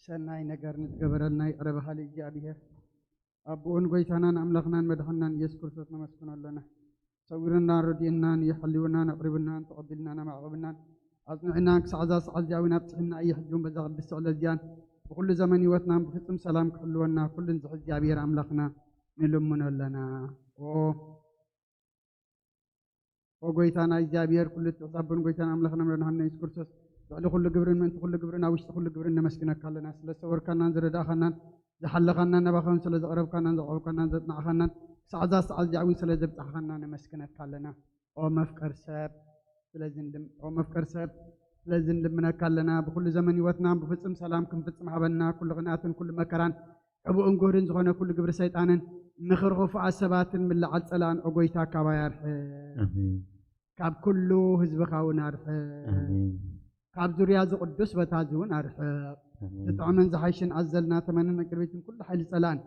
ሰናይ ነገር ንዝገበረልና ይቕረ በሃሊ እግዚኣብሔር ኣቦኡን ጎይታናን ኣምላኽናን መድሓንናን ኢየሱስ ክርስቶስ ነመስግኖ ኣለና። ሰዊሩናን ረዲኡናን እዩ፣ ሓልዩናን ኣቕሪቡናን ተቐቢልናን ኣማዕቑብናን ኣጽኒዕናን ክሳዕ እዛ ሰዓት እዚኣ እውን ኣብጽሕና እዩ። ሕጂ እውን በዛ ቅድስቲ ዕለት እዚኣን ብኹሉ ዘመን ህይወትናን ብፍጹም ሰላም ክሕልወና ኩሉን ዝሕዝ እግዚኣብሔር ኣምላኽና ንልምኖ ኣለና። ኦ ኦ ጎይታና እግዚኣብሔር ኩሉ ትሕት ኣቦን ጎይታን ኣምላኽና መድሓንና የሱስ ክርስቶስ ልዕሊ ኩሉ ግብርን ምእንቲ ኩሉ ግብርን ኣብ ውሽጢ ኩሉ ግብርን ነመስግነካ ኣለና። ስለ ዝሰወርካናን ዝረዳእኻናን ዝሓለኻናን ናባኻ እውን ስለ ዘቕረብካናን ዘቕረብካናን ዘጽናዕኻናን ክሳዕ እዛ ሰዓት እዚኣ እውን ስለ ዘብጻሕኻና ነመስግነካ ኣለና። ኦ መፍቀር ሰብ ስለዚ ንልም- ኦ መፍቀር ሰብ ስለዚ ንልምነካ ኣለና። ብኩሉ ዘመን ህይወትና ብፍጹም ሰላም ክንፍጽም ሃበና። ኩሉ ቅንኣትን ኩሉ መከራን ሕቡእን ጉህድን ዝኾነ ኩሉ ግብሪ ሰይጣንን ምኽሪ ክፉኣት ሰባትን ምልዓል ጸላእን ኦ ጎይታ ካባይ ኣርሕቕ። ኣሜን። ካብ ኩሉ ህዝብኻ እውን ኣርሕቕ። ኣሜን። ካብ ዙርያ እዚ ቅዱስ ቦታ እዚ እውን ኣርሕቕ። ኣሜን። ዝጥዕምን ዝሓይሽን ኣዘልና ተመንን ቅርቢትን ኩሉ ሓይሊ ጸላእን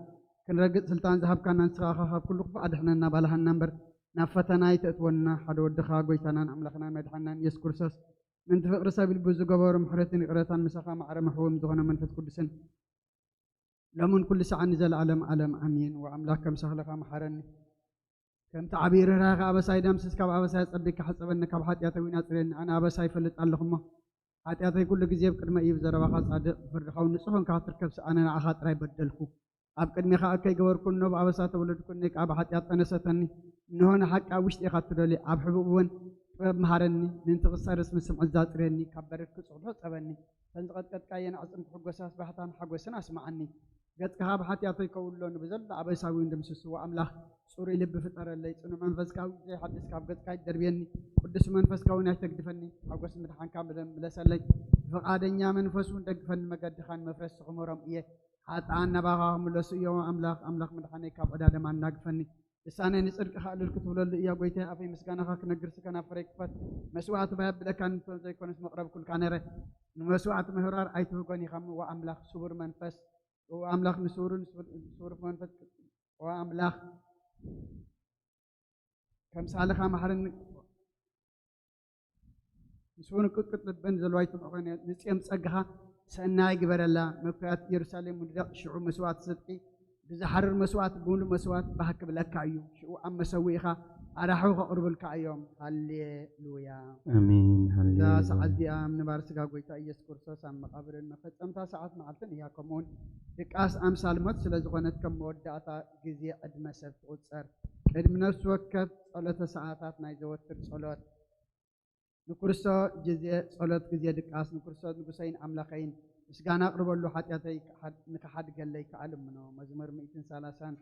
ክንረግጽ ስልጣን ዝሃብካና ንስኻ ኢኻ። ካብ ኩሉ ክፉእ ኣድሕነና ባልሃና እምበር ናብ ፈተና ኣይተእትወና። ሓደ ወድኻ ጎይታናን ኣምላኽናን መድሓንናን ኢየሱስ ክርስቶስ ምእንቲ ፍቕሪ ሰብ ልቡ ዝገበሩ ምሕረትን ይቕረታን ምሳኻ ማዕረ መሕወም ዝኾነ መንፈስ ቅዱስን ሎምን ኩሉ ሰዓት ንዘለዓለም ዓለም ኣሜን። ወኣምላክ ከም ሳህልኻ መሓረኒ። ከምቲ ዓብዪ ርህራሄኻ ኣበሳይ ደምስስ፣ ካብ ኣበሳይ ኣጸቢቅካ ሕጸበኒ፣ ካብ ሓጢኣተይ እውን ኣጽርየኒ። ኣነ ኣበሳይ ይፈልጥ ኣለኹ እሞ፣ ሓጢኣተይ ኩሉ ግዜ ኣብ ቅድመይ እዩ። ብዘረባኻ ጻድቕ፣ ብፍርድኻ እውን ንጹህ ኮንካ ክትርከብ፣ ኣነ ንዓኻ ጥራይ በደልኩ። ኣብ ቅድሜኻ ከይገበርኩ፣ እነሆ ብኣበሳ ተወለድኩ፣ እነይ ከኣ ብሓጢኣት ጠነሰተኒ። እንሆ ንሓቂ ኣብ ውሽጢ ኢኻ እትደልዮ፣ ኣብ ሕቡእ እውን ጥበብ መሃረኒ። ምእንቲ ክጸርስ ምስ ስምዒት ዛጽርየኒ፣ ካብ በረድ ክጹሕ ዶ ጸበኒ። እተን ዝቐጥቀጥካየን ኣዕጽምቲ ክሕጎሳ፣ ስባሕታን ሓጎስን ኣስምዓኒ። ገጽካ ካብ ሓጢኣተይ ከውሎ፣ ንብዘሎ ኣበሳዊ እውን ድምስስዎ። ኣምላኽ ጽሩይ ልቢ ፍጠረለይ፣ ጽኑዕ መንፈስካ እውን ከይሓድስ ካብ ገጽካ ኣይትደርብየኒ። ቅዱስ መንፈስካ እውን ኣይተግድፈኒ። ሓጎስ ምድሓንካ ምለ- ምለሰለይ፣ ብፍቓደኛ መንፈስ እውን ደግፈኒ። መገድኻ ንመፍረስቲ ክምህሮም እየ። ሓጥኣን ናባኻ ክምለሱ እዮም። ኣምላኽ ኣምላኽ ምድሓነይ ካብ ዕዳ ደም ኣናግፈኒ። ልሳነይ ንጽድቅኻ እልል ክትብለሉ እያ። ጎይታይ ኣፈይ ምስጋናኻ ክነግር፣ ስከ ናብ ፍረይ ክፈት። መስዋዕቲ ባይ ኣብለካ ንቶ ዘይኮነስ መቕረብ ኩልካ ነረ። ንመስዋዕቲ ምህራር ኣይትህጎን ኢኻ። እሞ ኣምላኽ ስቡር መንፈስ፣ ኦ ኣምላኽ ንስቡርን ስቡር መንፈስ፣ ኦ ኣምላኽ ከም ሳልኻ ማሕረኒ። ምስኡ ንቅጥቅጥ ልብን ዘለዋይ ትምዖ ኮይነ ንጽዮም ጸጋኻ ሰናይ ግበረላ። መብክያት ኢየሩሳሌም ውድቕ፣ ሽዑ መስዋእቲ ጽድቂ ብዝሓርር መስዋእቲ ብምሉእ መስዋእቲ ባህ ክብለካ እዩ። ሽዑ ኣብ መሰውኢኻ ኣራሑ ከቕርቡልካ እዮም። ሃሌሉያ። ኣሜን። እዛ ሃሌሉያ። ሰዓት እዚኣ ምንባር ስጋ ጎይታ ኢየሱስ ክርስቶስ ኣብ መቓብርን መፈጸምታ ሰዓት መዓልትን እያ። ከምኡውን ድቃስ ኣምሳል ሞት ስለ ዝኾነት ከም መወዳእታ ግዜ ዕድመ ሰብ ትቑጸር። ቅድሚ ነፍሲ ወከፍ ጸሎተ ሰዓታት ናይ ዘወትር ጸሎት ንክርስቶስ ግዜ ጸሎት ግዜ ድቃስ ንክርስቶስ ንጉሰይን ኣምላኸይን ምስጋና ኣቕርበሉ፣ ሓጢኣተይ ክሓድ- ንክሓድገለይ ከኣ ልምኖ። መዝሙር ሚእትን ሰላሳን።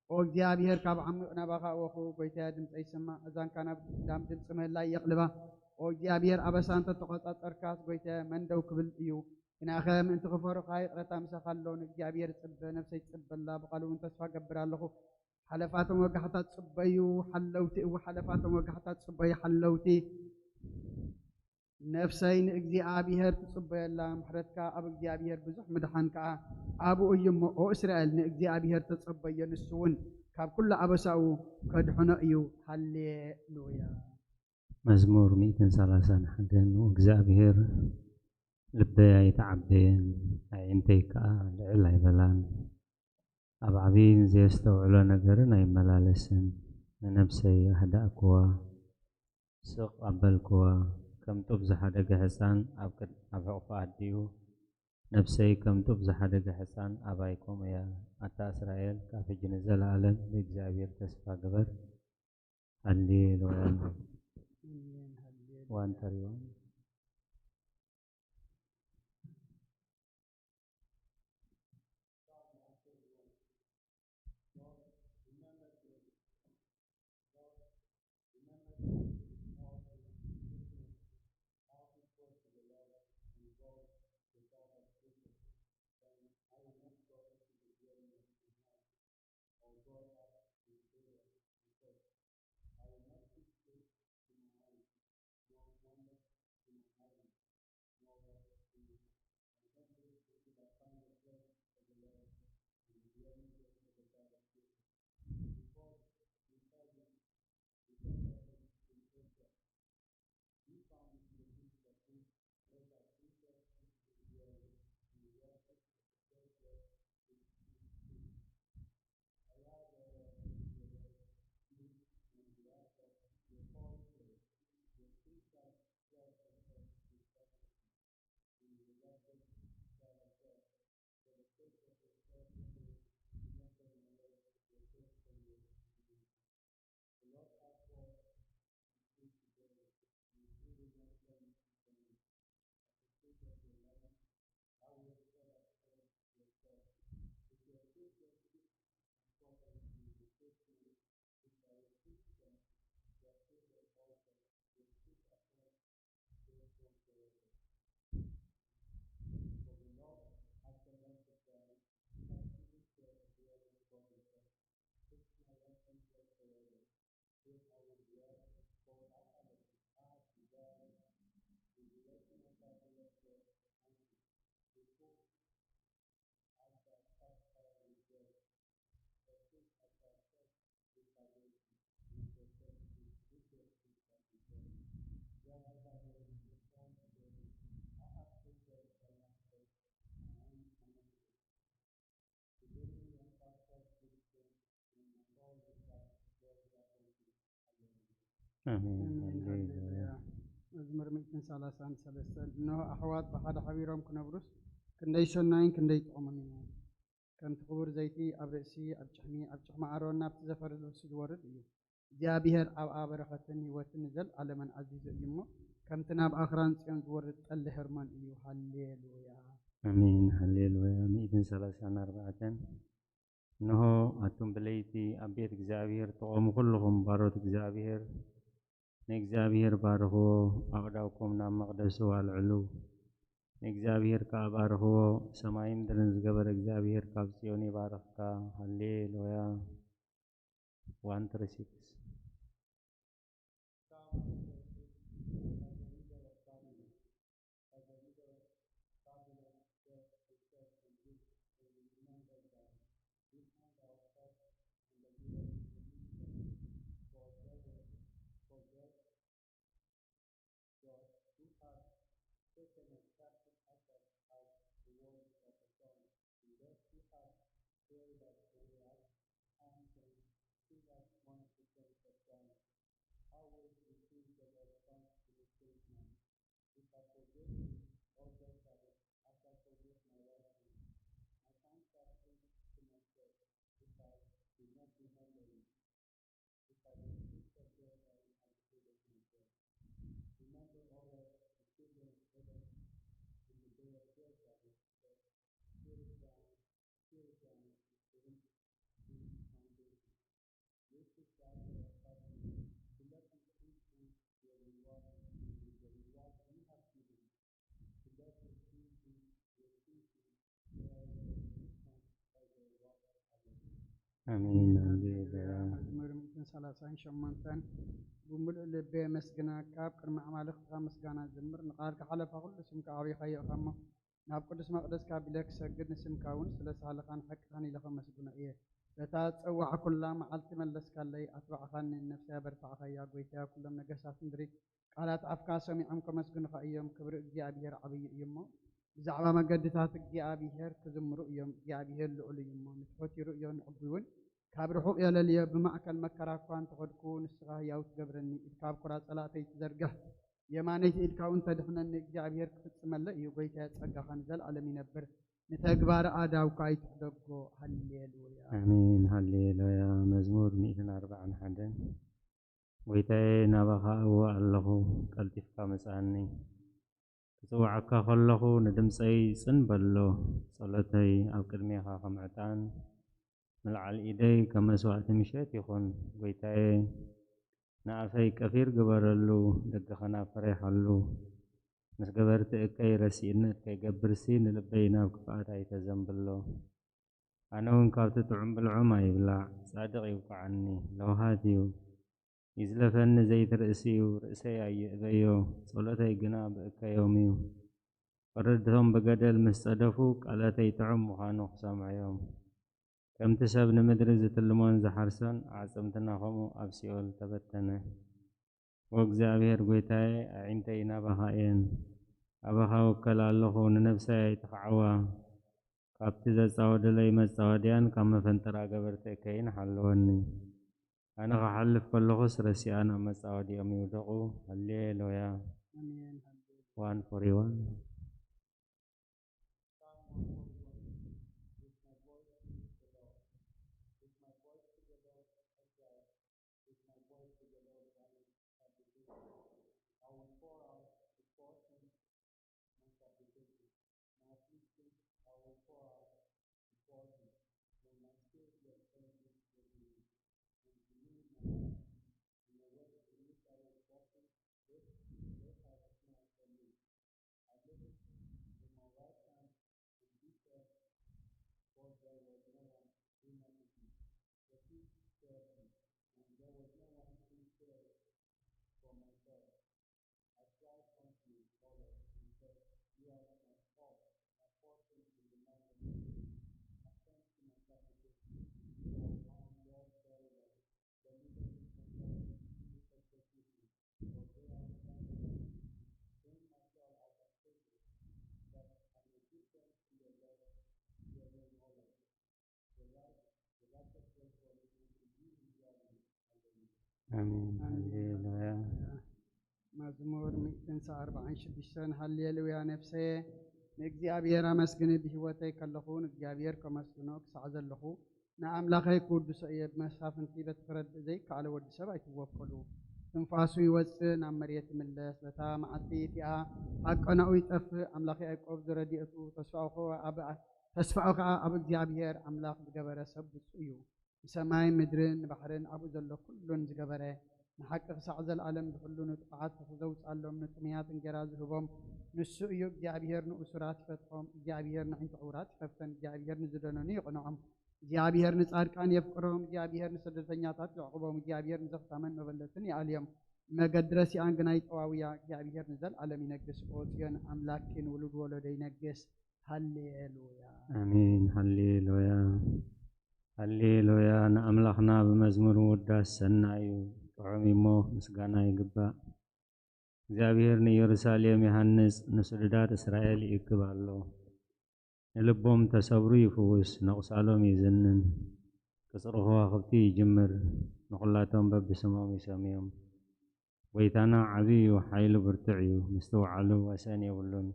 ኦ እግዚኣብሔር፣ ካብ ዓሚቕ ናባኻ እወኹ፣ ጎይታየ፣ ድምፀይ ስማዕ፣ እዛንካ ናብ ዳም ድምፂ ምህላይ የቕልባ። ኦ እግዚኣብሔር፣ ኣበሳ እንተተቖጻጸርካስ፣ ጎይታየ፣ መን ደው ክብል እዩ? ግናኸ ምእንቲ ክፈሩኻ ይቕረታ ምሳኻ ኣሎ። ንእግዚኣብሔር እጽበ፣ ነፍሰይ ትጽበላ፣ ብቓሉ እውን ተስፋ እገብር ኣለኹ። ሓለፋቶም ወጋሕታ ትጽበዩ ሓለውቲ፣ እወ፣ ሓለፋቶም ወጋሕታ ትጽበዩ ሓለውቲ። ነፍሰይ ንእግዚኣብሔር ትጽበየላ፣ ምሕረትካ ኣብ እግዚኣብሔር ብዙሕ፣ ምድሓን ከኣ ኣብኡ እዩ እሞ፣ ኦ እስራኤል፣ ንእግዚኣብሔር ተጸበዮ፣ ንሱ እውን ካብ ኩሉ ኣበሳኡ ከድሕኖ እዩ። ሃሌሉያ። መዝሙር ሚእትን ሰላሳን ሓደን። ንእግዚኣብሔር ልበይ ኣይተዓበየን፣ ኣዒንተይ ከኣ ልዕል ኣይበላን። ኣብ ዓቢ ንዘየስተውዕሎ ነገርን ኣይመላለስን። ንነብሰይ ኣህዳእክዋ፣ ስቕ ኣበልክዋ። ከም ጡብ ዝሓደገ ሕጻን ኣብ ቅድ- ኣብ ሕቑፋ ኣዲኡ፣ ነብሰይ ከም ጡብ ዝሓደገ ሕጻን ኣባይ ከምኡ እያ። ኣታ እስራኤል፣ ካብ ሕጂ ንዘለኣለም ብእግዚኣብሔር ተስፋ ግበር። ሃሌሉያ። ዋን ተሪ ዋን። ኣሜን። ኣሜን። ሃሌሉያ። ሃሌሉያ። መዝሙር ሚእትን ሰላሳን ሰለስተን። እንሆ፣ ኣሕዋት ብሓደ ሓቢሮም ክነብሩስ፣ ክንደይ ሰናይን ክንደይ ጥዑምን እዩ። ከምቲ ክቡር ዘይቲ ኣብ ርእሲ፣ ኣብ ጭሕሚ፣ ኣብ ጭሕሚ ኣሮን ናብቲ ዘፈሪ ርእሲ ዝወርድ እዩ። እግዚኣብሔር ኣብኣ በረኸትን ህይወትን ንዘለኣለምን ኣዚዙ እዩ እሞ፣ ከምቲ ናብ ኣኽራን ጽዮን ዝወርድ ጠሊ ሄርሞን እዩ። ሃሌሉያ። ኣሜን። ሃሌሉያ። ሚእትን ሰላሳን ኣርባዕተን። እንሆ፣ ኣቱም ብለይቲ ኣብ ቤት እግዚኣብሔር ትቖሙ ኩልኹም ባሮት እግዚኣብሔር፣ ንእግዚኣብሔር ባርኽዎ፣ ኣእዳውኩም ናብ መቕደሱ ኣልዕሉ፣ ንእግዚኣብሔር ከኣ ባርኽዎ። ሰማይን ምድርን ዝገበረ እግዚኣብሔር ካብ ጽዮን ይባርኽካ። ሃሌሉያ። ዋን ትሪ ሲክስ። ኣሜን። ሃሌሉያ። መዝሙር ሚእትን ሰላሳን ሸሞንተን። ብምሉእ ልቢ የመስግነካ፣ ኣብ ቅድሚ ኣማልኽትኻ ምስጋና ዝምር። ንቃልካ ሓለፋ ኩሉ ስምካ ኣዕቢኻዮ ኢኻ እሞ፣ ናብ ቅዱስ መቕደስካ ቢለ ክሰግድ፣ ንስምካ እውን ስለ ሳህልኻን ሓቅኻን ኢለ ከመስግኖ እየ። በታ ዝጸዋዕኩላ መዓልቲ መለስካለይ፣ ኣትባዕኻኒ፣ ንነፍሰይ ኣበርታዕኻያ። ጐይታየ፣ ኩሎም ነገስታት ምድሪ ቃላት ኣፍካ ሰሚዖም ከመስግኑኻ እዮም። ክብሪ እግዚኣብሄር ዓብዪ እዩ እሞ፣ ብዛዕባ መገድታት እግዚኣብሄር ክዝምሩ እዮም። እግዚኣብሄር ልዑል እዩ እሞ፣ ንትሑት ይርእዮ፣ ንዕቡይ እውን ካብ ርሑቕ የለልዮ። ብማእከል መከራ እኳ እንተኸድኩ፣ ንስኻ ህያው ትገብረኒ። ኢድካ ኣብ ኩራ ጸላእተይ ትዘርግሕ፣ የማነይቲ ኢድካ እውን ተድሕነኒ። እግዚኣብሄር ክፍጽመለይ እዩ። ጐይታየ፣ ጸጋኻ ንዘለኣለም ይነብር። ንተግባር ኣእዳውካ ኣይትሕደጎ። ሃሌሉያ። ኣሜን። ሃሌሉያ። መዝሙር ሚእትን ኣርባዓን ሓደን። ጐይታየ፣ ናባኻ እወ ኣለኹ፣ ቀልጢፍካ ምጽኣኒ። ክጽውዓካ ከለኹ ንድምጸይ ጽን በሎ፣ ጸሎተይ ኣብ ቅድሜኻ ከም ዕጣን፣ ምልዓል ኢደይ ከም መስዋእቲ ምሸት ይኹን። ጐይታየ፣ ንኣፈይ ቀፊር ግበረሉ፣ ደገ ኸናፍረይ ሓሉ። ምስ ገበርቲ እከይ ረሲእነት ከይገብርሲ፣ ንልበይ ናብ ክፍኣት ኣይተዘንብሎ። ኣነ እውን ካብቲ ጥዑም ብልዖም ኣይብላዕ፣ ጻድቕ ይውቃዓኒ፣ ለውሃት እዩ። ይዝለፈኒ ዘይትርእስዩ፣ ርእሰይ ኣይእበዮ፣ ጸሎተይ ግና ብእከዮም እዩ። ፈረድቶም ብገደል ምስ ጸደፉ፣ ቃላተይ ጥዑም ምዃኑ ክሰምዑ እዮም። ከምቲ ሰብ ንምድሪ ዝትልሞን ዝሓርሶን፣ ኣዕጽምትና ኸምኡ ኣብ ሲኦል ተበተነ። ኦ እግዚኣብሔር ጐይታየ፣ ኣዒንተይ ናባኻ እየን። ኣባኻ እውከል ኣለኹ፣ ንነብሰይ ኣይትኽዓዋ። ካብቲ ዘጻወደለይ መጻወድያን ካብ መፈንጠራ ገበርቲ እከይን ሓልወኒ። ኣነ ክሓልፍ ከለኹስ ረሲኣን ኣብ መጻወዲኦም ይውደቑ። ሃሌሉያ። ኣሜን። ሃሌሉያ። ዋን ፎሪ ዋን። ኣሜን። ሃሌሉያ። መዝሙር ሚእትን ኣርባዓን ሽዱሽተን። ሃሌሉያ ነፍሰየ ንእግዚኣብሔር ኣመስግኒ፣ ብህይወተይ ከለኹ ንእግዚኣብሔር ከመስግኖ ክሳዕ ዘለኹ ንኣምላኸይ ክውድሶ እየ። ብመሳፍንቲ በቲ ክረድእ ዘይከኣሎ ወዲ ሰብ ኣይትወከሉ። ትንፋሱ ይወጽእ ናብ መሬት ይምለስ። በታ መዓልቲ እቲኣ ሃቀናኡ ይጠፍእ። ኣምላኽ ያዕቆብ ዝረድኤቱ ተስፋኡ ከኣ ኣብ ተስፋኡ ከኣ ኣብ እግዚኣብሔር ኣምላኽ ዝገበረ ሰብ ብፁዕ እዩ። ንሰማይ ምድርን ንባሕርን ኣብኡ ዘሎ ኩሉን ዝገበረ፣ ንሓቂ ክሳዕ ዘለኣለም ዝሕሉ፣ ንጥዑያት ፈትሒ ዘውጽኣሎም፣ ንጥሙያት እንጌራ ዝህቦም ንሱ እዩ። እግዚኣብሔር ንእሱራት ይፈትሖም፣ እግዚኣብሔር ንኣዒንቲ ዕውራት ይኸፍተን፣ እግዚኣብሔር ንዝደነኑ ይቕንዖም፣ እግዚኣብሔር ንጻድቃን የፍቅሮም፣ እግዚኣብሔር ንስደተኛታት ይዕቕቦም፣ እግዚኣብሔር ንዘኽታምን መበለትን ይኣልዮም። መገዲ ረሲኣን ግና ይጠዋውያ። እግዚኣብሔር ንዘለኣለም ይነግስ። ኦ ጽዮን ኣምላክኪ ንውሉድ ወለዶ ይነግስ። ሃሌሉያ። ኣሜን። ሃሌሉያ። ሃሌሉያ። ንኣምላኽና ብመዝሙር ምውዳስ ሰናይ እዩ። ጥዑም እሞ ምስጋና ይግባእ። እግዚኣብሔር ንኢየሩሳሌም ይሃንጽ፣ ንስዱዳት እስራኤል ይእክብ ኣሎ። ንልቦም ተሰብሩ ይፍውስ፣ ነቑሳሎም ይዝንን። ቅጽሪ ከዋኽብቲ ይጅምር፣ ንኹላቶም በብስሞም ይሰምዮም። ጐይታና ዓቢ እዩ፣ ሓይሉ ብርቱዕ እዩ፣ ምስትውዓሉ ወሰን የብሉን።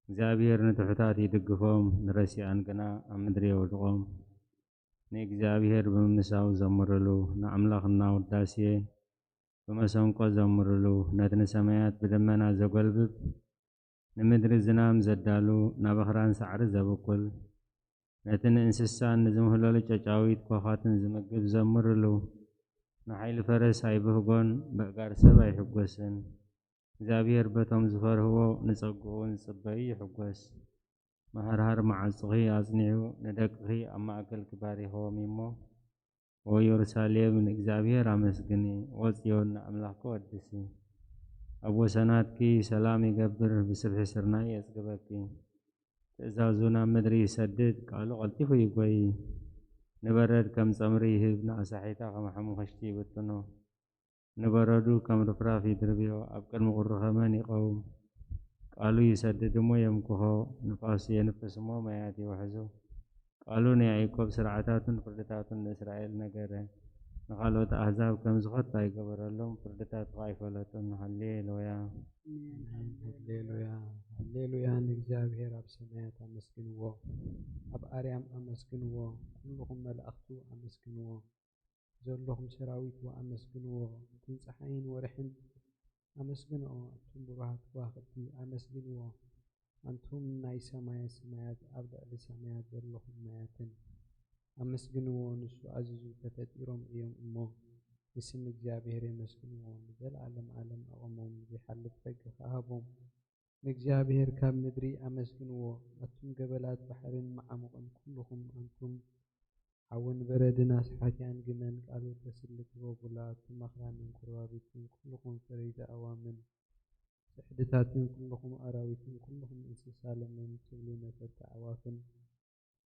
እግዚኣብሔር ንትሑታት ይድግፎም፣ ንረሲኣን ግና ኣብ ምድሪ የውድቖም። ንእግዚኣብሔር ብምምሳው ዘምርሉ፣ ንኣምላኽና ውዳሴ ብመሰንቆ ዘምርሉ፣ ነቲ ንሰማያት ብደመና ዘጎልብብ፣ ንምድሪ ዝናም ዘዳሉ፣ ናብ ኣኽራን ሳዕሪ ዘብቁል፣ ነቲ ንእንስሳን ንዝምህለሉ ጨጫዊት ኳዃትን ዝምግብ ዘምርሉ፣ ንሓይሊ ፈረስ ኣይብህጎን፣ በእጋር ሰብ ኣይሕጎስን። እግዚኣብሔር በቶም ዝፈርህዎ ንጸግኡ ዝጽበዩ ይሕጎስ። መሃርሃር መዓጹኺ ኣጽኒዑ ንደቅኺ ኣብ ማእከልኪ ባሪኽዎም እሞ፣ ኦ የሩሳሌም ንእግዚኣብሔር ኣመስግኒ፣ ኦ ጽዮን ንኣምላኽኪ ወድሲ። ኣብ ወሰናትኪ ሰላም ይገብር፣ ብስብሒ ስርናይ የጽግበኪ። ትእዛዙ ናብ ምድሪ ይሰድድ፣ ቃሉ ቀልጢፉ ይጎዪ። ንበረድ ከም ጸምሪ ይህብ፣ ንኣሳሒታ ከም ሓሙኽሽቲ ይብትኖ። ንበረዱ ከም ርፍራፍ ይድርብዮ፣ ኣብ ቅድሚ ቁሪ ከመን ይቐውም። ቃሉ ይሰድድ እሞ የምክኾ፣ ንፋሱ የንፍስ እሞ ማያት ይውሕዙ። ቃሉ ንያዕቆብ ስርዓታቱን ፍርድታቱን ንእስራኤል ነገረ። ንኻልኦት ኣህዛብ ከም ዝኸቱ ኣይገበረሎም፣ ፍርድታቱ ኸኣ ኣይፈለጡን። ሃሌሉያ። ኣሜን። ሃሌሉያ፣ ሃሌሉያ። ንእግዚኣብሔር ኣብ ሰማያት ኣመስግንዎ፣ ኣብ ኣርያም ኣመስግንዎ፣ ኩልኹም መላእኽቱ ኣመስግንዎ። ዘለኹም ሰራዊቱ ኣመስግንዎ፣ ኣንቱም ጸሓይን ወርሕን ኣመስግንኦ፣ ኣንቱም ብሩሃት ከዋኽብቲ ኣመስግንዎ፣ ኣንቱም ናይ ሰማየ ሰማያት ኣብ ልዕሊ ሰማያት ዘለኹም ማያትን ኣመስግንዎ። ንሱ ኣዚዙ ተፈጢሮም እዮም እሞ፣ ንስም እግዚኣብሔር የመስግንዎ። ንዘለኣለም ዓለም ኣቐሞም፣ ዘይሓልፍ ጸጋ ከኣ ሃቦም። ንእግዚኣብሔር ካብ ምድሪ ኣመስግንዎ፣ ኣቱም ገበላት ባሕርን መዓሙቕን ኩልኹም ኣንቱም ሓውን በረድን ኣስሓትያን ግመን ቃሉ ተስሊ ትበቡላ፣ ኣቱም ኣኽራንን ጐረባብትን ኩልኹም ፈረይቲ ኣእዋምን ጽሕድታትን ኩልኹም ኣራዊትን ኩልኹም እንስሳ ለምለም ትብሉ ነፈርቲ ኣዕዋፍን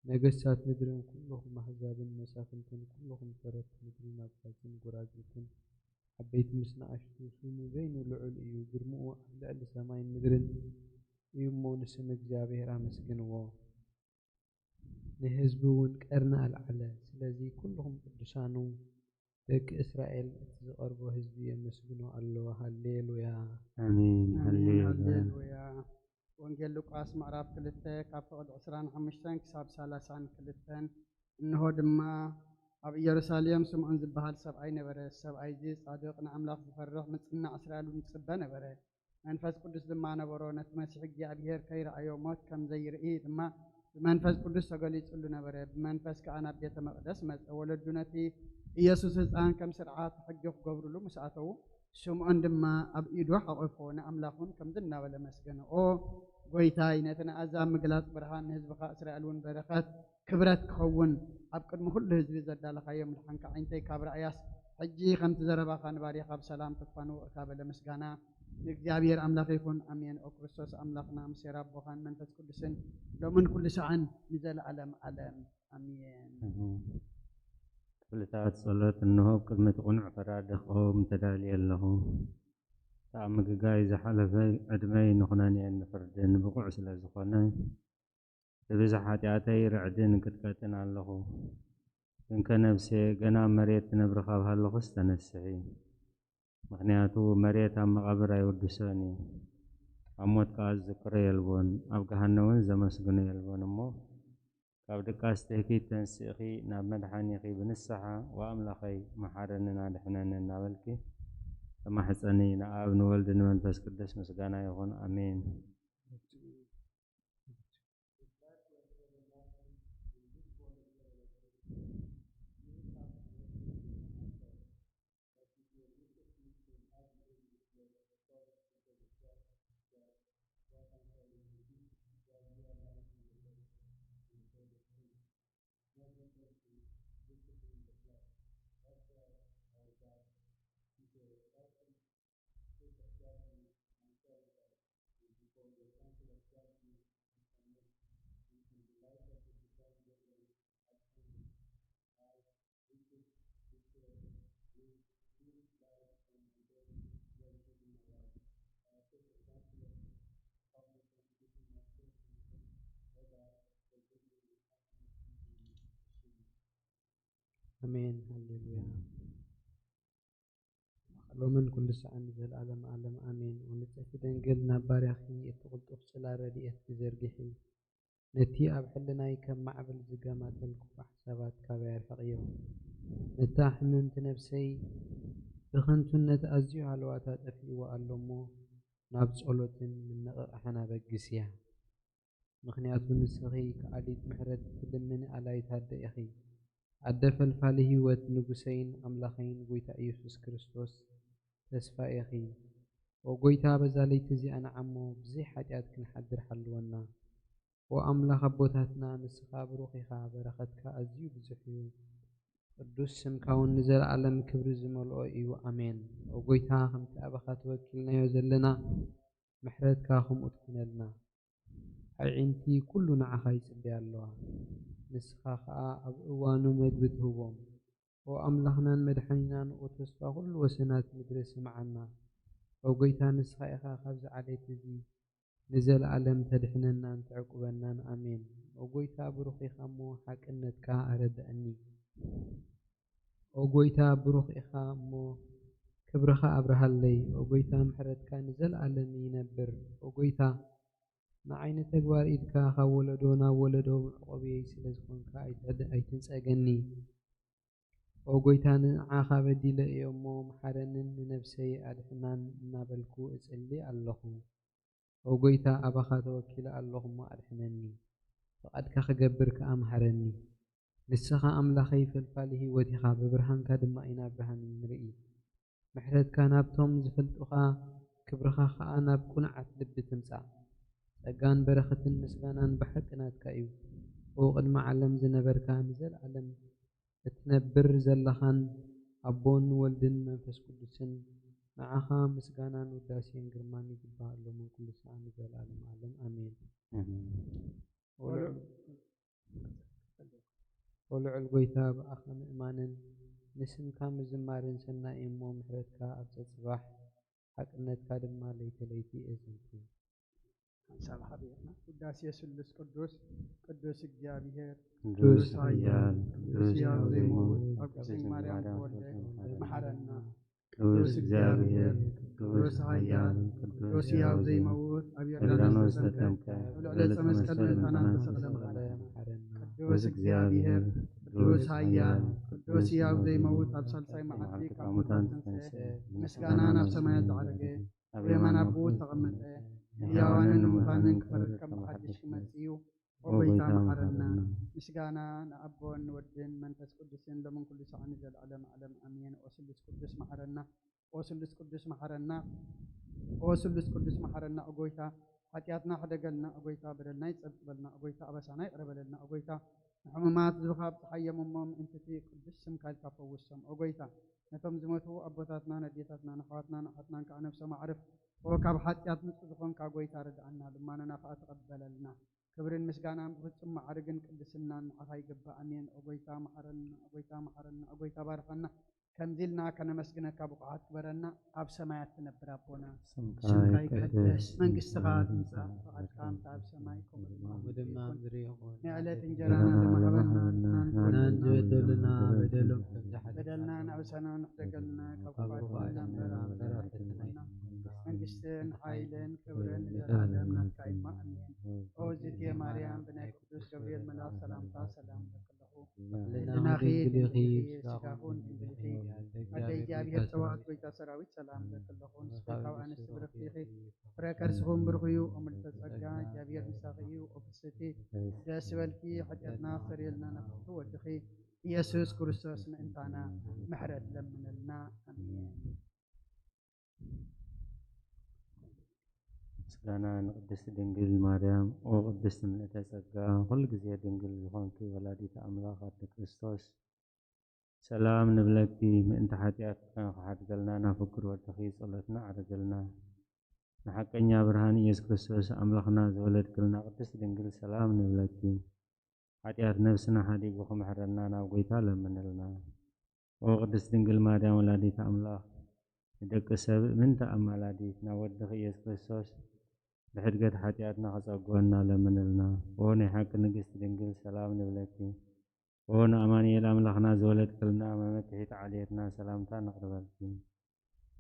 ነገስታት ምድርን ኩልኹም ኣህዛብን መሳፍንትን ኩልኹም ፈረድቲ ምድርን ኣባይትን ጐራዙትን ዓበይቲ ምስ ንኣሽቱ፣ ስሙ በይኑ ልዑል እዩ፣ ግርምኡ ኣብ ልዕሊ ሰማይን ምድርን እዩ እሞ ንስም እግዚኣብሔር ኣመስግንዎ። ንህዝቡ እውን ቀርኒ ኣልዓለ። ስለዚ ኩልኹም ቅዱሳኑ ደቂ እስራኤል እቲ ዝቐርቦ ህዝቢ የመስግኖ ኣሎ። ሃሌሉያ። ኣሜን። ኣሜን። ሃሌሉያ። ሃሌሉያ። ወንጌል ሉቃስ ምዕራፍ ክልተ ካብ ፍቕዲ ዕስራን ሓሙሽተን ክሳብ ሰላሳን ክልተን። እንሆ ድማ ኣብ ኢየሩሳሌም ስምዖን ዝበሃል ሰብኣይ ነበረ። ሰብኣይ እዚ ጻድቕ ንኣምላኽ ዝፈርሕ ምጽናዕ እስራኤል እውን ዝጽበ ነበረ። መንፈስ ቅዱስ ድማ ነበሮ። ነቲ መሲሕ እግዚኣብሔር ከይረኣዮ ሞት ከም ዘይርኢ ድማ ብመንፈስ ቅዱስ ተገሊጹሉ ነበረ። ብመንፈስ ከኣ ናብ ቤተ መቕደስ መጸ። ወለዱ ነቲ ኢየሱስ ህጻን ከም ስርዓት ሕጊ ክገብሩሉ ምስ ኣተዉ፣ ስምዖን ድማ ኣብ ኢዱ ሓቖፎ፣ ንኣምላኽ እውን ከምዚ እናበለ ኣመስገነ። ኦ ጐይታይ፣ ነቲ ንኣህዛብ ምግላጽ ብርሃን፣ ንህዝብኻ እስራኤል እውን በረኸት ክብረት ክኸውን ኣብ ቅድሚ ኩሉ ህዝቢ ዘዳለኻዮ ምድሓንካ ኣዒንተይ ካብ ረኣያስ፣ ሕጂ ከምቲ ዘረባኻ ንባርያኻ ብሰላም ተፋንዎ እካ በለ። ምስጋና ንእግዚኣብሔር ኣምላኽ ይኹን። ኣሜን። ኦ ክርስቶስ ኣምላኽና፣ ምስ ሄር ኣቦኻን መንፈስ ቅዱስን ሎምን ኩሉ ሰዓን ንዘለዓለም ዓለም። ኣሜን። እሁ። ክፍልታት ጸሎት። እንሆ፣ ኣብ ቅድሚ እቲ ቅኑዕ ፈራዲ ክቐውም ተዳልየ ኣለኹ። እቲ ኣብ ምግጋይ ዝሓለፈ ዕድመይ ንኹነኔን ንፍርድን ብቑዕ ስለ ዝኾነ፣ ብብዝሒ ሓጢኣተይ ርዕድን ቅጥቀጥን ኣለኹ። እንከ ነፍሴ፣ ገና ኣብ መሬት ትነብሪ ካብ ሃለኹስ ተነስሒ። ምኽንያቱ መሬት ኣብ መቓብር ኣይውድሶን እዩ። ኣብ ሞት ከኣ ዝዝክሮ የልቦን። ኣብ ገሃነም እውን ዘመስግኖ የልቦን። እሞ ካብ ድቃስ ትህኪት ተንሲእኺ ናብ መድሓኒኺ ብንስሓ፣ "ወኣምላኸይ፣ መሓረንን ኣድሕነንን" እናበልኪ ተማሕጸኒ። ንኣብ፣ ንወልድ፣ ንመንፈስ ቅዱስ ምስጋና ይኹን። ኣሜን። ኣሜን። ሃሌሉያ። ሎምን ኩሉ ሰዓን ንዘለኣለም ዓለም ኣሜን። ወንጽሕቲ ደንግል፣ ናብ ባርያኺ እቲ ቅልጡፍ ጽላል ረድኤትኪ ዘርጊሒ፣ ነቲ ኣብ ሕልናይ ከም ማዕበል ዝገማጠል ክፉእ ሓሳባት ካባይ ኣርሕቕዮ። ነታ ሕምምቲ ነብሰይ ብኸንቱነት ኣዝዩ ሃለዋታ ጠፊእዋ ኣሎ እሞ፣ ናብ ጸሎትን ምንቕቓሕን ኣበግስያ። ምኽንያቱ ንስኺ ከኣሊት ምሕረት ትልምኒ ኣላይት ኣደ ኢኺ። ኣደ ፈልፋሊ ህይወት፣ ንጉሰይን ኣምላኸይን ጐይታ ኢየሱስ ክርስቶስ ተስፋ ኢኺ። ኦ ጐይታ፣ በዛ ለይቲ እዚኣ ንዓሞ ብዘይ ሓጢኣት ክንሓድር ሓልወና። ኦ ኣምላኽ ኣቦታትና፣ ንስኻ ብሩኽ ኢኻ፣ በረኸትካ ኣዝዩ ብዙሕ እዩ። ቅዱስ ስምካ እውን ንዘለኣለም ክብሪ ዝመልኦ እዩ። ኣሜን። ኦ ጐይታ፣ ከምቲ ኣባኻ ተወኪልናዮ ዘለና፣ ምሕረትካ ከምኡ ትኹነልና። ኣዒንቲ ኩሉ ንዓኻ ይጽበያ ኣለዋ፣ ንስኻ ኸኣ ኣብ እዋኑ መግቢ ትህቦም። ኦ ኣምላኽናን መድሓኒናን፣ ኦ ተስፋ ኩሉ ወሰናት ምድሪ፣ ስምዓና። ኦ ጐይታ፣ ንስኻ ኢኻ ካብዚ ዓሌት እዚ ንዘለኣለም ተድሕነናን ተዕቁበናን። ኣሜን። ኦ ጐይታ፣ ብሩኽ ኢኻ እሞ፣ ሓቅነትካ ኣረድኣኒ። ኦ ጐይታ፣ ብሩኽ ኢኻ እሞ፣ ክብርኻ ኣብርሃለይ። ኦ ጐይታ፣ ምሕረትካ ንዘለኣለም ይነብር። ኦ ጐይታ፣ ንዓይ ንተግባር ኢድካ ካብ ወለዶ ናብ ወለዶ መዕቆብየይ ስለ ዝኾንካ ኣይትዕደ-፣ ኣይትንጸገኒ። ኦ ጐይታ፣ ንዓኻ በዲለ እየ እሞ፣ መሓረንን ንነብሰይ ኣድሕናን እናበልኩ እጽሊ ኣለኹ። ኦ ጐይታ፣ ኣባኻ ተወኪለ ኣለኹ እሞ ኣድሕነኒ፣ ፍቓድካ ክገብር ከኣ ምሃረኒ። ንስኻ ኣምላኸይ ፈልፋሊ ህይወት ኢኻ፣ ብብርሃንካ ድማ ኢና ብርሃን እንርኢ። ምሕረትካ ናብቶም ዝፈልጡኻ፣ ክብርኻ ኸኣ ናብ ቅኑዓት ልቢ ትምጻእ። ጸጋን በረኸትን ምስጋናን ብሓቂ ናትካ እዩ። ኦ ቅድሚ ዓለም ዝነበርካ፣ ንዘለኣለም እትነብር ዘለኻን ኣቦን ወልድን መንፈስ ቅዱስን፣ ንዓኻ ምስጋናን ውዳሴን ግርማን ይግባእ፣ ሎምን ኩሉ ሰዓን ንዘለኣለም ዓለም። ኣሜን። ኣሜን። ወልዑል፣ ወልዑል ጐይታ፣ ብኣኻ ምእማንን ንስምካ ምዝማርን ሰናይ እሞ፣ ምሕረትካ ኣብ ጸጽባሕ፣ ሓቅነትካ ድማ ለይቲ ለይቲ እየ ዘምኩ። ሓንሳብ ሓቢርና ውዳሴ ስሉስ ቅዱስ፣ ቅዱስ እግዚኣብሔር፣ ቅዱስ ኃያል፣ ቅዱስ ሕያው ዘይመውት፣ ኣብ ቅድስት ማርያም ተወልደ፣ መሓረና። ቅዱስ እግዚኣብሔር፣ ቅዱስ ኃያል፣ ቅዱስ ሕያው ዘይመውት፣ ኣብ ዮርዳኖስ ተጠምቀ፣ ኣብ ልዕሊ ዕፀ መስቀል ምእንታና ተሰቕለ፣ መሓረና። ቅዱስ እግዚኣብሔር፣ ቅዱስ ኃያል፣ ቅዱስ ሕያው ዘይመውት፣ ኣብ ሳልሳይ መዓልቲ ካብ ሙታን ተንስአ፣ ምስጋና ናብ ሰማያት ዝዓረገ፣ ኣብ የማን ኣቦኡ ዝተቐመጠ፣ ንሕያዋንን ንሙታንን ክፈርድ ከም ብሓድሽ ክመጽእ እዩ። ኦ ጐይታ መሓረና። ምስጋና ንኣቦን ንወድን መንፈስ ቅዱስን ሎምን ኩሉ ሰዓት ንዘለዓለም ዓለም ኣሜን። ኦ ስሉስ ቅዱስ መሓረና። ኦ ስሉስ ቅዱስ መሓረና። ኦ ስሉስ ቅዱስ መሓረና። ኦ ጐይታ ሓጢኣትና ሕደገልና። ኦ ጐይታ በደልና ይጸብጽበልና። ኦ ጐይታ ኣበሳና ይቕረ በለልና። ኦ ጐይታ ንሕሙማት ዝብኻ ኣብጽሓዮም እሞ ምእንቲ እቲ ቅዱስ ስምካ ኢልካ ፈውሶም። ኦ ጐይታ ነቶም ዝሞቱ ኣቦታትናን ኣዴታትናን ኣሕዋትናን ኣሓትናን ከኣ ነብሶም ኣዕርፍ። ኦ ካብ ሓጢኣት ንጹህ ዝኾንካ ጐይታ ርድኣና፣ ልማኖና ከኣ ተቐበለልና። ክብርን ምስጋናን ብፍጹም ማዕርግን ቅድስናን ንዓኻ ይግባእ። ኣሜን። ኦ ጐይታ መሓረና፣ ኦ ጐይታ መሓረና፣ ኦ ጐይታ ባርኸና። ከምዚ ኢልና ከነመስግነካ ብቑዓት ግበረና። ኣብ ሰማያት ትነብር ኣቦና፣ ስምካ ይቀደስ፣ መንግስትኻ ትምጻእ፣ ፍቓድካ ከምቲ ኣብ ሰማይ ከምኡ ድማ ኣብ ምድሪ ይኹን። ናይ ዕለት እንጀራና ንህበና፣ ንሕናን ዝበደሉና በደሎም ከም ዝሓለና በደልና ንሕደገልና፣ ካብ ክፉእ ኣድሕነና እምበር፣ ኣምላኽ መንግስትን ሓይልን ክብርን ንዘለኣለም ናትካ እዩ። ኣሜን። ኦ እግዝእትየ ማርያም፣ ብናይ ቅዱስ ገብርኤል መልኣኽ ሰላምታ ሰላም እብለኪ ኣለኹ። ልዕልናኺ ድንግል ኢኺ፣ ስጋኺ እውን ድንግል ኢኺ። ኣደ እግዚኣብሔር፣ ጸባኦት ጎይታ ሰራዊት ሰላም እብለኪ ኣለኹ። ንስኺ ካብ ኣንስቲ ብርኽቲ ኢኺ፣ ፍረ ከርስኺ እውን ብሩኽ እዩ። ኦ ምልዕተ ጸጋ፣ እግዚኣብሔር ምሳኺ እዩ። ኦ ፍስሕቲ ደስ ይበልኪ፣ ሓጢኣትና ኣስተሰርየልና፣ ናብ ፍትሒ ወድኺ ኢየሱስ ክርስቶስ ምእንታና ምሕረት ለምነልና። ኣሜን። ምስጋና ንቅድስቲ ድንግል ማርያም። ኦ ቅድስቲ ምልዕተ ጸጋ፣ ኩሉ ግዜ ድንግል ዝኾንኪ ወላዲት ኣምላኽ ኣደ ክርስቶስ፣ ሰላም ንብለኪ። ምእንቲ ሓጢኣትና ክሓድገልና ናብ ፍቁር ወድኺ ጸሎትና ዓርግልና። ንሓቀኛ ብርሃን ኢየሱስ ክርስቶስ ኣምላኽና ዝወለድክልና ቅድስቲ ድንግል፣ ሰላም ንብለኪ። ሓጢኣት ነፍስና ሓዲጉ ክምሕረና ናብ ጎይታ ለምንልና። ኦ ቅድስት ድንግል ማርያም ወላዲት ኣምላኽ፣ ንደቂ ሰብ ምእንቲ ኣማላዲት ናብ ወድኺ ኢየሱስ ክርስቶስ ብሕድገት ሓጢኣትና ክጸግወና ለምንልና። ኦ ናይ ሓቂ ንግስቲ ድንግል፣ ሰላም ንብለኪ። ኦ ንኣማኑኤል ኣምላኽና ዝወለድክልና መመክሒት ዓሌትና፣ ሰላምታ ነቕርበልኪ።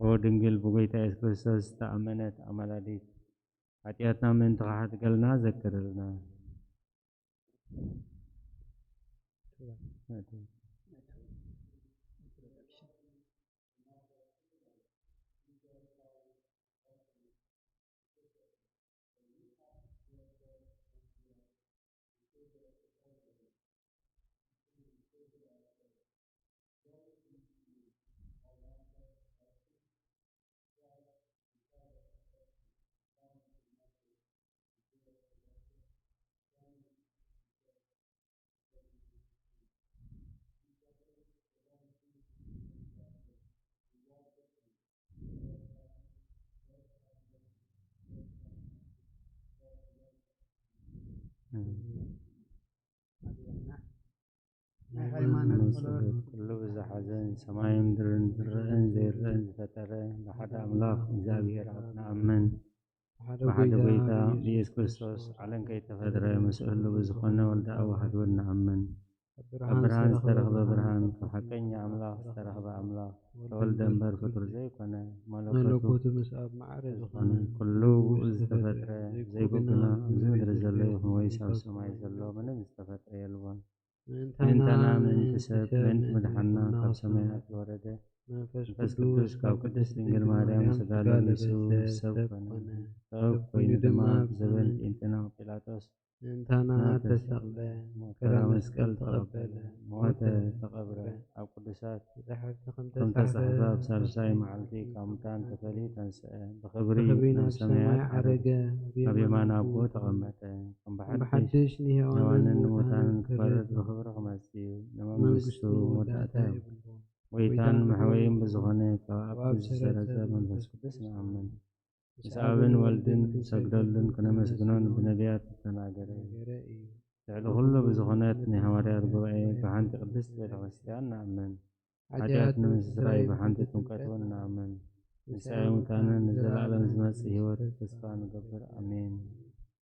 ኦ ድንግል ብጎይታ ኢየሱስ ክርስቶስ ዝተኣመነት ኣማላዲት፣ ሓጢኣትና ምእንቲ ክሓድገልና ዘክርልና። ናይ ሃይማኖት ጸሎት። ኩሉ ብዝሓዘን ሰማይ ምድርን ዝረአን ዘይረአን ዝፈጠረ ብሓደ ኣምላኽ እግዚኣብሔር ኣብ ንኣምን። ብሓደ ጎይታ ብኢየሱስ ክርስቶስ ዓለም ከይተፈጥረ ምስ ህሉ ብዝኾነ ወልደ ኣዋህድ ንኣምን። ካብ ብርሃን ዝተረኽበ ብርሃን፣ ካብ ሓቀኛ ኣምላኽ ዝተረኽበ ኣምላኽ፣ ተወልደ እምበር ፍጡር ዘይኮነ፣ መለኮቱ መለኮቱ ምስ ኣብ ማዕረ ዝኾነ፣ ኩሉ ብኡ ዝተፈጥረ፣ ዘይብኡ ግና ኣብዚ ምድሪ ዘሎ ይኹን ወይስ ኣብ ሰማይ ዘሎ ምንም ዝተፈጥረ የልቦን። ምእንታና ምእንቲ ሰብ ምእንቲ ምድሓንና ካብ ሰማያት ዝወረደ መንፈስ ቅዱስ ካብ ቅድስት ድንግል ማርያም ስጋ ለቢሱ ሰብ ኮነ። ሰብ ኮይኑ ድማ ብዘበን ጴንጤና ጲላጦስ ምእንታና ተሰቕለ፣ መከራ መስቀል ተቐበለ፣ ሞተ፣ ተቐብረ፣ ኣብ ቅዱሳት ከም ተጻሕፈ ኣብ ሳልሳይ መዓልቲ ካብ ሙታን ተፈልዩ ተንስአ፣ ብኽብሪ ናብ ሰማይ ዓረገ፣ ኣብ የማን ኣቦ ተቐመጠ። ከም ብሓድሽ ንሕያዋንን ንሙታንን ክፈርድ ብኽብሪ ክመጽእ እዩ። ንመንግስቱ መወዳእታ የብሉን። ጎይታን መሕወይን ብዝኾነ ካብ ኣብ ዝሰረጸ መንፈስ ቅዱስ ንኣምን። ምስ ኣብን ወልድን ክንሰግደሉን ክነመስግኖን ብነቢያት ዝተናገረ እዩ። ልዕሊ ኩሉ ብዝኾነት ናይ ሃዋርያት ጉባኤ ብሓንቲ ቅድስት ቤተ ክርስቲያን ንኣምን። ሓጢኣት ንምስራይ ብሓንቲ ጥምቀት እውን ንኣምን። ንስኣይ ሙታንን ንዘለኣለም ዝመጽእ ህይወት ተስፋ ንገብር። ኣሜን።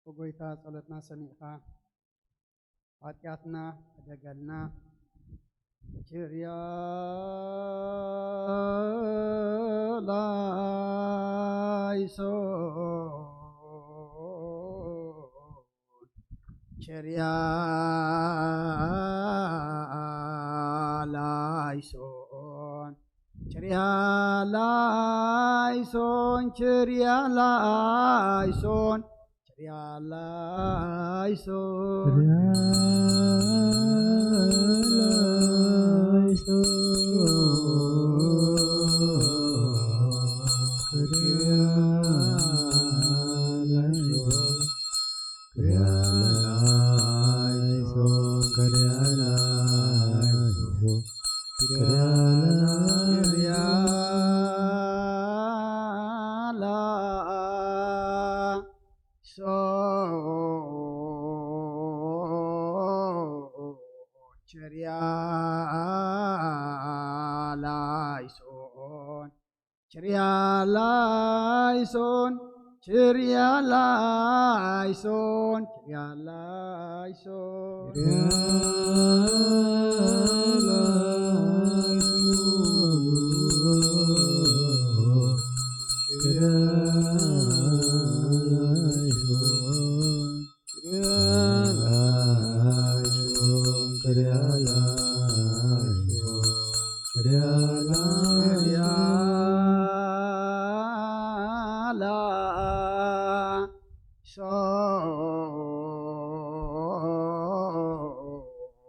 ብጎይታ ጸሎትና ሰሚዕኻ ሓጢኣትና ሕደገልና። ኪርያ ላይሶን፣ ኪርያ ላይሶን፣ ኪርያ ላይሶን፣ ኪርያ ላይሶን፣ ኪርያ ላይሶን። ሶን፣ ቸርያ ችርያ ላይሶን፣ ችርያ ላይሶን፣ ችርያ ላይሶን።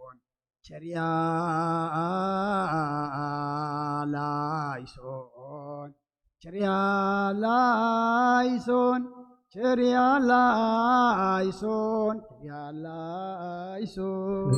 ላይሶን፣ ቸርያ ላይሶን፣ ቸርያ ላይሶን፣ ቸርያ ላይሶን፣ ቸርያ ላይሶን።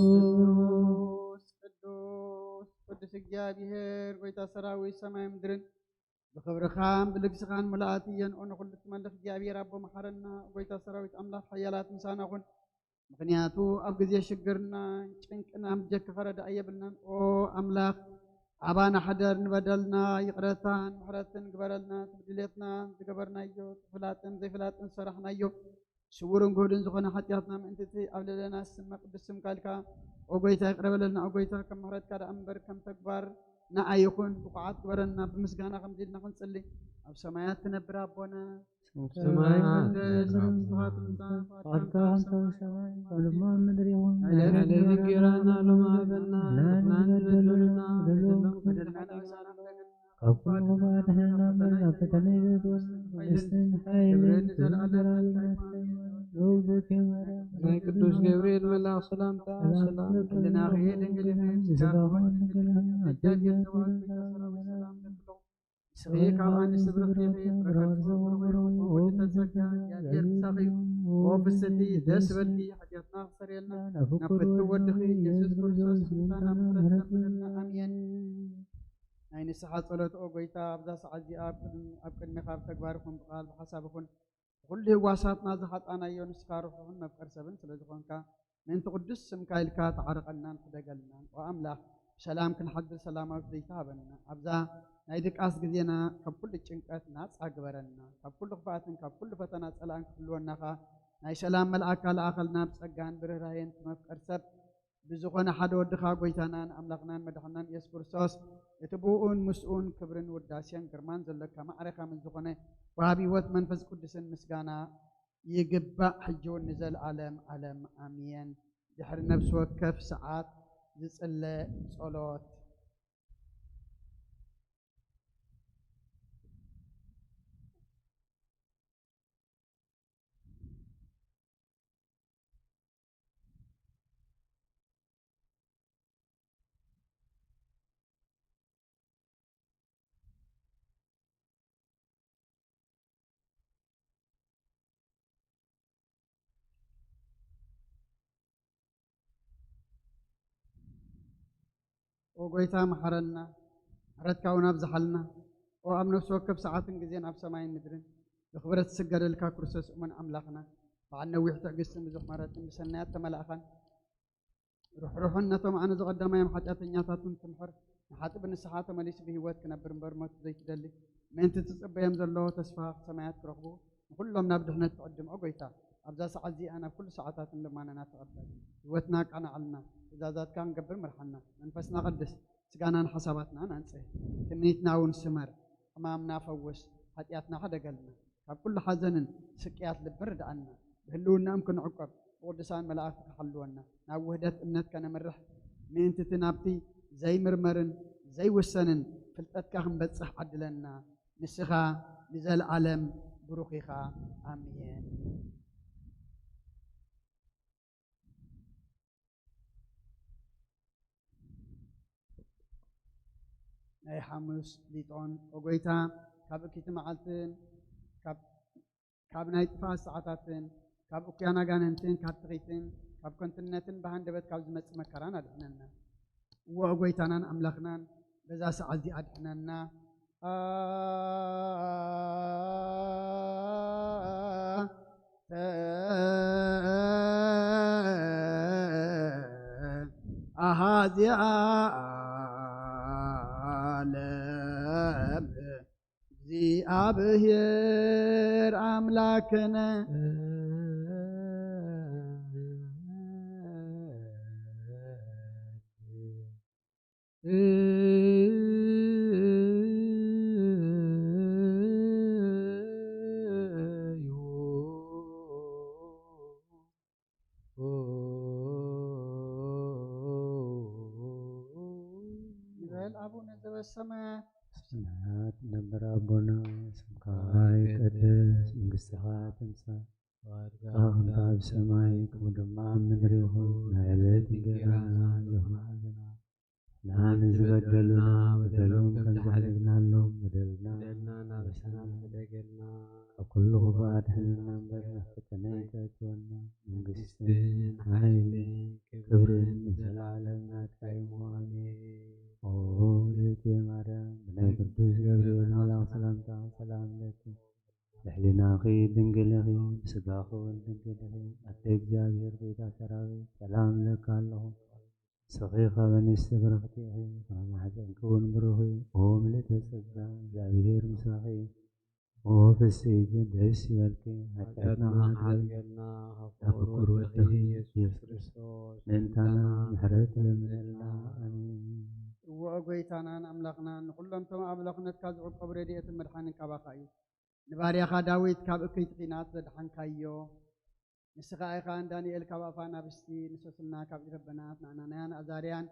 ቅዱስ፣ ቅዱስ፣ ቅዱስ እግዚኣብሔር፣ ጎይታ ሰራዊት፣ ሰማይ ምድርን ብኽብርኻን ብልግስኻን ምልኣት እየን። ኦ ንኹሉ እትመልኽ እግዚኣብሔር ኣቦ፣ መሓረና። ጎይታ ሰራዊት ኣምላኽ፣ ሓያላት ምሳና ኩን። ምኽንያቱ ኣብ ግዜ ሽግርና ጭንቅና ብጀካ ረዳኢ የብልናን። ኦ ኣምላኽ፣ ኣባና ሕደር፣ ንበደልና ይቕረታን ምሕረትን ግበረልና። እቲ ብድሌትና ዝገበርናዮ፣ ፍላጥን ዘይፍላጥን ዝሰራሕናዮ፣ ስዉርን ግሁድን ዝኾነ ሓጢኣትና ምእንቲ እቲ ኣብ ልዕሌና ዝስመ ቅዱስ ስምካ ኢልካ፣ ኦ ጎይታ፣ ይቕረ በለልና። ኦ ጎይታ፣ ከም ምሕረትካ ደኣ እምበር ከም ተግባርና ኣይኹን። ብቑዓት ግበረና። ብምስጋና ከምዚ ኢልና ክንጽሊ፣ ኣብ ሰማያት ትነብር ኣቦና፣ ሰማይ ይትረፍ፣ ስምካ ትምጻእ፣ ፍቓድካ ከም ሰማይ ከምኡ ድማ ኣብ ምድሪ ይኹን። ዕለታዊ እንጀራና ሎሚ ሃበና፣ ንሕና ንበደሉና፣ በደሎም በደልና ንሕና ካብ ኩሉ ክፉእ ኣድሕነና እምበር፣ ናብ ፈተነ ኣይተእትወና፣ መንግስትን ሓይልን ክብርን ንዘለኣለም ክብርን ናትካ እዩ። ዘውዘት የመረ ናይ ቅዱስ ገብርኤል መልኣኽ ሰላምታ፣ ሰላም ሰላም ለኪ፣ ህልናኺ ድንግል ኢኺ፣ ስጋኺ ድንግል ኢኺ፣ ኣደይ እግዚኣብሔር ሰላም ለኪ። ንስኺ ካብ ኣንስቲ ብርኽቲ ኢኺ፣ ፍረ ከርሥኺ ብሩኽ እዩ። ኦ ክብርተ ጸጋ፣ እግዚኣብሔር ምሳኺ እዩ። ኦ ፍስሕቲ፣ ደስ ይበልኪ፣ ሓጢኣትና ክሰርየልና፣ ናብ ፍቁር ወድኺ ኢየሱስ ክርስቶስ ይምጻና፣ ምሕረት ለምንና። ኣሜን። ናይ ንስሓ ጸሎት፣ ኦ ጎይታ፣ ኣብዛ ሰዓት እዚኣ ኣብ ቅድሚ-፣ ኣብ ቅድሜኻ ብተግባር ይኹን ብቓል ብሓሳብ ይኹን ብኹሉ ህዋሳትና ዝሓጣናዮ፣ ንስኻ ርሑቕን መፍቀር ሰብን ስለ ዝኾንካ፣ ምእንቲ ቅዱስ ስምካ ኢልካ ተዓርቐናን ሕደገልናን። ኦ ኣምላኽ፣ ብሰላም ክንሓድር ሰላማዊት ዘይትሃበና፣ ኣብዛ ናይ ድቃስ ግዜና ካብ ኩሉ ጭንቀት ናጻ ግበረና። ካብ ኩሉ ክፍኣትን ካብ ኩሉ ፈተና ጸላእን ክሕልወና ኸኣ ናይ ሰላም መልኣካ ለኣኸልና። ብጸጋን ብርህራሄን እቲ መፍቀር ሰብ ብዝኾነ ሓደ ወድኻ፣ ጎይታናን ኣምላኽናን መድሓናን ኢየሱስ ክርስቶስ፣ እቲ ብእኡን ምስኡን ክብርን ውዳሴን ግርማን ዘለካ ማዕረኻ ምስ ዝኾነ ወሃቢ ህይወት መንፈስ ቅዱስን ምስጋና ይግባእ፣ ሕጂ እውን ንዘለኣለም ዓለም ኣሜን። ድሕሪ ነፍሲ ወከፍ ሰዓት ዝጽለ ጸሎት። ኦ ጎይታ መሓረና፣ ምሕረትካ እውን ኣብዝሓልና። ኦ ኣብ ነፍሲ ወከፍ ሰዓትን ግዜን ኣብ ሰማይን ምድርን ብኽብረት ዝስገደልካ ክርስቶስ እሙን ኣምላኽና፣ በዓል ነዊሕ ትዕግስትን ብዙሕ ምሕረትን ብሰናያት ተመላእኻን ርሕሩሕን ነቶም ኣነ ዝቐዳማዮም ሓጢኣተኛታትን ትምሕር፣ ንሓጢእ ብንስሓ ተመሊሱ ብህይወት ክነብር እምበር ሞት ዘይትደሊ፣ ምእንቲ ትጽበዮም ዘሎ ተስፋ ሰማያት ክረኽቡ፣ ንኹሎም ናብ ድሕነት ትዕድም። ኦ ጎይታ፣ ኣብዛ ሰዓት እዚኣ ናብ ኩሉ ሰዓታትን ልማናና ተቐበል። ህይወትና ኣቃናዕልና፣ ትእዛዛትካ ክንገብር ምርሓና። መንፈስና ቀድስ፣ ስጋናን ሓሳባትናን ኣንጽህ። ትምኒትና እውን ስመር። ሕማምና ፈውስ፣ ሓጢኣትና ሕደገልና። ካብ ኩሉ ሓዘንን ስቅያት ልብን ርድኣና። ብህልውናኦም ክንዕቆብ ብቅዱሳን መላእኽቲ ክሓልወና። ናብ ውህደት እምነት ከነምርሕ ምእንቲ እቲ ናብቲ ዘይምርመርን ዘይውሰንን ፍልጠትካ ክንበጽሕ ዓድለና። ንስኻ ንዘለኣለም ብሩኽ ኢኻ። ኣሜን። ናይ ሓሙስ ሊጦን፣ ኦ ጎይታ፣ ካብ እኪቲ መዓልትን ካብ፣ ካብ ናይ ጥፍኣት ሰዓታትን ካብ እኩያን ኣጋንንትን ካብ ትኺትን ካብ ከንቱነትን ብሃንደበት ካብ ዝመጽእ መከራን ኣድሕነና። እወ ጎይታናን ኣምላኽናን፣ በዛ ሰዓት እዚኣ ኣድሕነና። ኣንተ ኣሃዚ ዓለም፣ እግዚኣብሔር ኣምላክነ። ይበል ኣቡነ ዘበሰማያት። ሰማያት ነበር ኣቦና፣ ስምካ ይቀደስ፣ መንግስትኻ ትምጻእ፣ ፍቃድካ ከምታ ኣብ ሰማይ ከምኡ ድማ ኣብ ምድሪ ይኹን። ናይ ዕለት እንጀራና ዘለና ንዝበደሉና በደሎም ከም ዝሓለፍናሎም በደልና በደልና እናበሰና ንሕደገልና። ካብ ኩሉ ክፉእ ኣድሕነና እምበር ናብ ፈተነ ኣይተእትወና። መንግስትን ሓይልን ክብርን ንዘለዓለም ናትካ እዩ። ኣሜን። ኦ እግዝእትየ ማርያም፣ ብናይ ቅዱስ ገብርኤል መልኣኽ ሰላምታ ሰላም ለኪ፣ ብሕሊናኺ ድንግል ኢኺ፣ ብስጋኺ እውን ድንግል ኢኺ። ኣደ እግዚኣብሔር ጎይታ ሰራዊት፣ ሰላም እብለኪ ኣለኹ። ንስኺ ካብ ኣንስቲ ብርኽቲ ኢኺ፣ ፍረ ማሕፀንኪ እውን ብሩኽ እዩ። ኦ ምልእተ ጸጋ፣ እግዚኣብሔር ምሳኺ እዩ። ኦ ፍስሕቲ ደስ ይበልኪ፣ ሓጢኣትና ሓጢኣትና ሓጥያትና ካብ ካብ ፍቁር ፍቁር ወድኺ ወድኺ ኢየሱስ ኢየሱስ ክርስቶስ ምእንታና ምሕረት ለምንልና። ኣሜን። እወ ጎይታናን ኣምላኽናን፣ ንኹሎም እቶም ኣብ ኣምላኽነትካ ዝዕቀቡ ረድኤትን መድሓንን ካባኻ እዩ። ንባርያኻ ዳዊት ካብ እክይቲ ኲናት ዘድሓንካዮ፣ ንስኻ ኢኻ ንዳንኤል ካብ ኣፍ ኣናብስቲ፣ ንሶስና ካብ ኢድ ረበናት፣ ንኣናንያን ኣዛርያን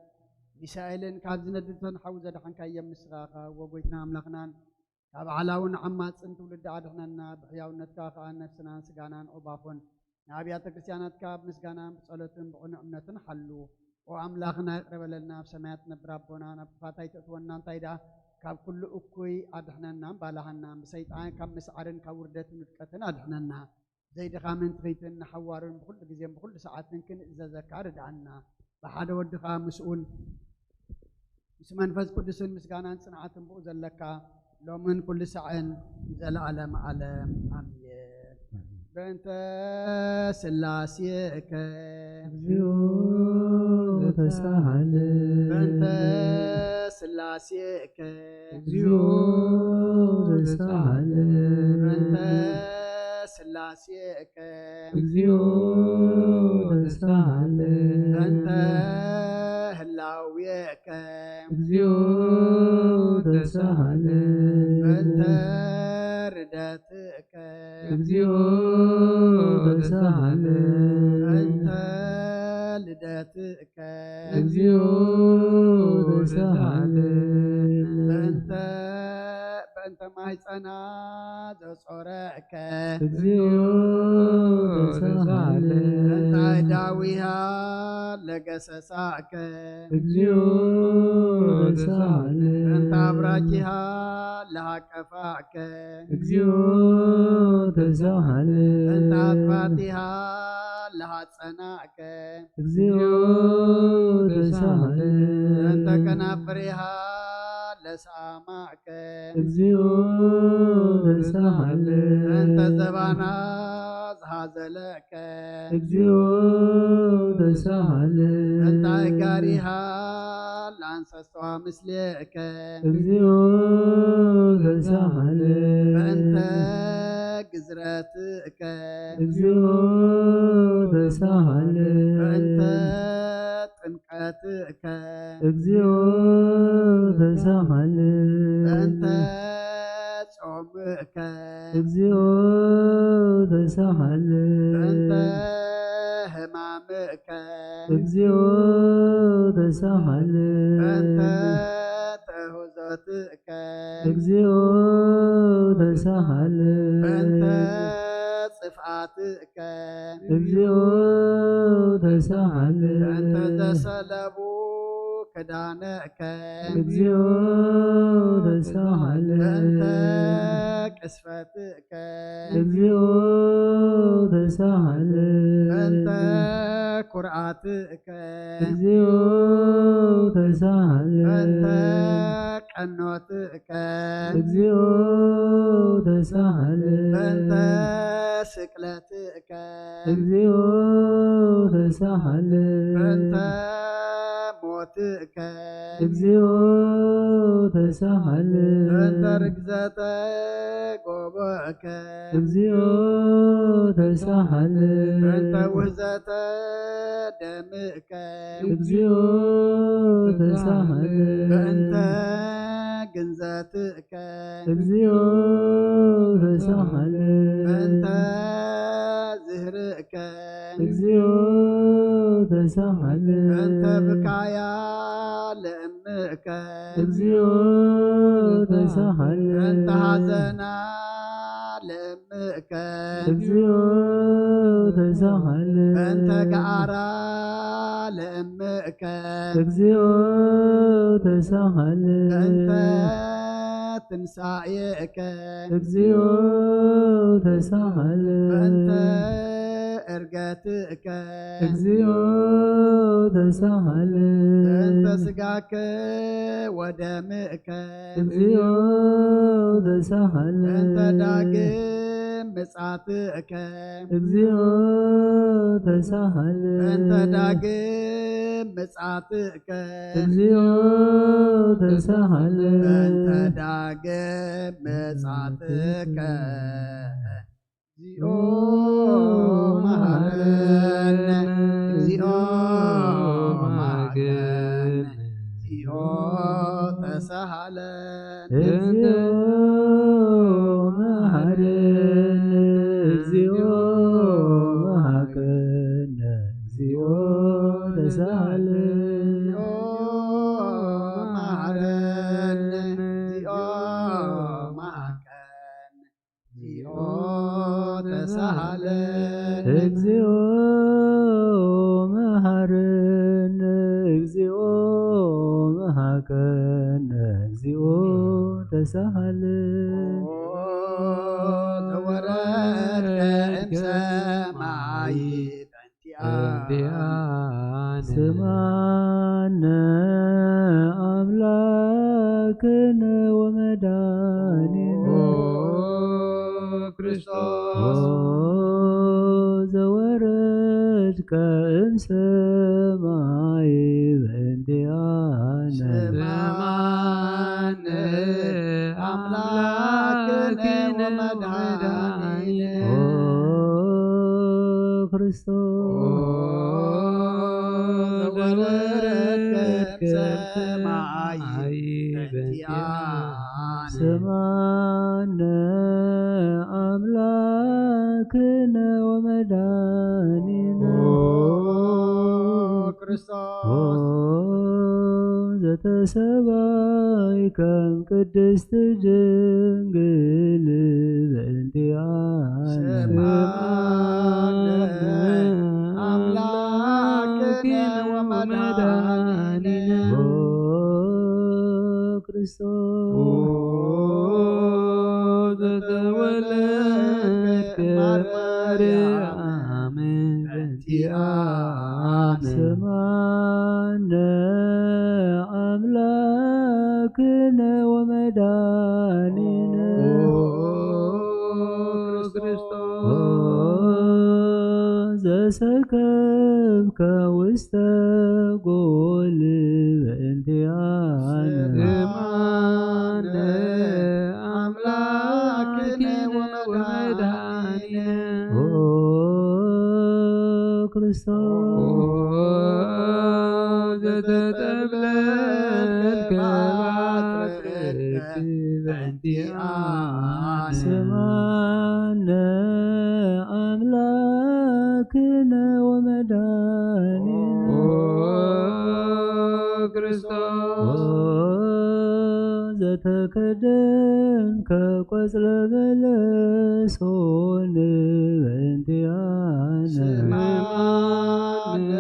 ሚሳኤልን ካብ ዝነድድ እቶን ሓዊ ዘድሓንካዮም ንስኻ ኢኻ። እወ ጎይትና ኣምላኽናን፣ ካብ ዓላውን ዓማጽን ትውልዲ ኣድሕነና፣ ብሕያውነትካ ከኣ ነፍስናን ስጋናን ኦባኹን ንኣብያተ ክርስቲያናትካ ብምስጋናን ብጸሎትን ብቕኑዕ እምነትን ሓሉ። ኦ ኣምላኽና ይቕረ በለልና፣ ኣብ ሰማያት ትነብር ኣቦና፣ ናብ ክፋት ኣይተእትወና፣ እንታይ ደኣ ካብ ኩሉ እኩይ ኣድሕነና፣ ባልሃና፣ ብሰይጣን ካብ ምስዓርን ካብ ውርደትን ውድቀትን ኣድሕነና። ዘይድኻምን ትኺትን ንሓዋሩን ብኹሉ ግዜን ብኹሉ ሰዓትን ክንእዘዘካ ርድኣና። ብሓደ ወድኻ ምስኡን ምስ መንፈስ ቅዱስን ምስጋናን ጽንዓትን ብኡ ዘለካ ሎምን ኩሉ ሳዕን ንዘለዓለም ዓለም ኣሜን። በእንተ ስላሴከ እግዚኦ ተሳሃለ። በእንተ ስላሴከ እግዚኦ ተሳሃለ። በእንተ ስላሴከ እግዚኦ ተሳሃለ። በእንተ ህላዌከ እግዚኦ ተሳሃለ። በእንተ ርደትከ እግዚኦ ተሳሃለ። በእንተ ልደትከ እግዚኦ ተሳሃለ። በእንተ በእንተ ማህፀና ዘጾረከ እግዚኦ ተሳሃለ። በእንተ ኣእዳዊሃ ለገሰሳከ እግዚኦ ተሳሃለ። በእንተ ኣብራኪሃ ለሃቀፋከ እግዚኦ ተሳሃለ። በእንተ ኣጥባቲሃ ለሃጸናከ እግዚኦ ተሳሃለ። በእንተ ከናፍሪሃ ለሳማከ እግዚኦ ተሳሃለ። በእንተ ዘባና ዝሃዘለከ እግዚኦ ተሳሃለ። በእንተ ኣእጋሪሃ ለኣንሰስዋ ምስሌከ እግዚኦ ተሳሃለ። በእንተ ግዝረትከ እግዚኦ ተሳሃለ። በእንተ ጥምቀትከ እግዚኦ ተሳሃለ። በእንተ ጾምከ እግዚኦ ተሳሃለ። በእንተ ሕማምከ እግዚኦ ተሳሃለ። በእንተ ትእህዞትከ እግዚኦ ተሳሃለ። በእንተ ጽፍኣትከ እግዚኦ ተሳሃለ። በእንተ ዘሰለቡ ክዳነከ እግዚኦ ተሳሃለ። በእንተ ቅስፈትከ እግዚኦ ተሳሃለ። በእንተ ኩርዓትከ እግዚኦ ተሳሃለ። በእንተ ቀኖትከ እግዚኦ ተሳሃለ። በእንተ ስቅለትከ እግዚኦ ተሳሃለ። በእንተ ሞትከ እግዚኦ ተሳሃለ። በእንተ ርግዘተ ጎቦእከ እግዚኦ ተሳሃለ። በእንተ ውህዘተ ደምከ እግዚኦ ተሳሃለ። በእንተ ግንዘትከ እግዚኦ ተሳሃለ። በእንተ ዝህርእ ከ እግዚኦ ተሳሃለ። በእንተ ብካያ ለእምእከ እግዚኦ ተሳሃለ። በእንተ ሐዘና ለእምእከ እግዚኦ ተሳሃለ። በእንተ ገዓራ ለእምእከ እግዚኦ ተሳሃለ። በእንተ ትንሳኤከ እግዚኦ ተሳሃለ። በእንተ እርገትከ እግዚኦ ተሳሃለ። በእንተ ስጋከ ወደምከ እግዚኦ ተሳሃለ። በእንተ ዳግም ምጻትከ እግዚኦ ተሳሃለ። በእንተ ዳግም ምጻትከ እግዚኦ ተሳሃለ። በእንተ ዳግም ምጻትከ እግዚኦ መሃረነ፣ እግዚኦ መሃረነ፣ እግዚኦ ተሳሃለ። እግዚኦ መሃረነ፣ እግዚኦ መሃረነ፣ እግዚኦ ተሳሃለ። እግዚኦ መሃረነ፣ እግዚኦ መሃረነ፣ እግዚኦ ተሳሃለ። እግዚኦ መሃረነ፣ እግዚኦ መሃረነ፣ እግዚኦ ተሳሃለ። ኦ ዘወረድከ እምሰማይ በእንቲአነ ስምዓነ አምላክነ ወመድኃኒነ። ኦ ክርስቶስ ኦ ዘወረድከ እምሰማይ በእንቲአነ ስምዓነ አምላክነ ወመድኃኒነ። ኦ ክርስቶስ ኦ ዘወረድከ እምሰማይ በእንቲአነ ስምዓነ አምላክነ ወመድኃኒነ። ኦ ክርስቶስ ኦ ዘተሰባይከ እምቅድስት ድንግል በእንቲአነ ስምዓነ አምላክነ ወመድኃኒነ። ኦ ክርስቶስ ኦ ዘተወለድከ እምአርያም በእንቲአነ ስምዓነ አምላክነ ወመድኃኒነ። ኦ ክርስቶስ ኦ ዘሰከብከ ውስተ ጎል በእንቲአነ ስምዓነ አምላክነ ወመድኃኒነ። ኦ ክርስቶስ ኦ ዘተጠብለልከ በአጽርቅከ በእንቲአነ ስምዓነ አምላክነ ወመድኃኒነ። ኦ ክርስቶስ ኦ ዘተከደንከ ቆጽለ በለስ ሆን በእንቲአነ ስምዓነ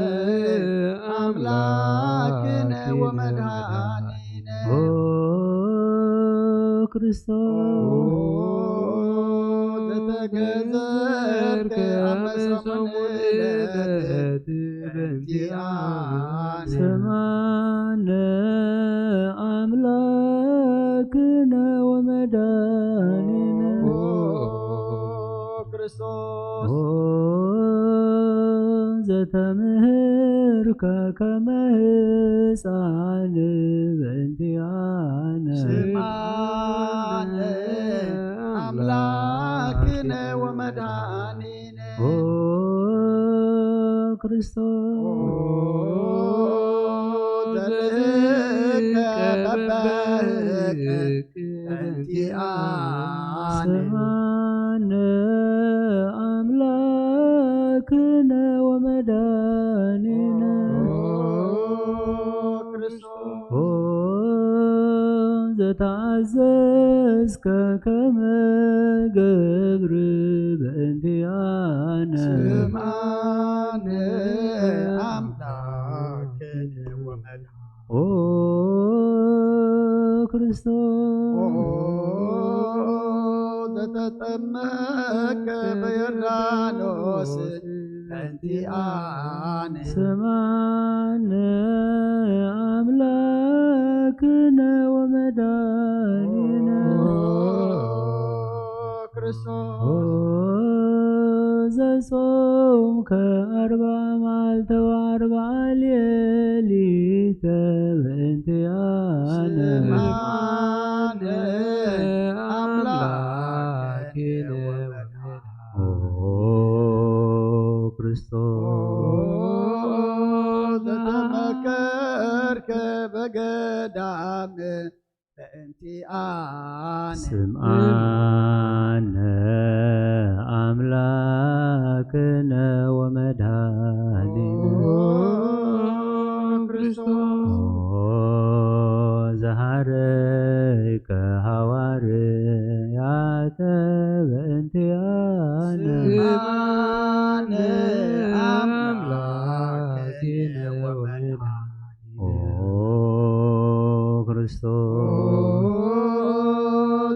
አምላክነ ወመድኃኒነ። ኦ ክርስቶስ ኦ ዘተገዘርከ አመ ሰሙን ዕለት እንቲኣነ ስምዓነ ኣምላክነ ወመድኃኒነ። ኦ ክርስቶስ። ኦ ዘተምህርከ ከመ ህፃን በእንቲኣነ። ስምዓነ ኣምላክነ ወመድኃኒነ። ኦ ክርስቶስ። ኦ ዘልእከ በበህቅ እንቲኣነ። ስምዓነ ኣምላክነ ወመድኃኒነ። ኦ ክርስቶስ። ኦ ዘተኣዘዝከ ከመ ገብር በእንቲኣነ። ስምዓነ ኣምላክነ ወመድኃኒነ። ኦ ክርስቶስ። ኦ ዘተጠመከ በዮርዳኖስ በእንቲኣነ። ስምዓነ ኣምላክነ ወመድኃኒነ። ኦ ክርስቶስ። ኦ ዘጾምከ ኣርብዓ መዓልተ ወኣርብዓ ሌሊተ በእንቲኣነ። ስምዓነ ኣምላክነ ወመድኃኒነ። ኦ ክርስቶስ። ኦ ዘተመከርከ በገዳም በእንቲኣነ። ስምዓነ ኣምላክነ ወመድኃኒነ። ኦ ክርስቶስ። ኦ ዘሃረይከ ሃዋርያተ በእንቲኣነ። ስምዓነ ኣምላክነ ወመድኃኒነ። ኦ ክርስቶስ። ኦ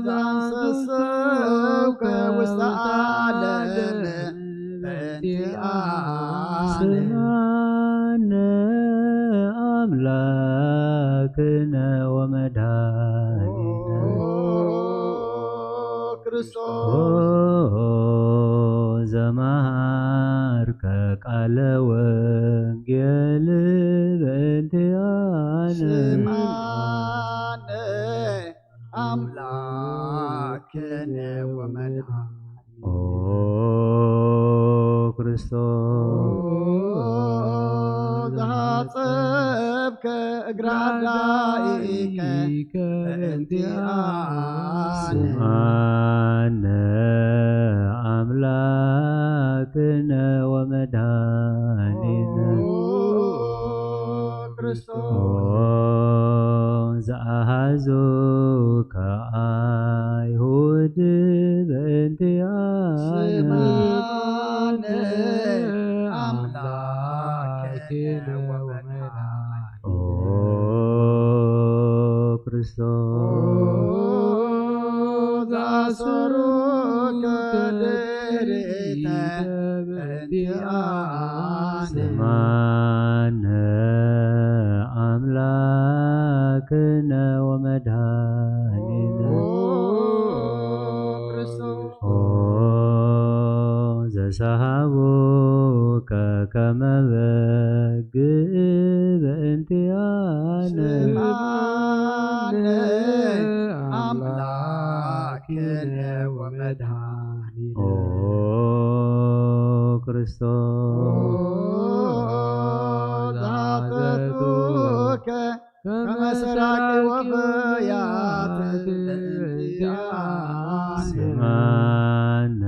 ዘአንሰሰውከ ውስተ ዓለም በእንቲኣነ። ስምዓነ ኣምላክነ ወመድኃኒነ። ኦ ክርስቶስ። ኦ ዘመሃርከ ቃለ ወንጌል በእንቲኣነ። ስምዓነ ኣምላክነ ወመድኃኒነ። ኦ ክርስቶስ። ኦ ዘሃጸብከ እግራ ዳኢከ በእንቲኣነ። ስምዓነ ኣምላክነ ወመድኃኒነ። ኦ ክርስቶስ። ኦ ዘአሃዙከ አይሁድ በእንቲኣነ። ስምዓነ ኣምላክነ ወመድኃኒነ። ኦ ክርስቶስ። ኦ ዘአሰሩከ ድሪተ በእንቲኣነ። ስምዓነ ኣምላክነ ወመድኃኒነ። ኦ ክርስቶስ። ኦ ዘሰሃቡከ ከመ በግዕ በእንቲኣነ። ስምዓነ ኣምላክነ ወመድኃኒነ። ኦ ክርስቶስ። ኦ ዘሃተቱከ ከመ ሰራቂ ወፈያት በእንቲኣነ። ስምዓነ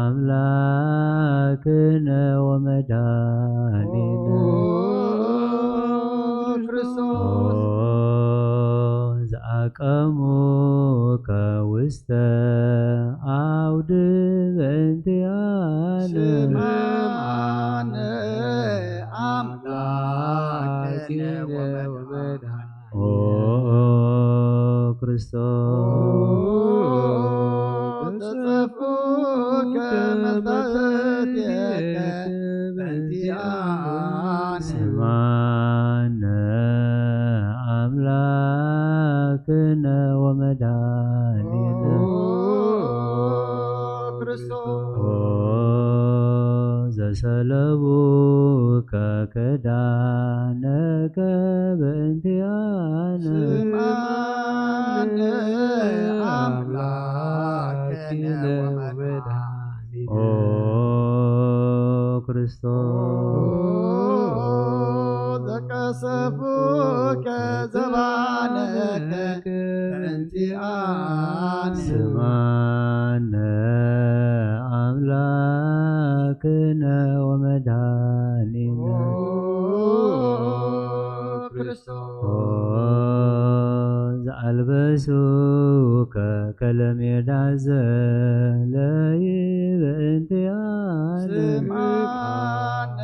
ኣምላክነ ወመድኃኒነ። ኦ ክርስቶስ። ኦ ዘአቀሙከ ውስተ አውድ በእንቲኣነ። ስምዓነ ኣምላክነ ወመድኃኒነ። ኦ ክርስቶስ። ኦ ተጸፍኡከ መልታእትየከ በእንቲኣ ሰለቡከ ክዳነከ በእንቲኣነ። ስምዓነ ኣምላክነ ወመድኃኒነ። ኦ ክርስቶስ። ዘቀሰፉከ ዘባነከ በእንቲኣነ። ስምዓነ ኣምላክነ ወመድኃኒነ። ኦ ክርስቶስ። ኦ ዘኣልበሱከ ከለሜዳ ዘለይ በእንቲኣነ። ስምዓነ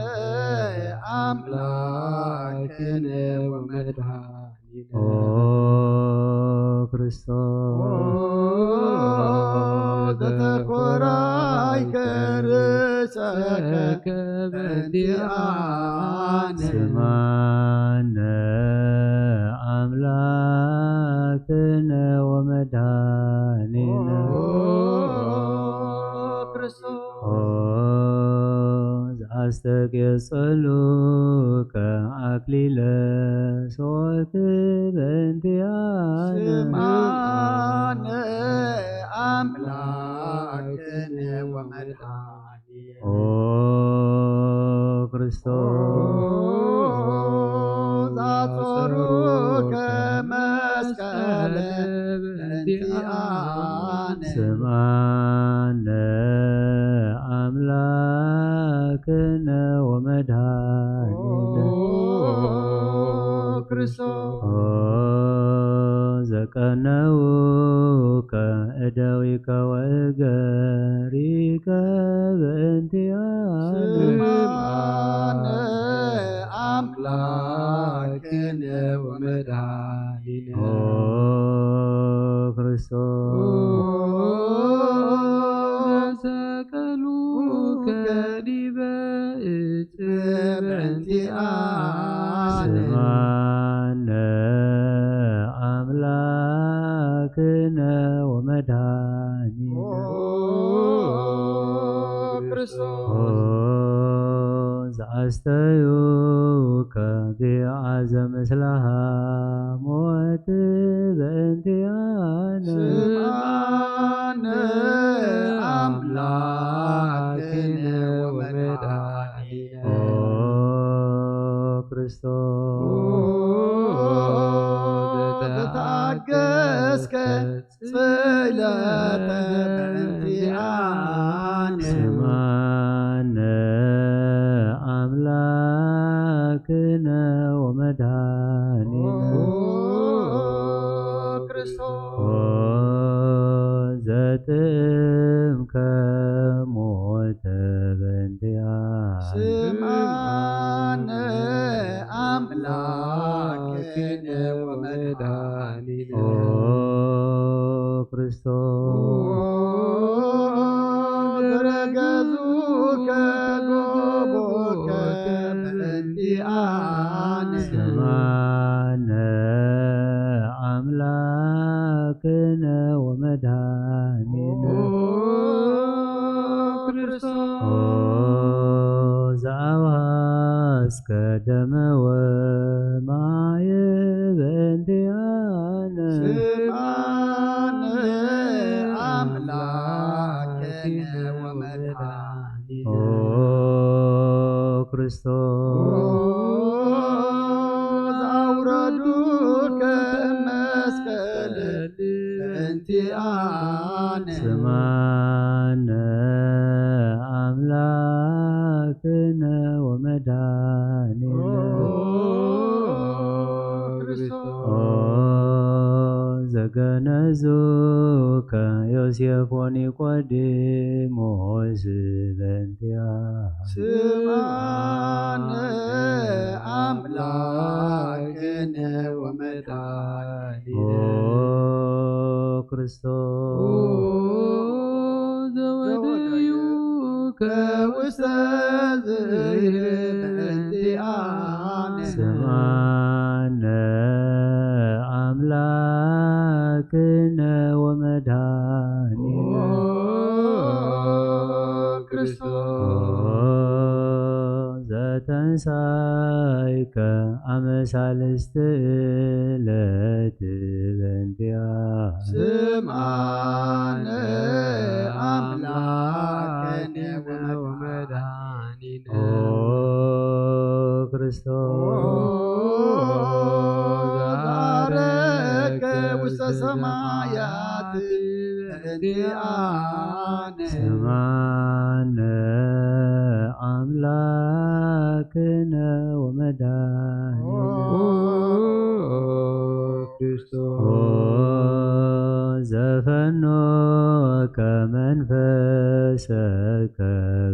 ኣምላክነ ወመድኃኒነ። ኦ ክርስቶስ። ኦ ዘተኮራይከ ርእሰከ በእንቲኣነ። ስምዓነ ኣምላክነ ወመድኃኒነ። ኦ ክርስቶስ። ኦ ዘኣስተቅየጸሉከ ኣክሊለ ሶክ በእንቲኣነ። ስምዓነ ኣምላክነ ወመድኃኒነ። ኦ ክርስቶስ። ዛጾሩከ መስቀለ በእንቲኣነ። ስምዓነ ኣምላክነ ወመድኃኒነ። ኦ ክርስቶስ። ኦ ዘቀነውከ እደዊከ ወእገሪከ በእንቲኣነ። ስምዓነ ኣምላክነ ወመድኃኒነ። ኦ ክርስቶስ። ኦ ዘሰቀሉከ ዲበ እጽ በእንቲኣነ። ስምዓነ ኣምላክነ ወመድኃኒነ። ኦ ክርስቶስ። ኦ ዘኣስተዩከ ቢዓ ዘምስለ ሃሞት በእንቲኣነ። ስምዓነ ኣምላክነ ወመድኃኒነ። ኦ ክርስቶስ። ኦ ዘተኣገስከ ስእለተ በእንቲኣነ። ስምዓነ ኣምላክነ ወመድኃኒነ። ኦ ክርስቶስ። ኦ ዘጥእምከ ሞተ በእንቲኣነ። ስምዓነ ኣምላክነ ወመድኃኒነ። ኦ ክርስቶስ። ኦ ዘረገጹከ ጎቦከ በእንቲኣነ። ስምዓነ ኣምላክነ ወመድኃኒነ። ኦ ክርስቶስ። ኦ ዘኣውሃስከ ደመ ወማየ በእንቲኣነ። ስምዓነ ኣምላክነ ወመድኃኒነ። ኦ ክርስቶስ። ኦ ዘኣውረዱከ መስቀል በእንቲኣነ። ስምዓነ ኣምላክነ ወመድኃኒነ። ኦ ክርስቶስ። ኦ ዘገነዙከ ዮሴፍ ወኒቆዲሞስ በእንቲኣነ። ስምዓነ ኣምላክነ ወመድኃኒነ። ኦ ክርስቶስ። ኦ ዘወደዩከ ውስተ ዝይር በእንቲኣነ። ስምዓነ ኣምላክነ ወመድኃኒነ። ኦ ክርስቶስ። ኦ ላይከ ኣመሳልስቲ እለት በንቲያ ስምዓነ ኣምላክነ ወመድኃኒነ ኦ ክርስቶስ ዛረከ ውስተ ሰማያት በእንቲአነ ስምዓነ ኣምላክነ ወመድኃኒነ ኦ ክርስቶስ ኦ ዘፈኖከ መንፈሰከ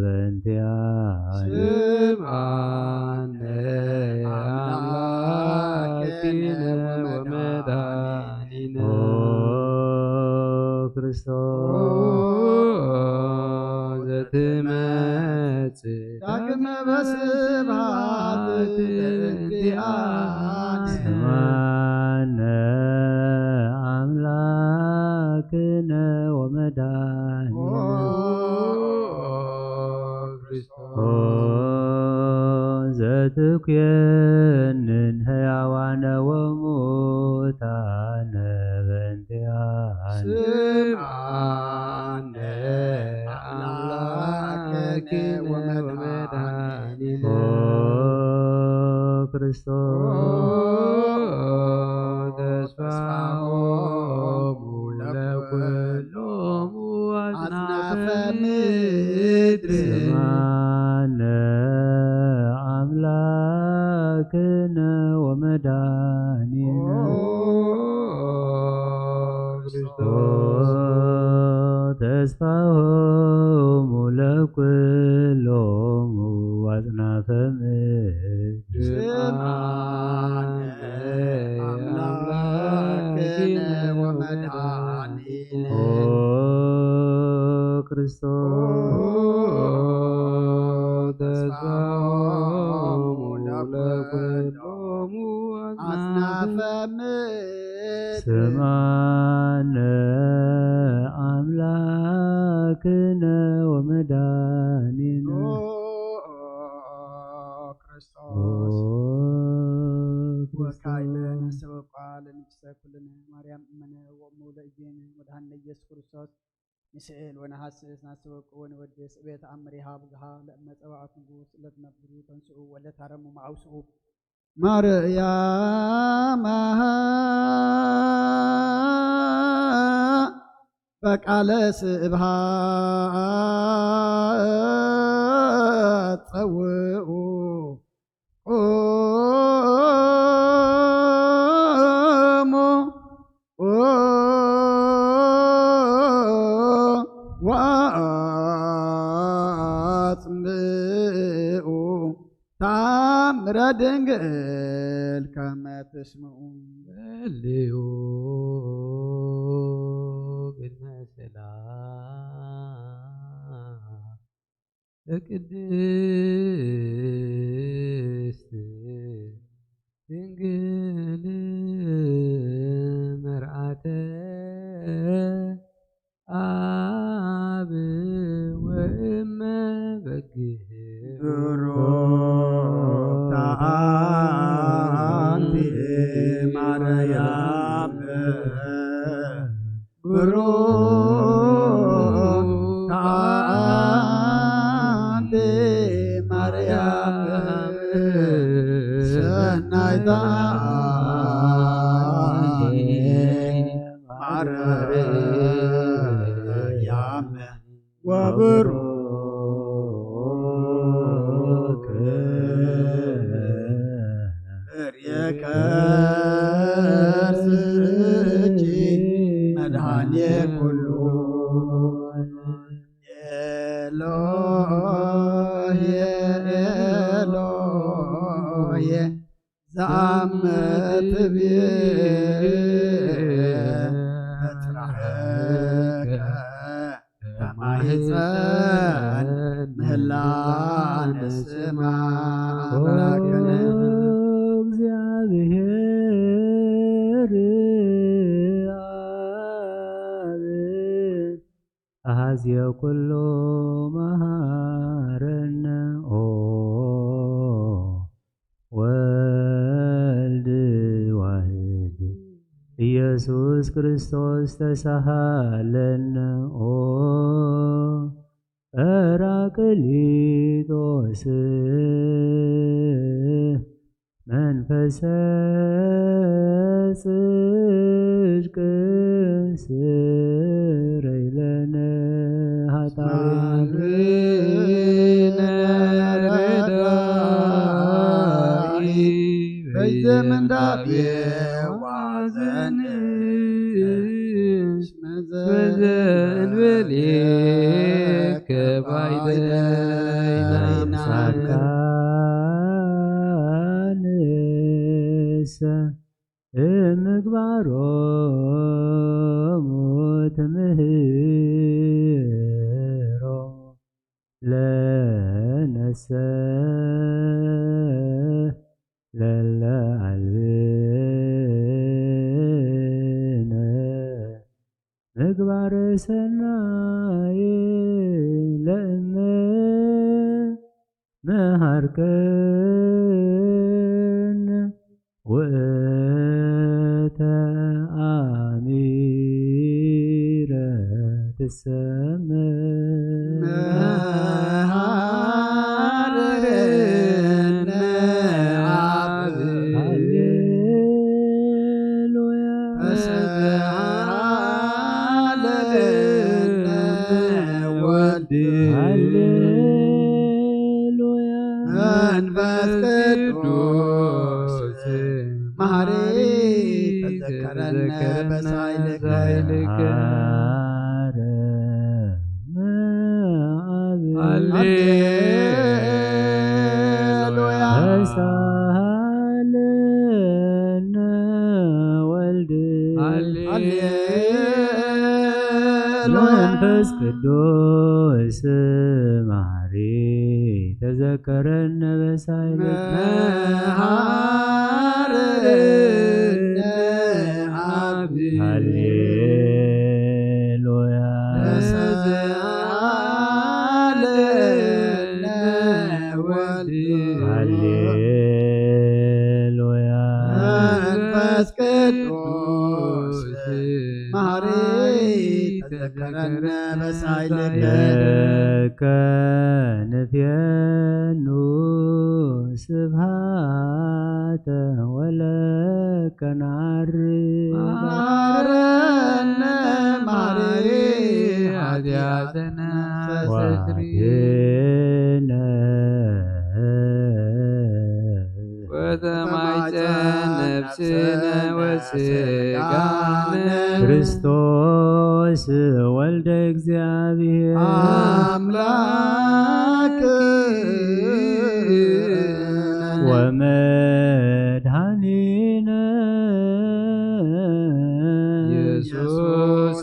በእንቲአነ ስምዓነ ኣምላክነ ወመድኃኒነ ኦ ክርስቶስ ዘትመጽእ ዳግመ በስብሐት በእንቲአነ ስምዓነ ኣምላክነ ወመድኃኒነ ኦ ክርስቶስ ኦ ዘትኩንን ሕያዋነ ወሙታነ በእንቲአነ ስምዓነ ኣምላክነ ወመድኃኒነ ኦ ክርስቶስ ተስፋሆሙ ለኩሎሙ አጽናፈ ምድር ስምዓነ ኣምላክነ ወመድኃኒነ ኦ ክርስቶስ ተስፋሆሙ ለኩሎሙ አጽናፈ ምድር ስምዓነ አምላክነ ወመድኃኒነ ኦ ክርስቶስ ተስፋሆሙ ለኩሎሙ አጽናፈ ምድር ስምዓነ አምላክነ ወመድኃኒነ ኦ ክርስቶስ ኦ ወካዕበ ክርስቶስ። ነሰበቋ ለንግሥተ ኩልነ ማርያም እመነ ወእሙ ለእዜነ ወመድኃኒነ ኢየሱስ ክርስቶስ ንስእል ወነሃስስ ናስተበቁ ወንወድስ እቤት አምር ይሃብ ግሃ ለእመ ጸባዖት ንጉስ ለትነብሩ ተንስኡ ወለታረሙ መዓውስኡ ማርያም በቃለ ስብሃት ጸውኡ ቁሙ ወአጽምኡ ታምረ ድንግል ከመ ትስምዑ። ጸልዩ ቅድመ ስላ ለቅድስት ድንግል መርዓተ አብ ወእመ በግዕ ብሩክተ አንቲ ማርያም ብሩክተ አንቲ ማርያም ሰናይተ አንቲ ማርያም ወብሩክ ፍሬ ከርስኪ መድኃኔ ኩሉ። ኤሎሄ ኤሎሄ ዘአመ ትቤ እጽራከ ከማይጸን ምህላነ ስማ አምላክነ። እግዚአብሔር አብ አሐዜ ኩሉ መሐረነ ኦ ክርስቶስ ተሳሃለነ ኦ ጳራቅሊጦስ መንፈሰ ጽድቅ ስረይ ለነ ኃጣውእ። በዘመንዳቤ ዋዘንሽ መዘንበሌከ ባይደይና ሳካንሰ እምግባሮሙ ትምህሮ ለነሰ ለለ አልብነ ምግባረ ሰናይ ለእመ መሃርከነ ውእተ አሚረ ትሰመ መሃረነ አብ ሃሌሉያ ተሳሃለነ ወልድ ሃሌሉያ መንፈስ ቅዱስ መሐሪ ተዘከረነ በሳይልከ መሐረነ አብ ሃሌሉያ ተሳሃለነ ወልድ ሃሌሉያ መንፈስ ቅዱስ መሐሪ ተዘከረነ በሳይልከ መሐረነ አብ ሃሌሉያ ተሳሃለነ ወልድ ሃሌሉያ መንፈስ ቅዱስ መሐሪ ተዘከረነ በሳይልከ ለከ ንፌኑ ስብሃተ ወለከ ነዐርግ መሐረነ መሐሪ ኃጢአተነ አስተስሪ ወአድህነ ወተማይፀን ነፍስነ ወስጋነ ክርስቶስ ወልደ እግዚአብሔር አምላክ ወመድኃኒነ ኢየሱስ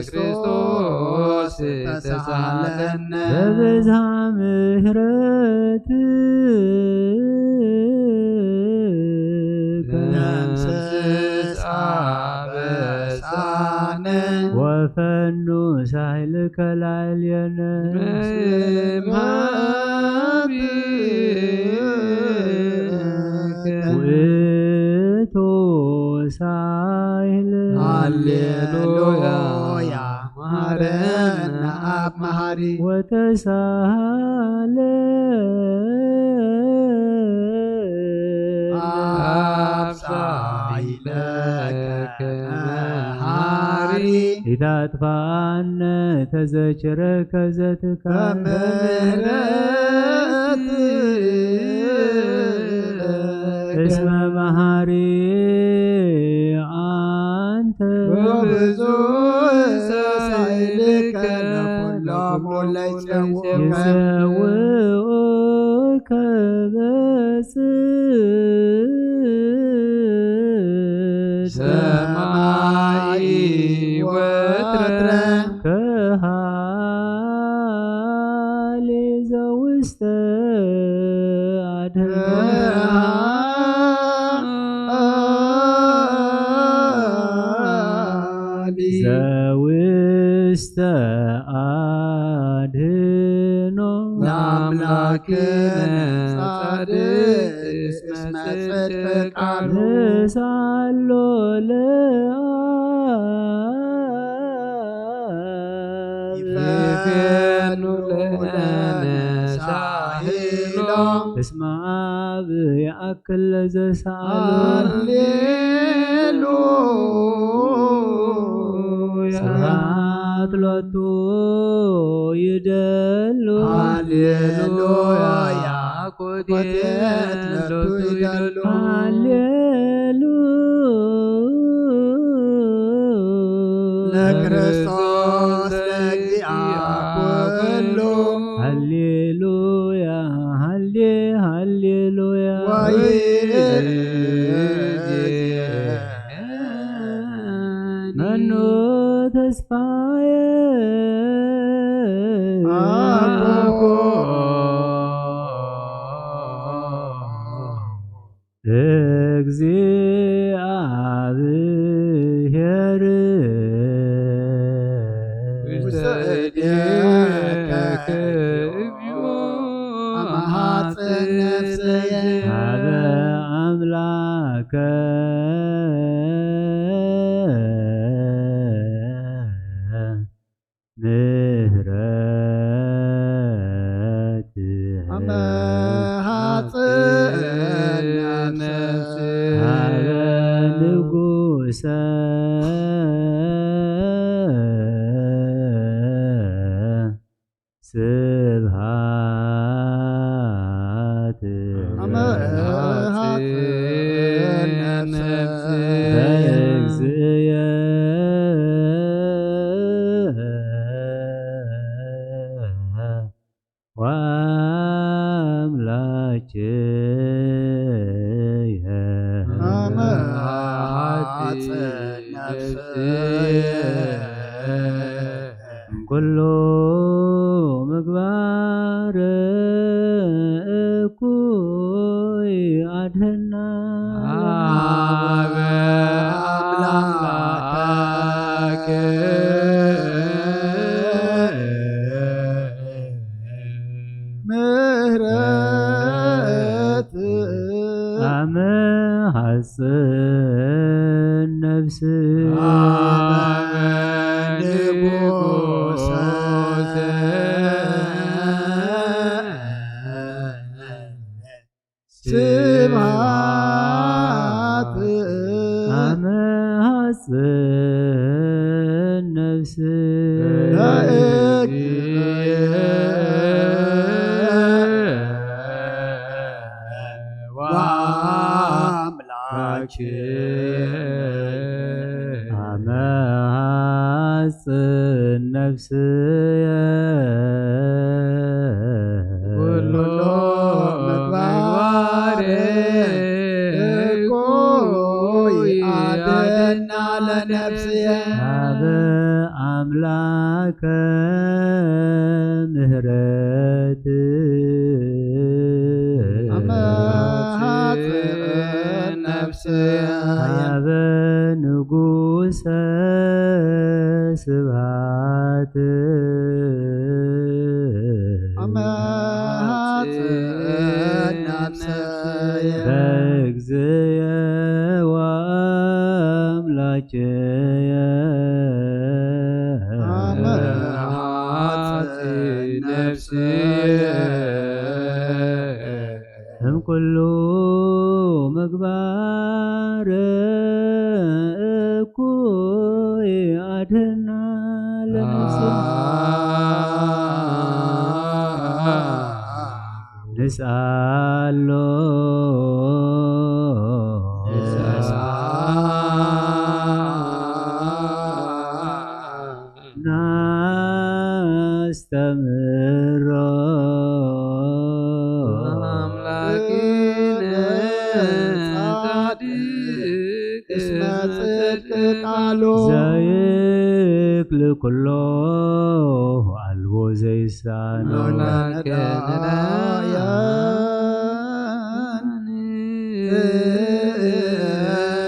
ክርስቶስ ተሳሃለነ በብዝሃ ምሕረትከ ደምስስ አበሳነ ወፈኑ ሳይልከ ላዕሌነ ውእቱ ሳይል ሃሌሉያ መሐረነ አብ መሐሪ ወተሳሃለ አብ ሳይለከ መሐሪ ኢታጥፋነ ተዘችረከ ዘትካል በምህረት እስመ መሐሪ አንተ ወብዙ ሳይልከ ለኩሎሙ ለይጸውዑከ ይጸውዑከ በጽድቅ ሰማይ ወትረ ከሃሌ ዘውስተ አድህኖ ዘውስተ አድህኖ ለአምላክነ ጻድቅ እስመ ጽድቅ ቃሉ ንሳሎ ለአብ ይፌኑ ለነ ሳሂሎ እስመ አብ ይአክል ለዘሰአሎ። ሃሌሉያ። ስብሐት ሎቱ ይደሉ። ሃሌሉያ። ኮቴት ሎቱ ይደሉ። ሃሌሉያ። ለክርስቶስ ለእግዚአ ኩሉ። ሃሌሉያ፣ ሃሌ-፣ ሃሌሉያ። ወይእዜኒ መኑ ተስፋየ አኮ እግዚአብሔር ውስተ እዴከ እግዚኦ አመ ሐጽን ነፍስየ ሀበ አምላከ ምህረት አመ ሐጽን ነፍስ ሀበ ንጉሰ ስብሐት አመ ሐጽን ነፍስ በእግዚእየ ወአምላኬየ አመ ሐጽን ነፍስየ እምኩሉ ምግባር እኩይ አድህና ሀበ አምላክ ምህረት አመ ሐጽን ነፍስ አመ ንጉሰ ስብሐት አመ ሐጽን ነፍስ ለእግዚእ ወአምላክ አመ ሐጽን ነፍስየ ኩሉ ምግባር እኩይ አደና ለነፍስየ ሀበ አምላከ ምህረት አመ ሐጽን ነፍስየ ሀበ ንጉሰ ስብሐት አመ ሐጽን ነፍስየ በእግዚእየ ወአምላኬየ አመ ሐጽን ነፍስየ እምኩሉ ምግባር እኩይ አድህና ለነፍስየ ንስአሎ ናስተምሮ አምላኪነ ጻድቅ እስመ ጽድቅ ቃሉ ዘይክል ኩሎ አልቦ ዘይሳኖ አምላከ ነዳያን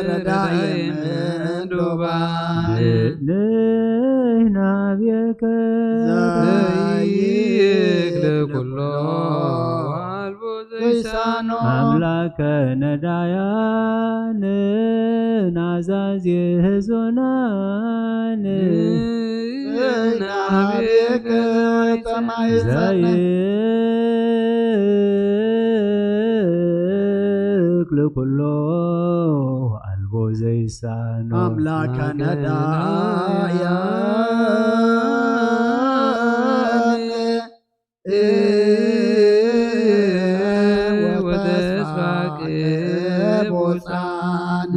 ረዳኢ ምንዱባን ንሕና ቤከ ዘይክል ኩሎ አልቦ ኣምላከ ነዳያን ናዛዚ ህዙናን ናቤከ ተማይጸነ ዘይክል ኩሎ ኣልቦ ዘይሳኖ ኣምላከ ነዳያን ወተስፋ ቅቡጻን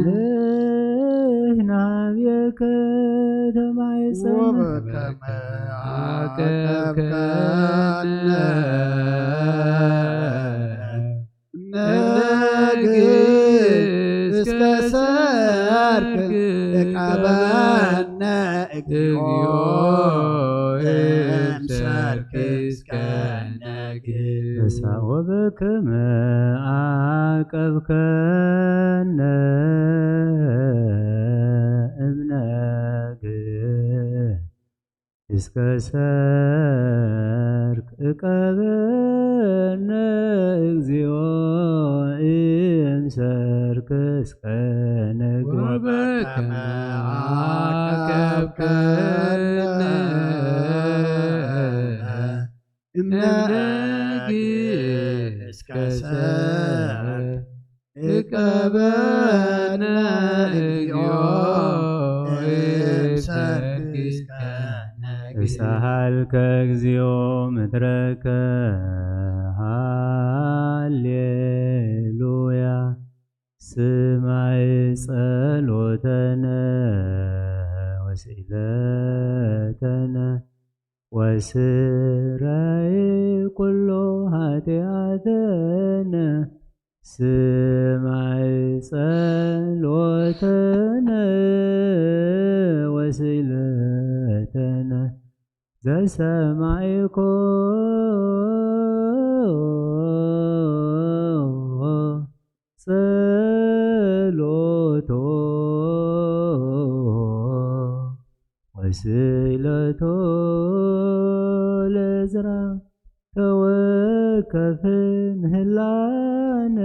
ናቤከ ተማይጸነ ወበከመ ዓቀብከነ እምነግ እስከ ሰርክ እቀበነ እግዚኦ እምሰርክ እስከ ነግ እሳ ወበከመ ዓቀብከነ እምነግ እስከ ሰርክ እቀበነ እግዚኦ እምሰርክ እስከ ነግ ወበከመ ዓቀብከነ እምነግ እስከ ሰርክ እቀበነ እግዚኦ እምሰርክ እስከ ነግ እሳሃልከ እግዚኦ ምድረከ ሃሌሉያ ስማይ ጸሎተነ ወስኢለተነ ወስራይ ኩሎ ኃጢአተነ ስማይ ጸሎተነ ወስኢለተነ ዘሰማይኮ ጸሎቶ ወስለቶ ለዝራ ተወከፍ ምህላነ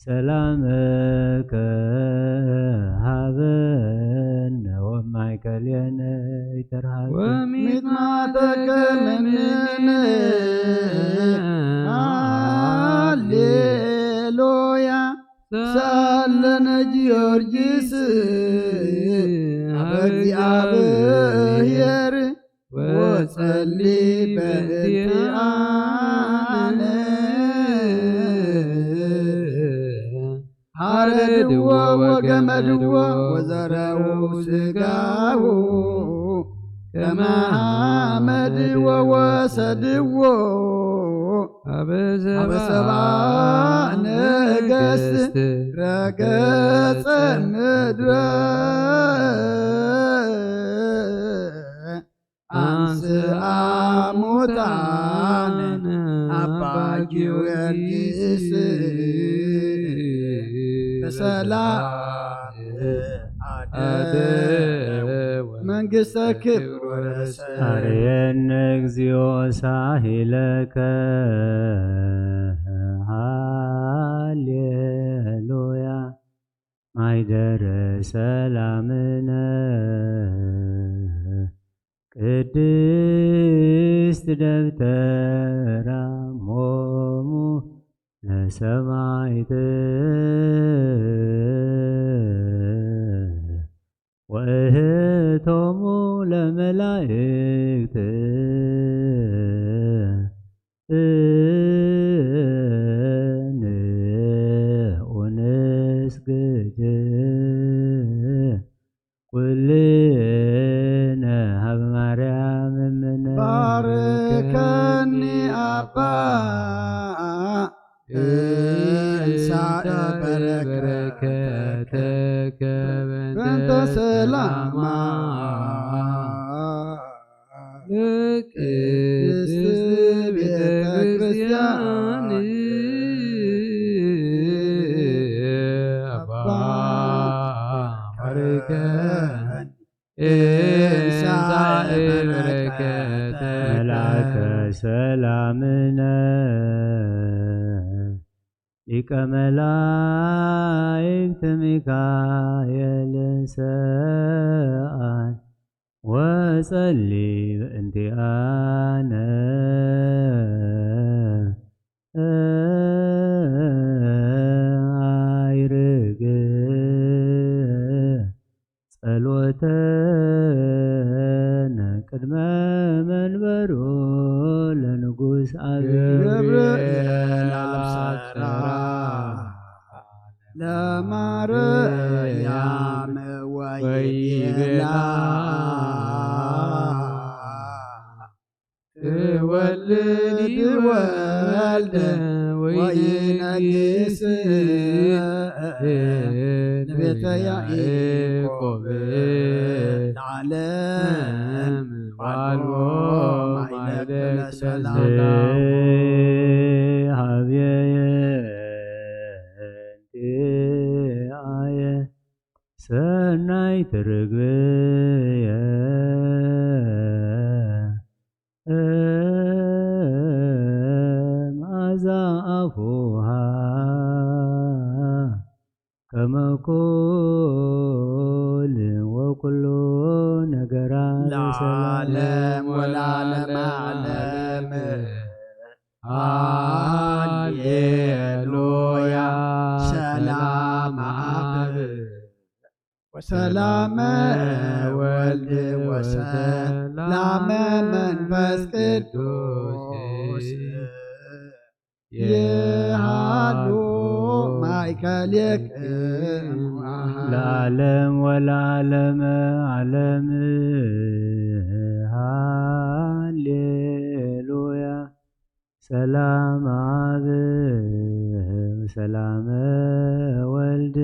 ሰላመከ ሃበነ ወማእከሌነ ይተርሃበ ወሚጥማተከ ምንነ ሃሌሉያ ሳለነ ጊዮርጊስ ኣብ እግዚኣብሔር ወጸሊ በእንቲአነ ሓረድዎ ወገመድዎ ወዘረው ስጋሁ ከመ ሓመድ ወወሰድዎ አበ ሰባ ነገስት ረገጸ ምድረ አንስአ ሙታን አባ ጊዮርጊስ በሰላም አደወ መንግስተ ክብር ወረሰ። አርየነ እግዚኦ ሳሂለከ ሃሌሉያ ማይደረ ሰላምነ ቅድስት ደብተራ ሞሙ ለሰማይት ወእህቶሙ ለመላእክት ንዑ ንስግድ ኩልነ ሀበ ማርያም እምነ ባርከኒ አባ እንሳእ በረከተከ በእንተ ሰላማ ቅድስት ቤተ ክርስቲያን አባ ባርከን እንሳእ በረከተ መልአከ ሊቀ መላእክት ሚካኤል ሰአል ወጸሊ እንቲአነ አይርግ ጸሎተነ ቅድመ መንበሩ ለንጉስ አብ ገብርኤል አብሰራ ለማርያም ወይቤላ ትወልድ ወልደ ወይነግስ ንቤተ ያዕቆብ ለዓለም ዋልቦ ማይለቅ ለሰላም ሀብየ እንቲአየ ሰናይ ትርግብየ መዓዛ ኣፉሃ ከመ ኩል ወኩሉ ነገራ ለዓለም ወለዓለም ዓለም። ሃሌሉያ። ሰላም አብ ወሰላመ ወልድ ወሰላመ መንፈስ ቅዱስ ይሃሉ ማእከሌክሙ ለዓለም ወለዓለመ ዓለም። ሃሌሉያ። ሰላም አብ ወሰላመ ወልድ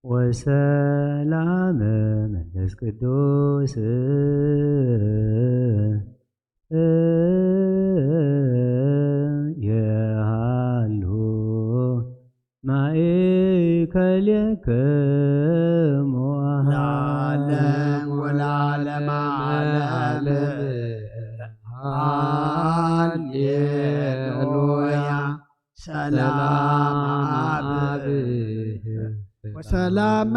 ወሰላመ መንፈስ ቅዱስ የሃሉ ማእከሌክሙ ለዓለም ወለዓለመ ዓለም። ሃሌሉያ። ሰላም አብ ወሰላመ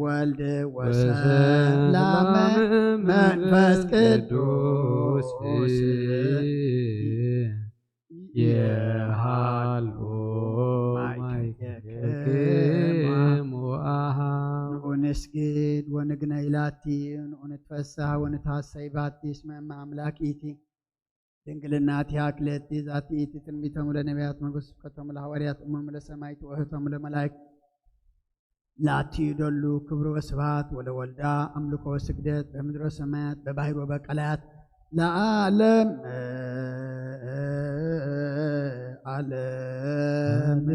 ወልድ ወሰላመ መንፈስ ቅዱስ የሃሉ ማእከሌክሙ አሃ። ንዑ ንስግድ ወንግነይ ላቲ፣ ንዑ ንትፈሳህ ወንትሃሰይ ባቲ፣ እስመ እመ አምላክ ኢቲ። ድንግልና ቲሃ ክልኤቲ ዛቲ ኢቲ ትንቢቶም ለነቢያት መጎስ ስብከቶም ለሐዋርያት እሞም ለሰማይት ወእህቶም ለመላእክት ላቲ ይደሉ ክብር ወስብሐት ወለወልዳ አምልኮ ወስግደት በምድሮ ሰማያት በባህር ወበቀላያት ለዓለም ዓለም።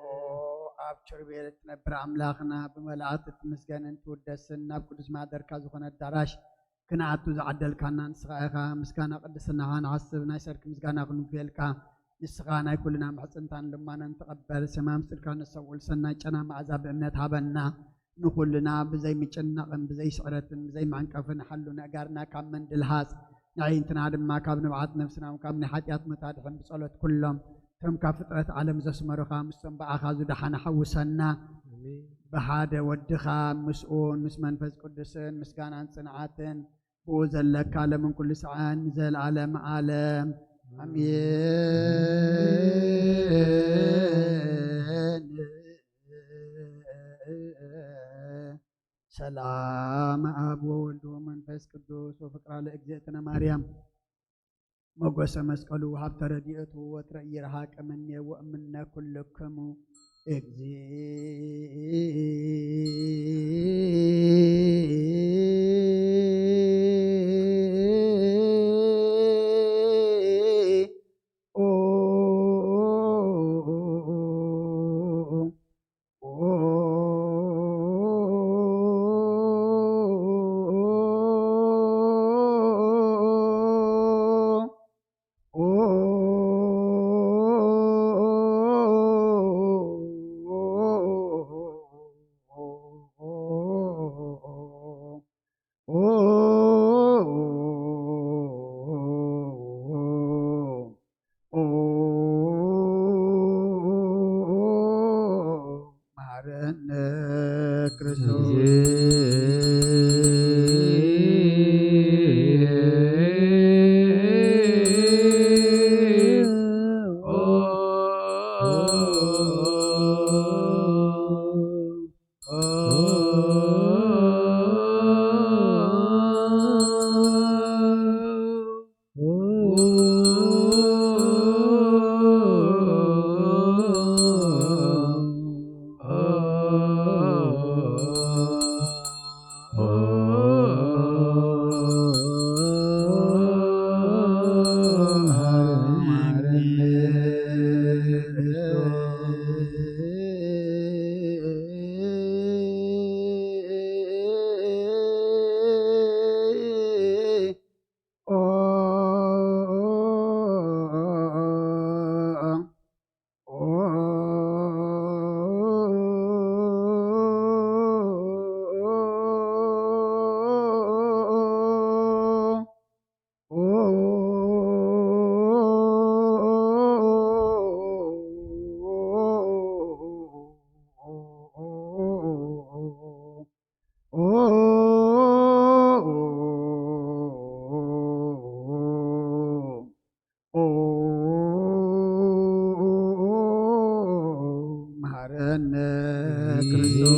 ኦ ኣብ ኪሩቤል እትነብር ኣምላኽና፣ ብመላእክት እትምስገንን ትውደስን፣ ናብ ቅዱስ ማደርካ ዝኾነ ኣዳራሽ ክንኣቱ ዝዓደልካና ንስኻ ኢኻ። ምስጋና ቅድስናኻ ንሓስብ፣ ናይ ሰርክ ምስጋና ክንውፍየልካ። ንስኻ ናይ ኩልና ምሕጽንታን ልማናን ተቐበል። ሰማይ ኣምስልካ ነስተውዕል፣ ሰናይ ጨና መዓዛ ብእምነት ሃበና። ንኹልና ብዘይ ምጭናቕን ብዘይ ስዕረትን ብዘይ መዕንቀፍን ሓሉ። ነእጋርና ካብ መንድል ሃጽ፣ ነዕይንትና ድማ ካብ ንብዓት ነፍስና እውን ካብ ናይ ሓጢኣት ሞት ኣድሕን። ብጸሎት ኩሎም እቶም ካብ ፍጥረት ዓለም ዘስመሩኻ ምስቶም ብኣኻ ዝደሓኑ ሓውሰና። ኣሜን። ብሓደ ወድኻ ምስኡን ምስ መንፈስ ቅዱስን ምስጋናን ጽንዓትን ብኡ ዘለካ ለምን ኩሉ ሰዓን ንዘለዓለም ዓለም ኣሜን። ሰላም አብ ወወልድ ወመንፈስ ቅዱስ ወፍቅራ ለእግዝእትነ ማርያም ሞገሰ መስቀሉ ሀብተ ረድኤቱ ወትረ ኢይርሃቅ እምኔ ወእምነ ኩልክሙ እግዚእ። መሐረነ ክርስቶስ። መሐረነ ክርስቶስ።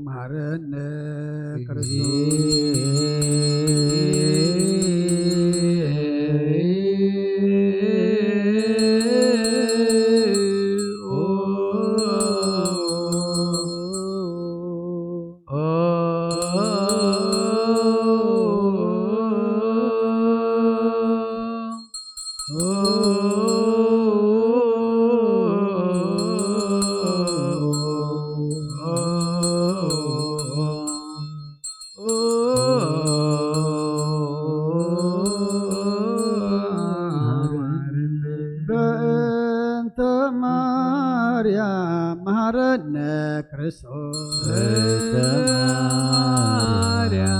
መሐረነ ክርስቶስ። በእንተ ማርያም መሐረነ ክርስቶስ። በእንተ ማርያም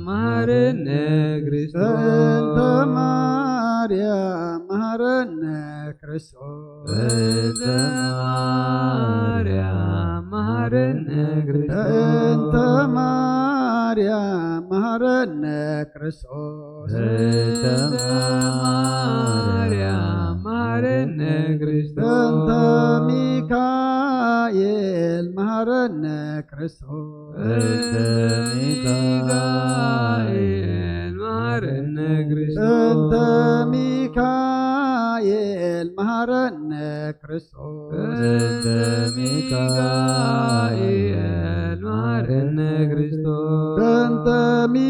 መሐረነ ክርስቶስ። በእንተ ማርያም መሐረነ ክርስቶስ። በእንተ ማርያም መሐረነ ክርስቶስ። በእንተ ማርያም መሐረነ ክርስቶስ። በእንተ ማርያም መሐረነ ክርስቶስ። በእንተ ሚካኤል መሐረነ ክርስቶስ። በእንተ ሚካኤል መሐረነ ክርስቶስ። በእንተ ሚካኤል መሐረነ ክርስቶስ። በእንተ ሚካኤል መሐረነ ክርስቶስ። በእንተ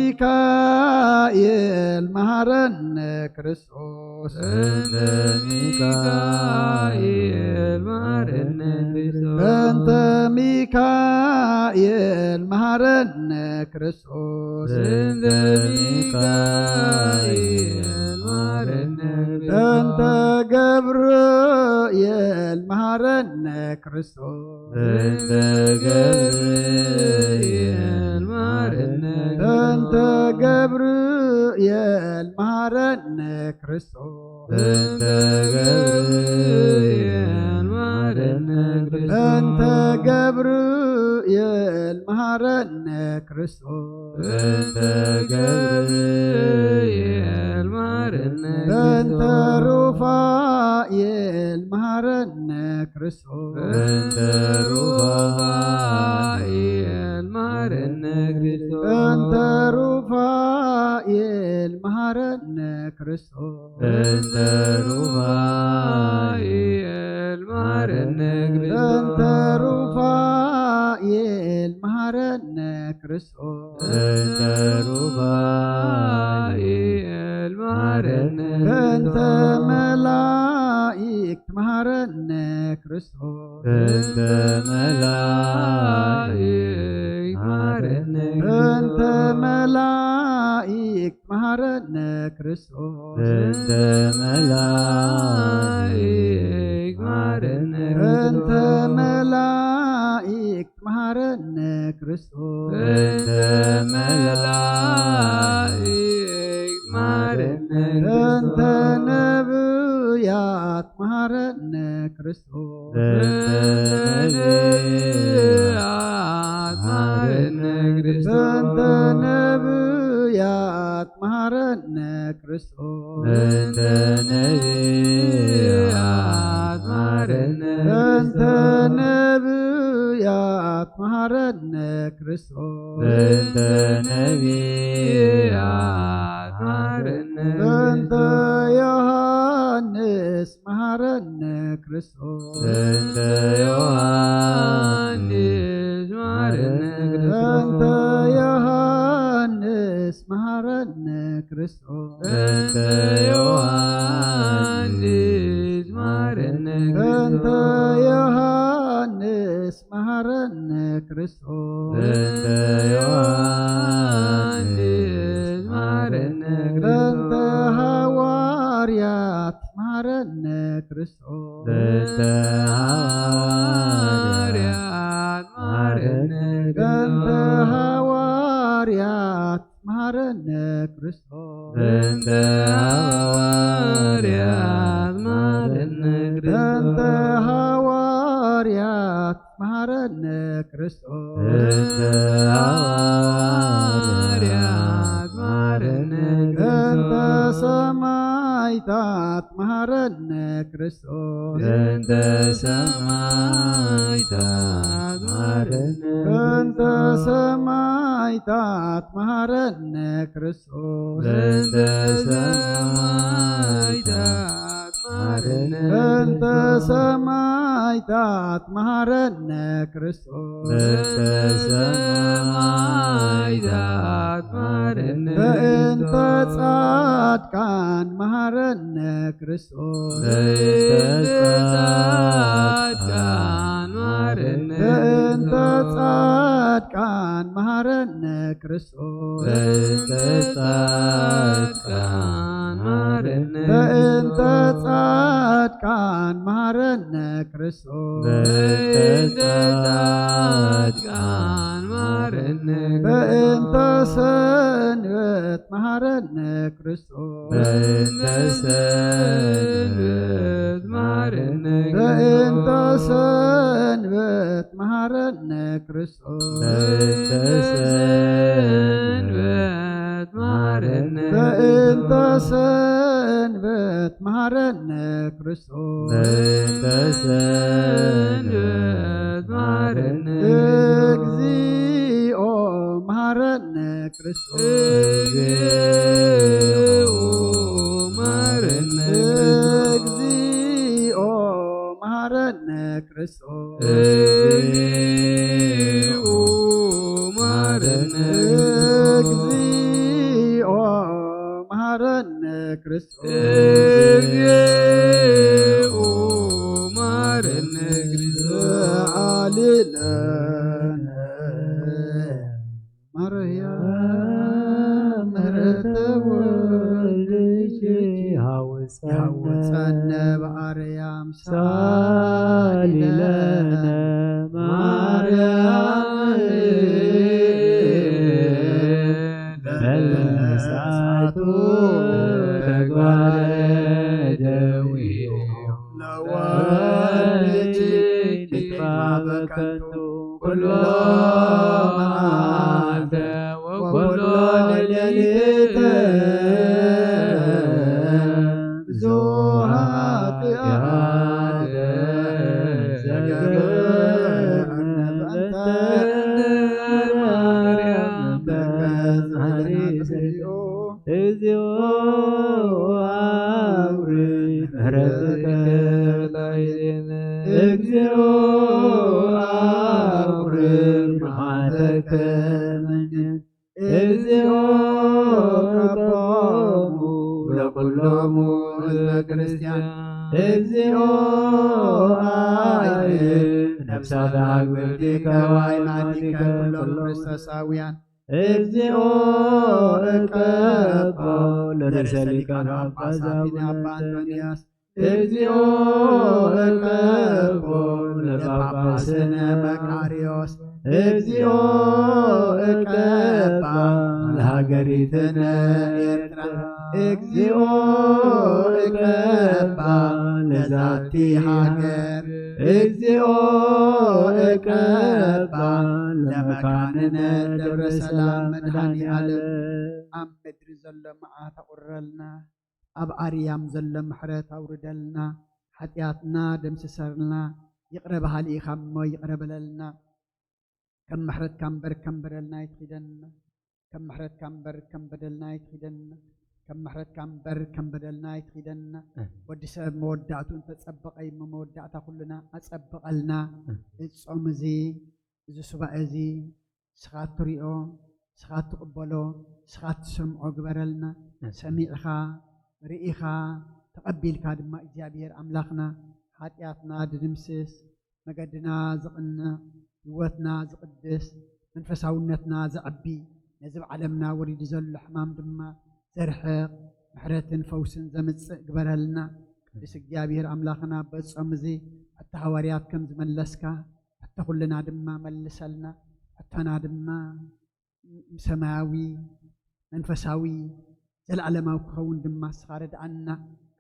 ሚካኤል መሐረነ ክርስቶስ። በእንተ ሚካኤል መሐረነ ክርስቶስ። በእንተ ሚካኤል መሐረነ ክርስቶስ። በእንተ ሚካኤል መሐረነ ክርስቶስ። በእንተ ገብርኤል መሃረነ ክርስቶስ። በእንተ ገብርኤል መሃረነ በእንተ ገብርኤል መሃረነ ክርስቶስ። በእንተ ገብርኤል መሃረነ በእንተ ገብርኤል መሃረነ ክርስቶስ። በእንተ ገብርኤል መሃረነ በእንተ ሩፋኤል መሃረነ ክርስቶስ። በእንተ ሩፋኤል መሃረነ ክርስቶስ በእንተ ሩፋኤል መሃረነ ክርስቶስ። በእንተ ሩፋኤል መሃረነ በእንተ ክርስቶስ ሩፋኤል መሃረነ ክርስቶስ። በእንተ ሩፋኤል መሃረነ በእንተ መላእክት መሃረነ ክርስቶስ። በእንተ መላእክት መሃረነ በእንተ መላእክት መሃረነ ክርስቶስ። በእንተ መላእክት መሃረነ በእንተ መላእክት መሃረነ ክርስቶስ። በእንተ መላእክት መሃረነ በእንተ ነብያት መሃረነ ክርስቶስ። በእንተ ነብያት መሃረነ ክርስቶስ በእንተ ነብያት መሃረነ ክርስቶስ። በእንተ ነብያት መሃረነ በእንተ ነብያት መሃረነ ክርስቶስ። በእንተ ነብያት መሃረነ በእንተ ዮሐንስ መሃረነ ክርስቶስ። በእንተ ዮሐንስ መሃረነ ክርስቶስ በእንተ ዮሐንስ መሃረነ ክርስቶስ። በእንተ ዮሐንስ መሃረነ በእንተ ክርስቶስ ዮሐንስ መሃረነ ክርስቶስ። በእንተ ዮሐንስ መሃረነ በእንተ ክርስቶስ ሐዋርያት መሃረነ ክርስቶስ። በእንተ ሐዋርያት መሃረነ በእንተ ክርስቶስ ሐዋርያት መሃረነ ክርስቶስ። በእንተ ሐዋርያት መሃረነ በእንተ ክርስቶስ ሐዋርያት መሃረነ ክርስቶስ። በእንተ ሐዋርያት መሃረነ በእንተ ክርስቶስ ሰማዕታት መሃረነ ክርስቶስ። በእንተ ሰማዕታት መሃረነ በእንተ ሰማዕታት መሃረነ ክርስቶስ። በእንተ ሰማዕታት መሃረነ በእንተ ሰማዕታት መሃረነ ክርስቶስ። በእንተ ሰማዕታት መሃረነ በእንተ ክርስቶስ ጻድቃን መሃረነ ክርስቶስ። በእንተ ጻድቃን መሃረነ በእንተ ክርስቶስ ጻድቃን መሃረነ ክርስቶስ። በእንተ ጻድቃን መሃረነ በእንተ ክርስቶስ ጻድቃን መሃረነ ክርስቶስ። በእንተ ጻድቃን መሃረነ በእንተ ክርስቶስ ሰንበት መሃረነ ክርስቶስ። በእንተ ሰንበት መሃረነ በእንተ ክርስቶስ ሰንበት መሃረነ ክርስቶስ። በእንተ ሰንበት መሃረነ በእንተ ክርስቶስ ሰንበት መሃረነ ክርስቶስ። በእንተ ሰንበት መሃረነ ክርስቶስ እግዚኦ መሃረነ ክርስቶስ። እግዚኦ መሃረነ ክርስቶስ እግዚኦ መሃረነ ክርስቶስ። እግዚኦ መሃረነ ክርስቶስ እግዚኦ መሃረነ ክርስቶስ። እግዚኦ መሃረነ ክርስቶስ ሰአሊ ለነ ማርያም ምሕረተ ወልድኪ ሃውፀነ ሃውፀነ ማርያም ሳሊ ለነ ማርያም በለሳቱ ተግባረ ደዊኡ ለወልጅ በከንቱ ኩሎ መዓልተ ወኩሎ ሌሊተ ብዙኃ ኃጢአተ ዘገብርነ በእንተ ማርያም ተገዝአነ። እግዚኦ አውርድ ምሕረትከ ላዕሌነ። እግዚኦ አውርድ መዓተከ መንን። እግዚኦ ከቦሙ ለኩሎሙ ህዝበ ክርስቲያን። እግዚኦ አዕርፍ ነፍሳት አግብርቲከ ወአይማቲከ ኩሎም ክርስቶሳውያን። እግዚኦ እቀቦ ለርእሰ ሊቃነ ጳጳሳት አቡነ እንጦንዮስ። እግዚኦ እቀቦ ለጳጳስነ መቃርዮስ። እግዚኦ እቀባ ለሃገሪትነ ኤርትራ። እግዚኦ እቀባ ለዛቲ ሃገር። እግዚኦ እቀባ ለመካንነ ደብረ ሰላም መድኃኔ ዓለም። ኣብ ምድሪ ዘሎ መዓት ኣቑርረልና፣ ኣብ ኣርያም ዘሎ ምሕረት ኣውርደልና፣ ሓጢኣትና ደምስሰልና። ይቕረ በሃሊ ኢኻ እሞ ይቕረ በለልና። ከም ምሕረትካ እምበር ከም በደልና ኣይትኺደና። ከም ምሕረትካ እምበር ከም በደልና ኣይትኺደና። ከም ምሕረትካ እምበር ከም በደልና ኣይትኺደና። ወዲ ሰብ መወዳእቱ እንተጸበቐ እሞ መወዳእታ ኩልና ኣጸብቐልና። እዚ ጾም እዚ፣ እዚ ሱባኤ እዚ ንስኻ እትሪኦ፣ ንስኻ እትቕበሎ፣ ንስኻ እትሰምዖ ግበረልና። ሰሚዕኻ፣ ርኢኻ፣ ተቐቢልካ ድማ እግዚኣብሔር ኣምላኽና ሓጢኣትና ድድምስስ፣ መገድና ዝቕንዕ፣ ህይወትና ዝቕድስ፣ መንፈሳውነትና ዘዕቢ፣ ነዚ ኣብ ዓለምና ወሪዱ ዘሎ ሕማም ድማ ዘርሕቕ፣ ምሕረትን ፈውስን ዘምጽእ ግበረልና። ቅዱስ እግዚኣብሔር ኣምላኽና በጾም እዚ ሕቶ ሃዋርያት ከም ዝመለስካ ሕቶ ኩልና ድማ መልሰልና። ሕቶና ድማ ሰማያዊ፣ መንፈሳዊ፣ ዘለዓለማዊ ክኸውን ድማ ንስኻ ርድኣና።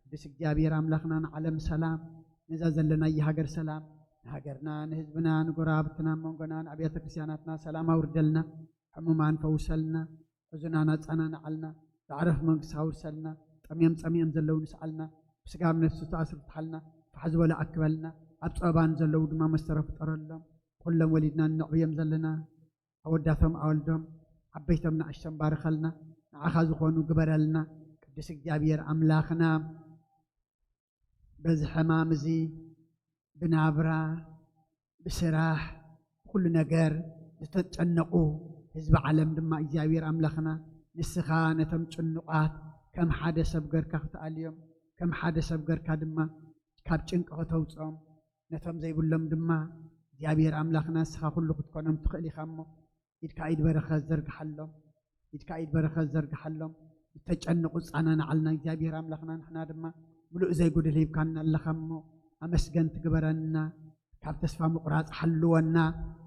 ቅዱስ እግዚኣብሔር ኣምላኽና ንዓለም ሰላም፣ ነዛ ዘለናያ ሃገር ሰላም፣ ንሃገርና፣ ንህዝብና፣ ንጎረባብትና፣ መንጎና፣ ንኣብያተ ክርስቲያናትና ሰላም ኣውርደልና። ሕሙማን ፈውሰልና። ሕዙናን ኣጸናንዓልና። ዝዓረፉ መንግስቲ ኣውርሰልና። ጠምዮም ጸሚኦም ዘለዉ ንስዓልና። ብስጋ ብነፍሲ ዝተኣስሩ ፍትሓልና። ፋሕ ዝበሉ ኣክበልና። ኣብ ጸበባ ንዘለዉ ድማ መስተርሆ ፍጠረሎም። ኩሎም ወሊድና እነዕብዮም ዘለና ኣወዳቶም ኣወልዶም፣ ዓበይቶም ንኣሽቶም ባርኸልና። ንዓኻ ዝኾኑ ግበረልና። ቅዱስ እግዚኣብሔር ኣምላኽና፣ በዚ ሕማም እዚ ብናብራ፣ ብስራሕ፣ ብኩሉ ነገር ዝተጨነቑ ህዝቢ ዓለም ድማ እግዚኣብሔር ኣምላኽና፣ ንስኻ ነቶም ጭኑቓት ከም ሓደ ሰብ ገርካ ክትኣልዮም፣ ከም ሓደ ሰብ ገርካ ድማ ካብ ጭንቂ ከተውፅኦም፣ ነቶም ዘይብሎም ድማ እግዚኣብሔር ኣምላኽና ንስኻ ኩሉ ክትኮኖም ትኽእል ኢኻ እሞ፣ ኢድካ ኢድ በረኸት ዘርግሓሎም፣ ኢድካ ኢድ በረኸት ዘርግሓሎም። ዝተጨነቑ ጻናንዓልና እግዚኣብሔር ኣምላኽና፣ ንሕና ድማ ምሉእ ዘይጎደል ሂብካና ኣለኻ እሞ፣ ኣመስገን ትግበረና። ካብ ተስፋ ምቑራጽ ሓልወና።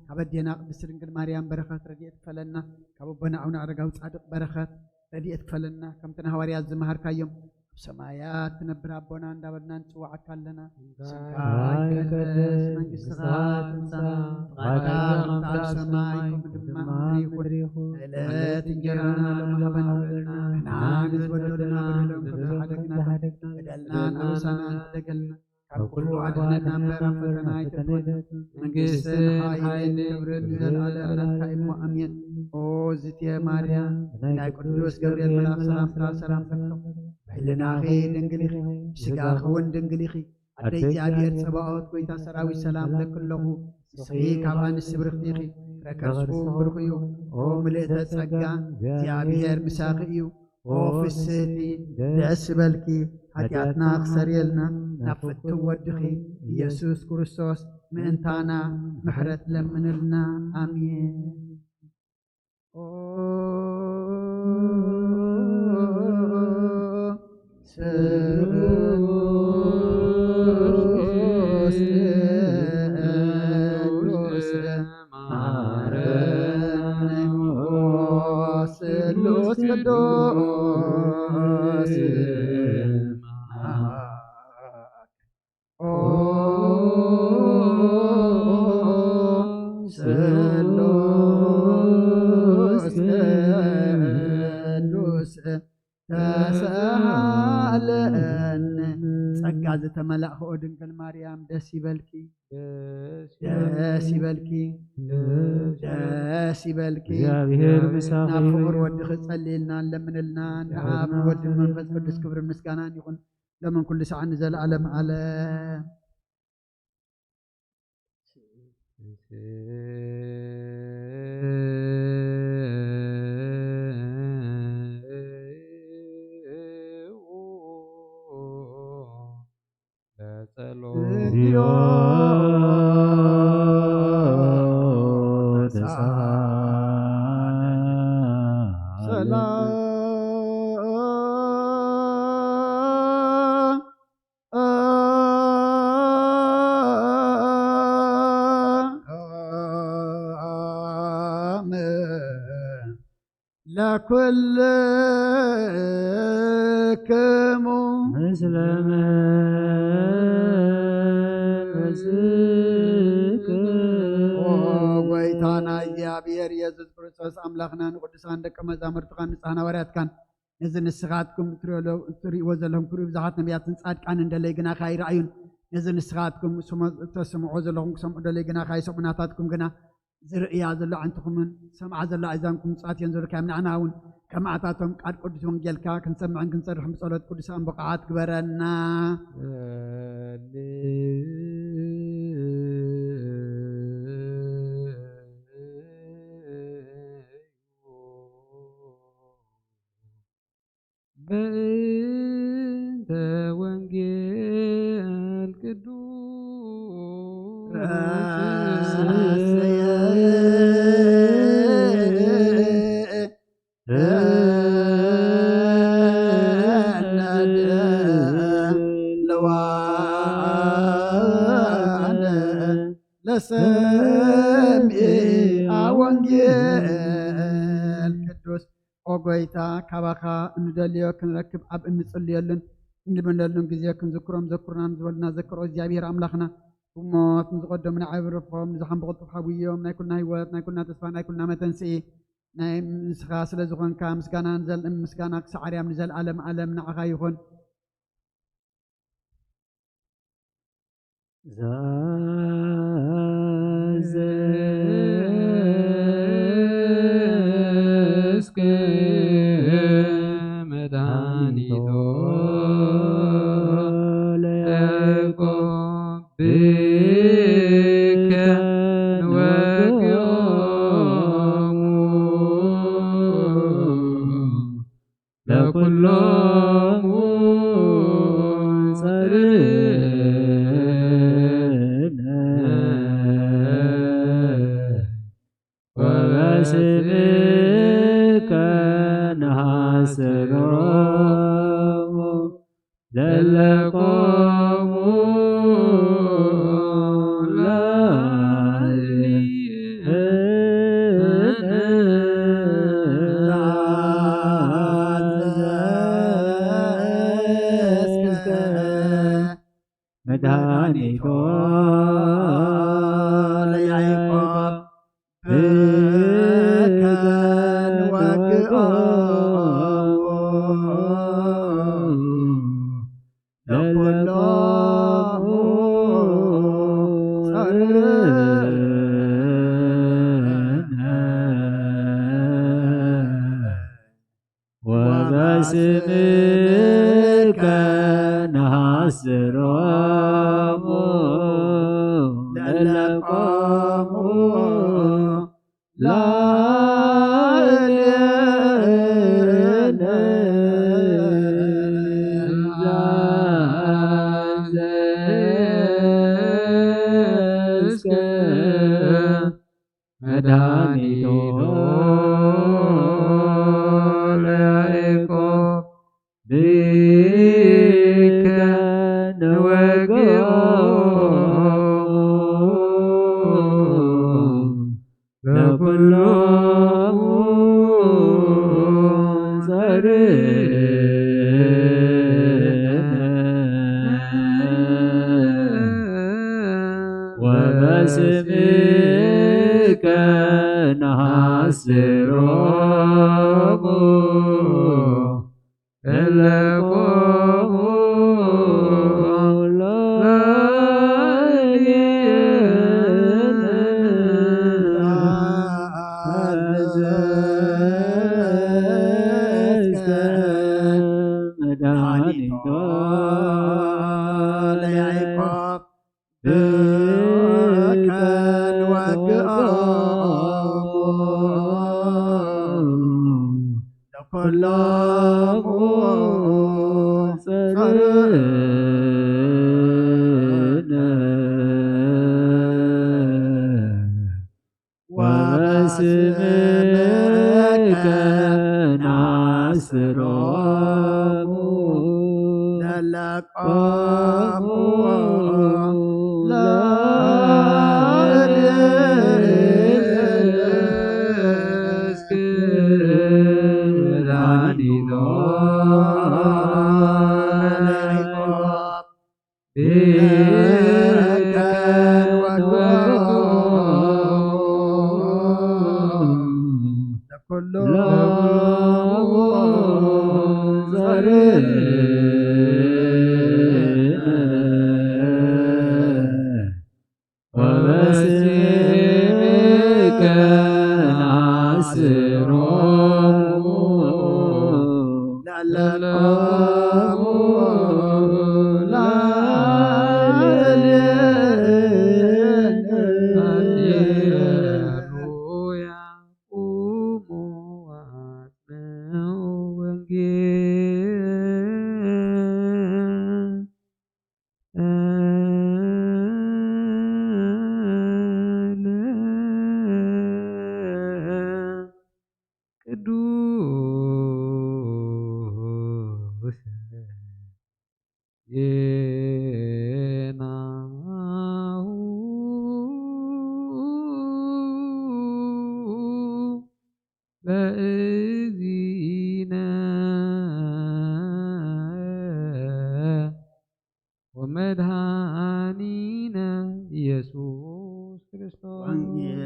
ካብ ኣዴና ቅድስቲ ድንግል ማርያም በረኸት ረድኤት ክፈለና። ካብ ኣቦና ኣቡነ ኣረጋዊ ጻድቕ በረኸት ረድኤት ክፈለና። ከምቲ ንሃዋርያት ዝመሃርካዮም፣ ኣብ ሰማያት ትነብር ኣቦና እንዳበልና ንጽውዓካ ኣለና። ስምካ ይቀደስ፣ መንግስትኻ ትምጻእ፣ ፍቓድካ ከምቲ ኣብ ሰማይ ከምኡ ድማ ኣብ ምድሪ ይኹን። ዕለት እንጀራና ሎሚ ሃበና፣ ንሕና ንዝበደሉና በደሎም ከም ዝሓደግና፣ በደልናን ኣበሳናን ትሕደገልና፣ ካብ ኩሉ ኣድሕነና እምበር ኣብ ፈተና ኣይተእትወና። መንግስትን ሓይልን ክብርን ንዘለኣለም ናትካ እዩ እሞ፣ ኣሜን። ኦ ዝትየ ማርያም፣ ናይ ቅዱስ ገብርኤል መልኣኽ ሰላምታ ሰላም በልኪ። ብሕልናኺ ድንግል ኢኺ፣ ብስጋኺ እውን ድንግል ኢኺ። ኣደ እግዚኣብሔር ጸባኦት፣ ጐይታ ሰራዊት፣ ሰላም እብለኪ ኣለኹ። ንስኺ ካብ ኣንስቲ ብርኽቲ ኢኺ፣ ፍረ ከርስኺ እውን ብሩኽ እዩ። ኦ ምልእተ ጸጋ፣ እግዚኣብሔር ምሳኺ እዩ። ኦ ፍስህቲ፣ ደስ ይበልኪ፣ ሓጢኣትና ክሰርየልና ናብ ፍቱው ወድኺ ኢየሱስ ክርስቶስ ምእንታና ምሕረት ለምንልና። ኣሜን። ኦ ስብኡ ስሉስ ቅዱስ ተሳሃለኒ። ጸጋ ዝተመላእክኦ ድንግል ማርያም ደስ ይበልኪ፣ ደስ ይበልኪ፣ ደስ ይበልኪ። እግዚኣብሔር ምሳኺ ናብ ፍቑር ይሁን። ወድኺ ጸልይልና፣ ለምንልና። ንኣብ ወድን መንፈስ ቅዱስ ክብርን ምስጋናን ይኹን፣ ሎምን ኩሉ ሰዓት ንዘለዓለም ዓለም። ለጸሎት እግዚኦ ተሳሃለነ። ሰላም ለኩልክሙ ምስለ መንፈስክ። ኦ ጎይታና እግዚኣብሔር የሱስ ክርስቶስ ኣምላኽና ንቅዱሳን ደቀ መዛሙርትኻን ንጻሕና ሃዋርያትካን ነዚ ንስኻትኩም እትርእዮ-፣ እትርእይዎ ዘለኹም ክርእዩ ብዙሓት ነቢያትን ጻድቃንን እንደ ለይግናኻ ኣይረኣዩን። ነዚ ንስኻትኩም ስሞ-፣ እተስምዖ ዘለኹም ክሰምዑ እንደ ለይግናኻ ኣይሰምዑ፣ ናታትኩም ግና ዝርእያ ዘሎ ኣዕንትኹምን ዝሰምዓ ዘሎ ኣእዛንኩም ምጽዋት እየን ዝብለካ እዮም። ንዓና እውን ከማዕታቶም ቃል ቅዱስ ወንጌልካ ክንሰምዕን ክንጸርሕን ብጸሎት ቅዱሳን ብቑዓት ግበረና። በእንተ ወንጌል ቅዱስ ረሰየ ለዋነ ለሰሚዐ ወንጌል ቅዱስ። ኦ ጎይታ፣ ካባኻ እንደልዮ ክንረክብ ኣብ እንጽልየሉን እንልምነሉን ግዜ ክንዝክሮም ዘኩርና ንዝበሉና ዘክሮ እግዚኣብሔር ኣምላኽና ብሞት ንዝቐደሙ ንዓቢ ረፍኾም ንዝሓምቡ ቅልጡፍ ሓውዮም ናይ ኩልና ህይወት ናይ ኩልና ተስፋ ናይ ኩልና መተንስኢ ናይ ንስኻ ስለ ዝኾንካ ምስጋና ንዘል-፣ ምስጋና ክሳዕ ኣርያም ንዘለዓለም ዓለም ንዓኻ ይኹን። ዘዘዝክ መድኃኒቶ ለያዕቆብ ብከ ንወግኦሙ ለኩሎሙ ጸርነ ወበስምከ ነሐስሮሙ ለለቆሙ ላዕሌነ። መድኃኒቶ ለያዕቆብ ብከ ንወግኦሙ ለኩሎሙ ጸርነ ወበስምከ ነሐስሮሙ ለለቆሙ ላዕሌነ። ዘዘዝከ መድኃኒቶ ለያዕቆብ ብከ ንወግኦ ለኩሎሙ ጸርነ። ስምከ ነሐስሮሙ እለቆሙ ላዕሌነ እስከ መድኃኒቶ ለያዕቆብ ብከ ንወግኦሙ ለኩሎሙ ጸርነ ወበስምከ ነሐስሮሙ ለለቆሙ ላዕሌነ እስከ መድኃኒቶ ለያዕቆብ ብከ ንወግኦሙ ለኩሎሙ ጸርነ ወበስምከ ነሐስሮሙ ለለቆሙ ላዕሌነ። ሃሌሉያ። ቁሙ ወአጽንዑ ወንጌል ቅዱስ ዜናሁ ለእግዚእነ ወመድኃኒነ ኢየሱስ ክርስቶስ። ወንጌል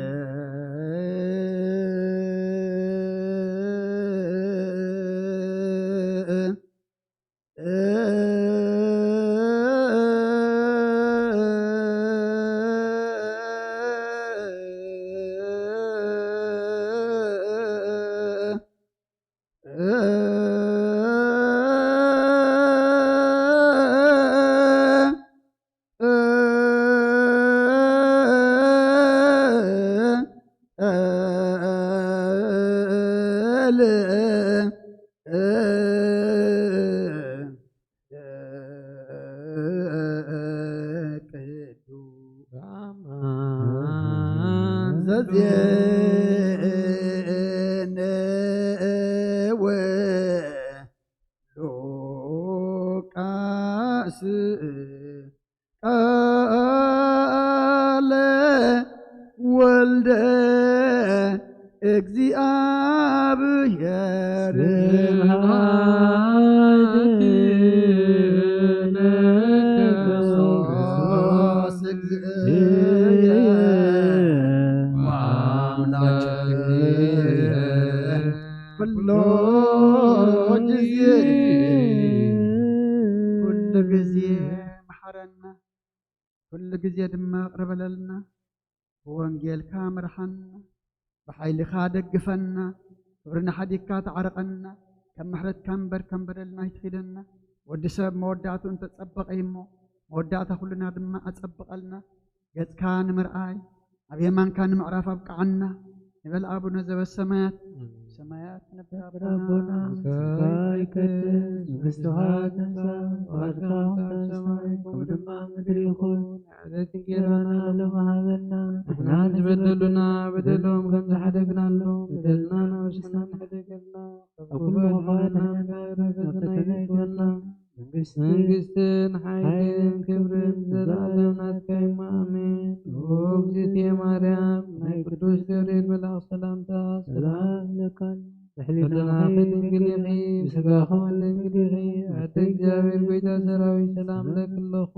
ዘዜነወ ሉቃስ ቃለ ወልደ እግዚአብሔር። ስብሐት ለከ ክርስቶስ እግዚእየ ወአምላክየ። ኩሎ ግዜ፣ ኩሉ ግዜ መሓረና፣ ኩሉ ግዜ ድማ ይቕረ በለልና። ብወንጌልካ ምርሓና፣ ብሓይልኻ ደግፈና፣ ክብርና ሓዲግካ ተዓረቐና። ከም ምሕረትካ እምበር ከም በደልና ኣይትኺደና። ወዲ ሰብ መወዳእትኡ እንተጸበቐ እዩ እሞ፣ መወዳእታ ኩልና ድማ ኣጸብቐልና። ገጽካ ንምርኣይ ኣብ የማንካ ንምዕራፍ ኣብቅዓና። ንበል ኣቡነ ዘበሰማያት፣ ሰማያት ነበር ኣቦና፣ ኣቦና፣ ስምካ ይቀደስ፣ መንግስትኻ ትምጻእ፣ ፍቓድካ ከም ሰማይ ከምኡ ድማ ምድሪ ይኹን። ዕለት እንጌራና ሎሚ ሃበና፣ ንሕና ዝበደሉና በደሎም ከም ዝሓደግናሎም በደልና ናብ ንሕና ንሕደገልና፣ ካብ ክፉእ መኸራ ኣድሕነና፣ ፈተና ኣይግበና። መንግስትን መንግስትን ሓይልን ክብርን ክብርን ዘለዓለም ናትካ እዩ። ኣሜን። ኦ እግዝእትየ ማርያም፣ ናይ ቅዱስ ገብርኤል መልኣኽ ሰላምታ ሰላም ሰላም እለካሉ። ልዕሊ ልዕሊ ናኺ ድንግል ኢኺ፣ ብስጋኺ እውን ድንግል ኢኺ። እግዚኣብሔር ጎይታ ሰራዊት ሰላም ለክለኹ።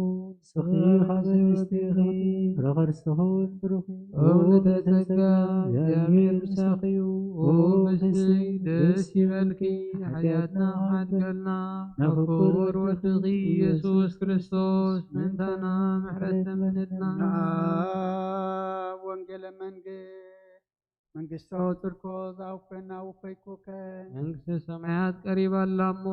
ስኺ ካብ ሰበስቲኺ ፍረ ከርስኺ እውን ብሩኽ እዩ። ኦ ንእተ ጸጋ እግዚኣብሔር ምሳኺ እዩ። ኦ ብስይ ደስ ይበልኪ። ሓጢኣትና ሓድገልና። ናብ ክቡር ወድኺ ኢየሱስ ክርስቶስ ምእንታና ምሕረት ተመነልና። ናብ ወንጌለ መንግስት መንግስቶ ጽድቆ ዝኣውፈና ውፈይኩከ። መንግስተ ሰማያት ቀሪባ ኣላ እሞ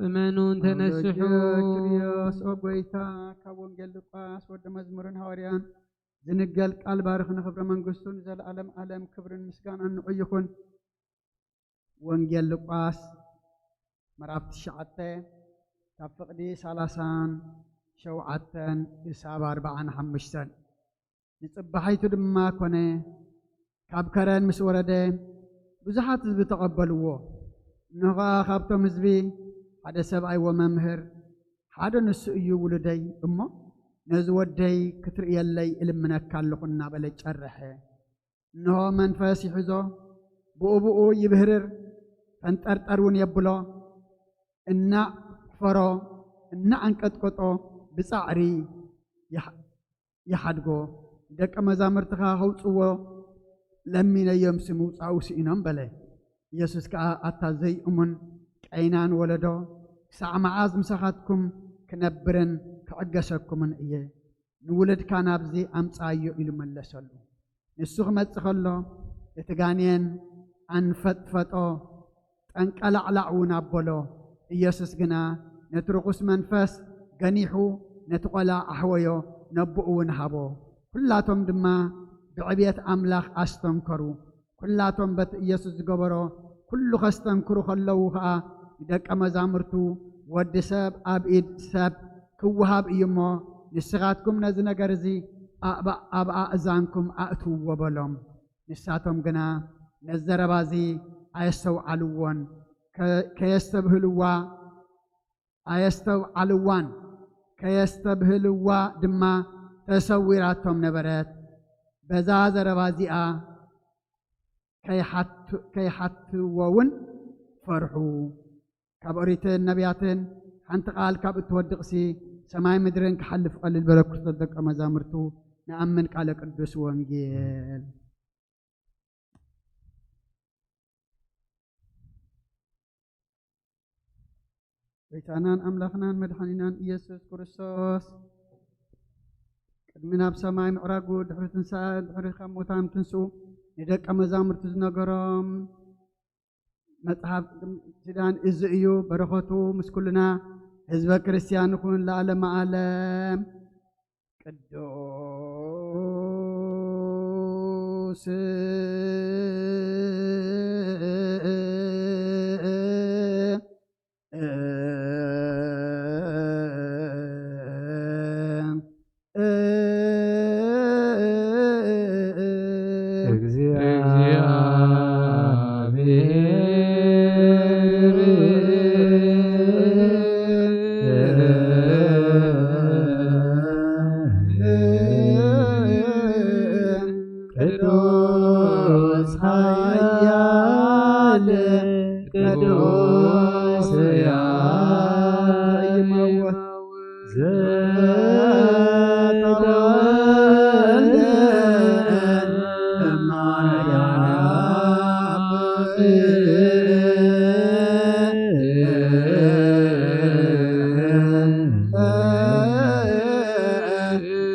እመኑ እንተነስሑ። ኣውሎጆ ኪርዮስ ኦ ጎይታ፣ ካብ ወንጌል ሉቃስ ወዲ መዝሙርን ሃዋርያን ዝንገል ቃል ባርኽ ንኽብሪ መንግስቱ ንዘለዓለም ዓለም ክብርን ምስጋናን ንዑ ይኹን። ወንጌል ሉቃስ ምዕራፍ ትሽዓተ ካብ ፍቕዲ ሰላሳን ሸውዓተን ክሳብ ኣርባዓን ሓሙሽተን። ንጽባሒቱ ድማ ኮነ፣ ካብ ከረን ምስ ወረደ ብዙሓት ህዝቢ ተቐበልዎ። እንሆ ኸኣ ካብቶም ህዝቢ ሓደ ሰብኣይ፣ "ወመምህር፣ ሓደ ንሱ እዩ ውሉደይ እሞ ነዚ ወደይ ክትርእየለይ እልምነካ ኣለኹ" እናበለ ጨረሐ። እንሆ መንፈስ ይሕዞ፣ ብኡ ብኡ ይብህርር፣ ፈንጠርጠር እውን የብሎ። እናዕፈሮ እናኣንቀጥቀጦ ብጻዕሪ ይሓ-፣ ይሓድጎ። "ደቀ መዛሙርትኻ ከውጽዎ ለሚነዮምሲ ምውጻኡ ስኢኖም" በለ። ኢየሱስ ከኣ፣ "ኣታ ዘይእሙን ቀይናን ወለዶ፣ ክሳዕ መዓዝ ምሳኻትኩም ክነብርን ክዕገሰኩምን እየ? ንውሉድካ ናብዚ ኣምጽኣዮ" ኢሉ መለሰሉ። ንሱ ክመጽእ ከሎ፣ እቲ ጋኔን ኣንፈጥፈጦ፣ ጠንቀላዕላዕ እውን ኣበሎ። ኢየሱስ ግና ነቲ ርኹስ መንፈስ ገኒሑ፣ ነቲ ቈልዓ ኣሕወዮ፣ ነቦኡ እውን ሃቦ። ኩላቶም ድማ ብዕብየት ኣምላኽ ኣስተንከሩ። ኩላቶም በቲ ኢየሱስ ዝገበሮ ኩሉ ከስተንክሩ ከለዉ ኸኣ፣ ንደቀ መዛሙርቱ፣ "ወዲ ሰብ ኣብ ኢድ ሰብ ክወሃብ እዩ እሞ፣ ንስኻትኩም ነዚ ነገር እዚ ኣብ፣ ኣብ ኣእዛንኩም ኣእትውዎ" በሎም። ንሳቶም ግና ነዚ ዘረባ እዚ ኣየስተውዓልዎን፣ ከ-፣ ከየስተብህልዋ ኣየስተውዓልዋን፣ ከየስተብህልዋ ድማ ተሰዊራቶም ነበረት። በዛ ዘረባ እዚኣ ከይሓቱ-፣ ከይሓትዎ እውን ፈርሑ። ካብ ኦሪትን ነቢያትን ሓንቲ ቃል ካብ እትወድቕሲ፣ ሰማይ ምድርን ክሓልፍ ቀሊል በለ። ክርስቶስ ደቀ መዛሙርቱ ንኣምን ቃለ ቅዱስ ወንጌል። ጎይታናን ኣምላኽናን መድሓኒናን ኢየሱስ ክርስቶስ፣ ቅድሚ ናብ ሰማይ ምዕራጉ፣ ድሕሪ ትንሳኤ፣ ድሕሪ ካብ ሙታን ትንስኡ፣ ንደቀ መዛሙርቱ ዝነገሮም መጽሓፍ ኪዳን እዚ እዩ። በረኸቱ ምስ ኩልና ህዝበ ክርስቲያን ይኹን ለዓለመ ዓለም። ቅዱስ ቅዱስ ኃያል ቅዱስ ሕያው ዘተወልደ እማርያም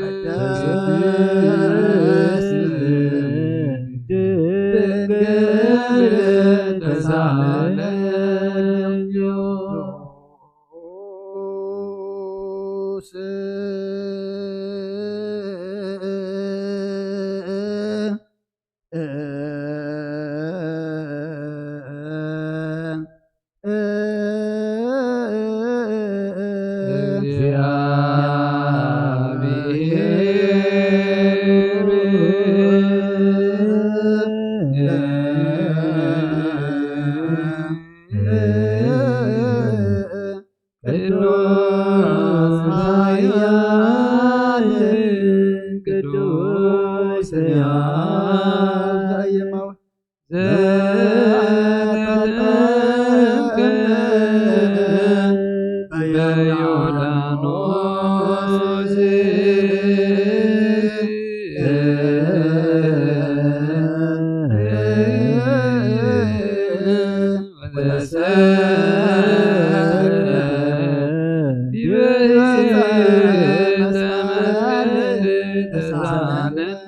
ቅድስት ድንግል ተሳለኝ። ቅዱስ ኃያል ቅዱስ ሕያው ዘተጠምቀ ተሳለነ።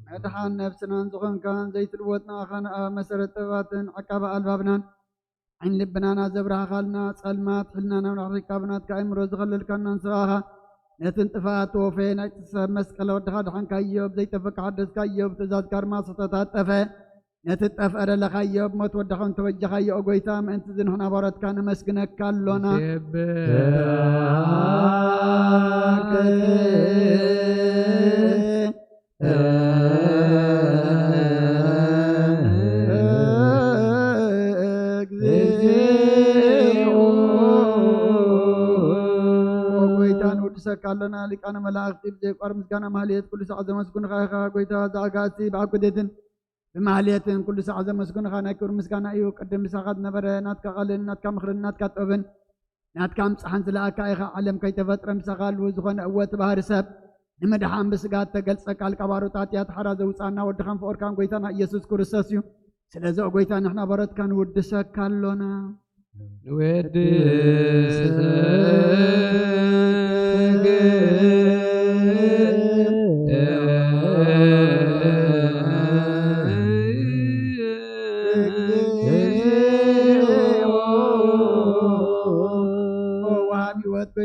መድሓን ነብስናን ዝኾንካን ዘይትልወጥ ንኣኻን ኣብ መሰረት ጥበባትን ዓቃቢ ኣልባብናን ዓይን ልብናና ዘብራህኻልና፣ ጸልማት ሕልናና ናብራኺ ካብ ናትካ ኣእምሮ ዝኸለልካና ንስኻ ኢኻ። ነትን ጥፍኣት ተወፈየ ናይ ሰብ መስቀል ወድኻ ድሓንካዮ፣ ብዘይጠፍእ ሓደስካዮ፣ ብትእዛዝካ ድማ ዝተታጠፈ። ነቲ ጠፍአ ደለኻዮ፣ ብሞት ወድኻ እንተወጀኻዮ፣ ኦ ጎይታ፣ ምእንቲ እዚ ንሕና ባሮትካ ነመስግነካ ኣሎና። ኦ ጎይታ፣ ንውድሰካ ኣሎና። ሊቃነ መላእኽቲ ብዘይቋር ምስጋና ማህሌት ኩሉ ሳዕ ዘመስግኑኻ ኢኻ። ጎይታ፣ እዛ ኣጋእዝቲ ብዓቢ ግዴትን ብማህሌትን ኩሉ ሳዕ ዘመስግኑኻ ናይ ክብሪ ምስጋና እዩ። ቅድም ምሳኻ ዝነበረ ናትካ ቃልን ናትካ ምኽርን ናትካ ጥበብን ናትካ ምጽሓን ዝለኣካ ኢኻ። ዓለም ከይተፈጥረ ምሳኻ ኣልዉ ዝኾነ እወ እቲ ባህሪ ሰብ ንምድሓን ብስጋ እተገልጸ ቃል ካብ ኣሮት ሓጢኣት ሓራ ዘውጻና ወድኻን ፍቑርካን ጎይታና ኢየሱስ ክርስቶስ እዩ። ስለዚ ኦ ጎይታ ንሕና ባሮትካ ንውድሰካ ኣሎና። ንወድሰካ።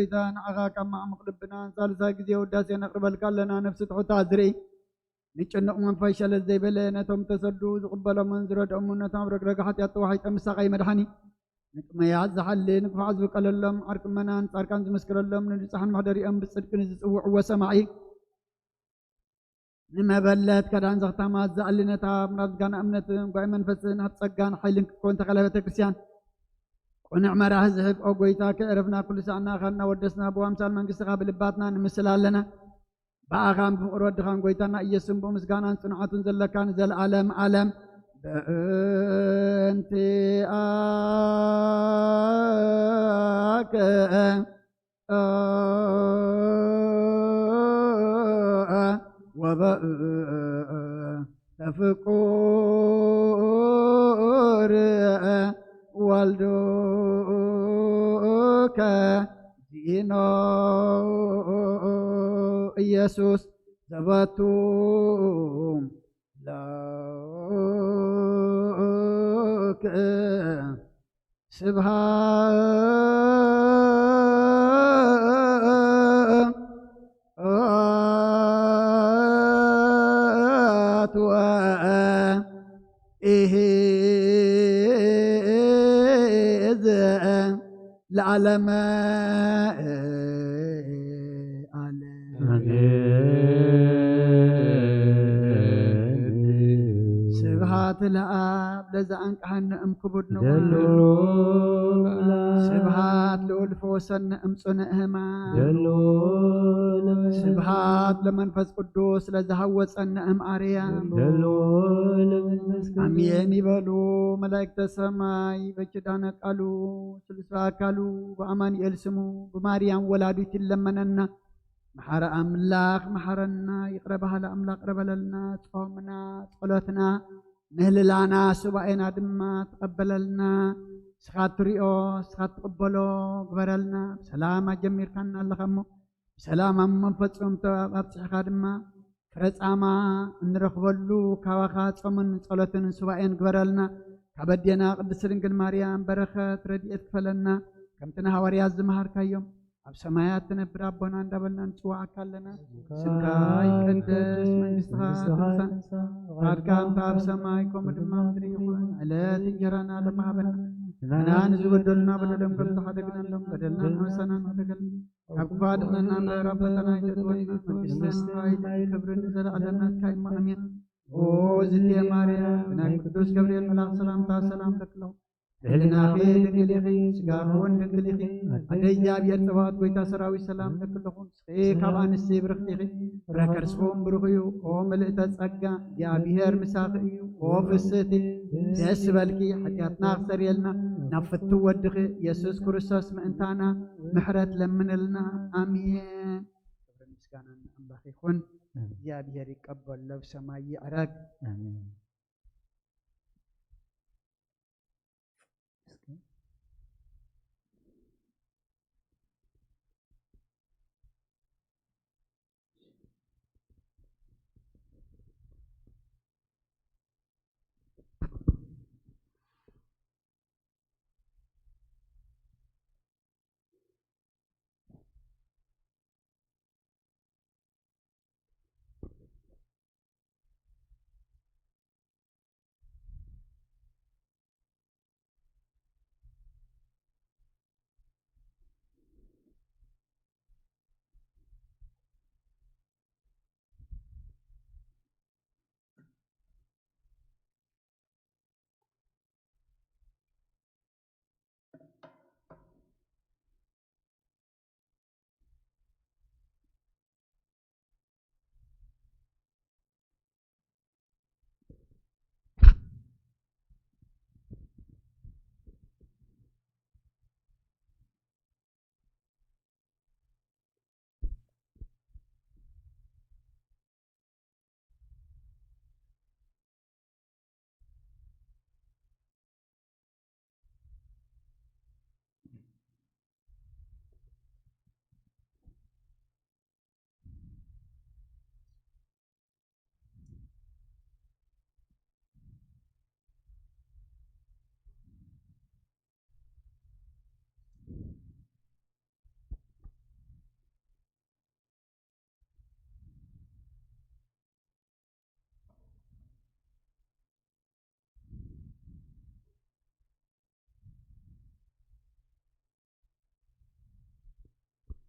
ጎይታ፣ ንዓኻ ካብ መዓሙቕ ልብና ንሳልሳይ ግዜ ውዳሴ ነቕርበልካ ኣለና። ነፍሲ ትሑት ኣዝርኢ፣ ንጭኑቕ መንፈስ ሸለል ዘይበለ፣ ነቶም ተሰዱ ዝቕበሎምን ዝረድኦምን፣ ነቶም ረግረግ ሓጢኣት ተዋሒጦም ምሳኻ ይመድሓኒ። ንጥሙያት ዝሓሊ፣ ንክፉዓት ዝብቀለሎም፣ ዓርኪ እመናን ጻድቃን ዝምስክረሎም፣ ንንጹሓን መሕደሪኦም ብጽድቂ ንዝጽውዕዎ ሰማዒ፣ ንመበለት ከዳን ዘኽታማት ዝኣሊ ነታ ምራት ምስጋና እምነትን ጓይ መንፈስን ኣብ ጸጋን ሓይልን ክትኮን ተኸለ ቤተ ክርስቲያን። ቅኑዕ መራሒ ዝሕብ ኦ ጎይታ፣ ከዕረፍና ኩሉ ሳዕ ንኣኻ እናወደስና፣ ብኣምሳል መንግስትኻ ብልባትና ንምስል ኣለና። ብኣኻን ብፍቕሪ ወድኻን ጎይታና ኢየሱስን ብምስጋናን ጽንዓቱን ዘለካ ንዘለኣለም ኣለም። በእንቲኣከ ወበእንተ ፍቁር ወልዱከ ዚኖ ኢየሱስ ዘበቱ ላክ ስብሃት ወኢሂዝ ለዓለመ ዓለም። ኣሜን። ስብሃት ለኣብ ለዛ ኣንቅሐኒ እም ክቡድ ንጉስ። ደሉ ለዓለም። ስብሃት ልኡል ፈወሰኒ እም ጽኑዕ ህማም። ደሉ ለዓለም። ስብሃት ለመንፈስ ቅዱስ ለዝሃወጸኒ እም ኣርያም። ደሉ ለመንፈስ ቅዱስ። ኣሜን ይበሉ መላእክተ ሰማይ በኪዳነ ቃሉ ስሉስ ኣካሉ ብኣማኑኤል ስሙ ብማርያም ወላዲት ይለመነና። መሓሪ ኣምላኽ መሓረና፣ ይቕረ በሃሊ ኣምላኽ ይቕረ በለልና። ጾምና፣ ጸሎትና፣ ምህልላና፣ ሱባኤና ድማ ተቐበለልና። ንስኻ ትሪኦ፣ ንስኻ ትቕበሎ ግበረልና። ብሰላም ኣጀሚርካና ኣለኻ እሞ ብሰላም ኣብ መንፈጽኦም ኣብጽሕኻ ድማ ፍረ ጻማ እንረኽበሉ ካባኻ ጾምን ጸሎትን ሱባኤን ግበረልና። ካብ ኣዴና ቅድስት ድንግል ማርያም በረኸት ረድኤት ክፈለና። ከምቲ ንሃዋርያት ዝመሃርካዮም ኣብ ሰማያት ትነብር ኣቦና እንዳበልና ንጽዋዓካ ኣለና። ስምካ ይቀደስ፣ መንግስትኻ ትምጻእ፣ ፍቃድካ ከምታ ኣብ ሰማይ ከምኡ ድማ ኣብ ምድሪ ይኹን። ዕለት እንጀራና ሎሚ ሃበና። ንሕና ንዝበደሉና በደሎም ከም ዝሓደግናሎም በደልና ንሕሰና ንሕደገልና። ካብ ክፉእ ኣድሕነና እምበር ኣብ ፈተና ኣይተእትወና። መንግስትን ሓይልን ክብርን ንዘለኣለም ናትካ እዩ። ኣሜን። ኦ ዝቴ ማርያም፣ ብናይ ቅዱስ ገብርኤል መልኣኽ ሰላምታ ሰላም ለክለኹ። ብሕልናኺ ድንግል ኢኺ፣ ስጋኺ እውን ድንግል ኢኺ። ኣደ እግዚኣብሔር ጸባኦት ጎይታ ሰራዊት ሰላም ለክለኹ። ንስኺ ካብ ኣንስቲ ብርኽቲ ኢኺ፣ ፍረ ከርስኺ እውን ብሩኽ እዩ። ኦ ምልእተ ጸጋ፣ እግዚኣብሔር ምሳኺ እዩ። ኦ ፍስህቲ፣ ደስ በልኪ፣ ሓጢኣትና ክሰርየልና፣ ናብ ፍትው ወድኺ ኢየሱስ ክርስቶስ ምእንታና ምሕረት ለምንልና። ኣሜን። ክብርን ምስጋናን ንኣምላኽ ይኹን። እግዚኣብሔር ይቀበሎ፣ ኣብ ሰማይ ይዕረግ። ኣሜን።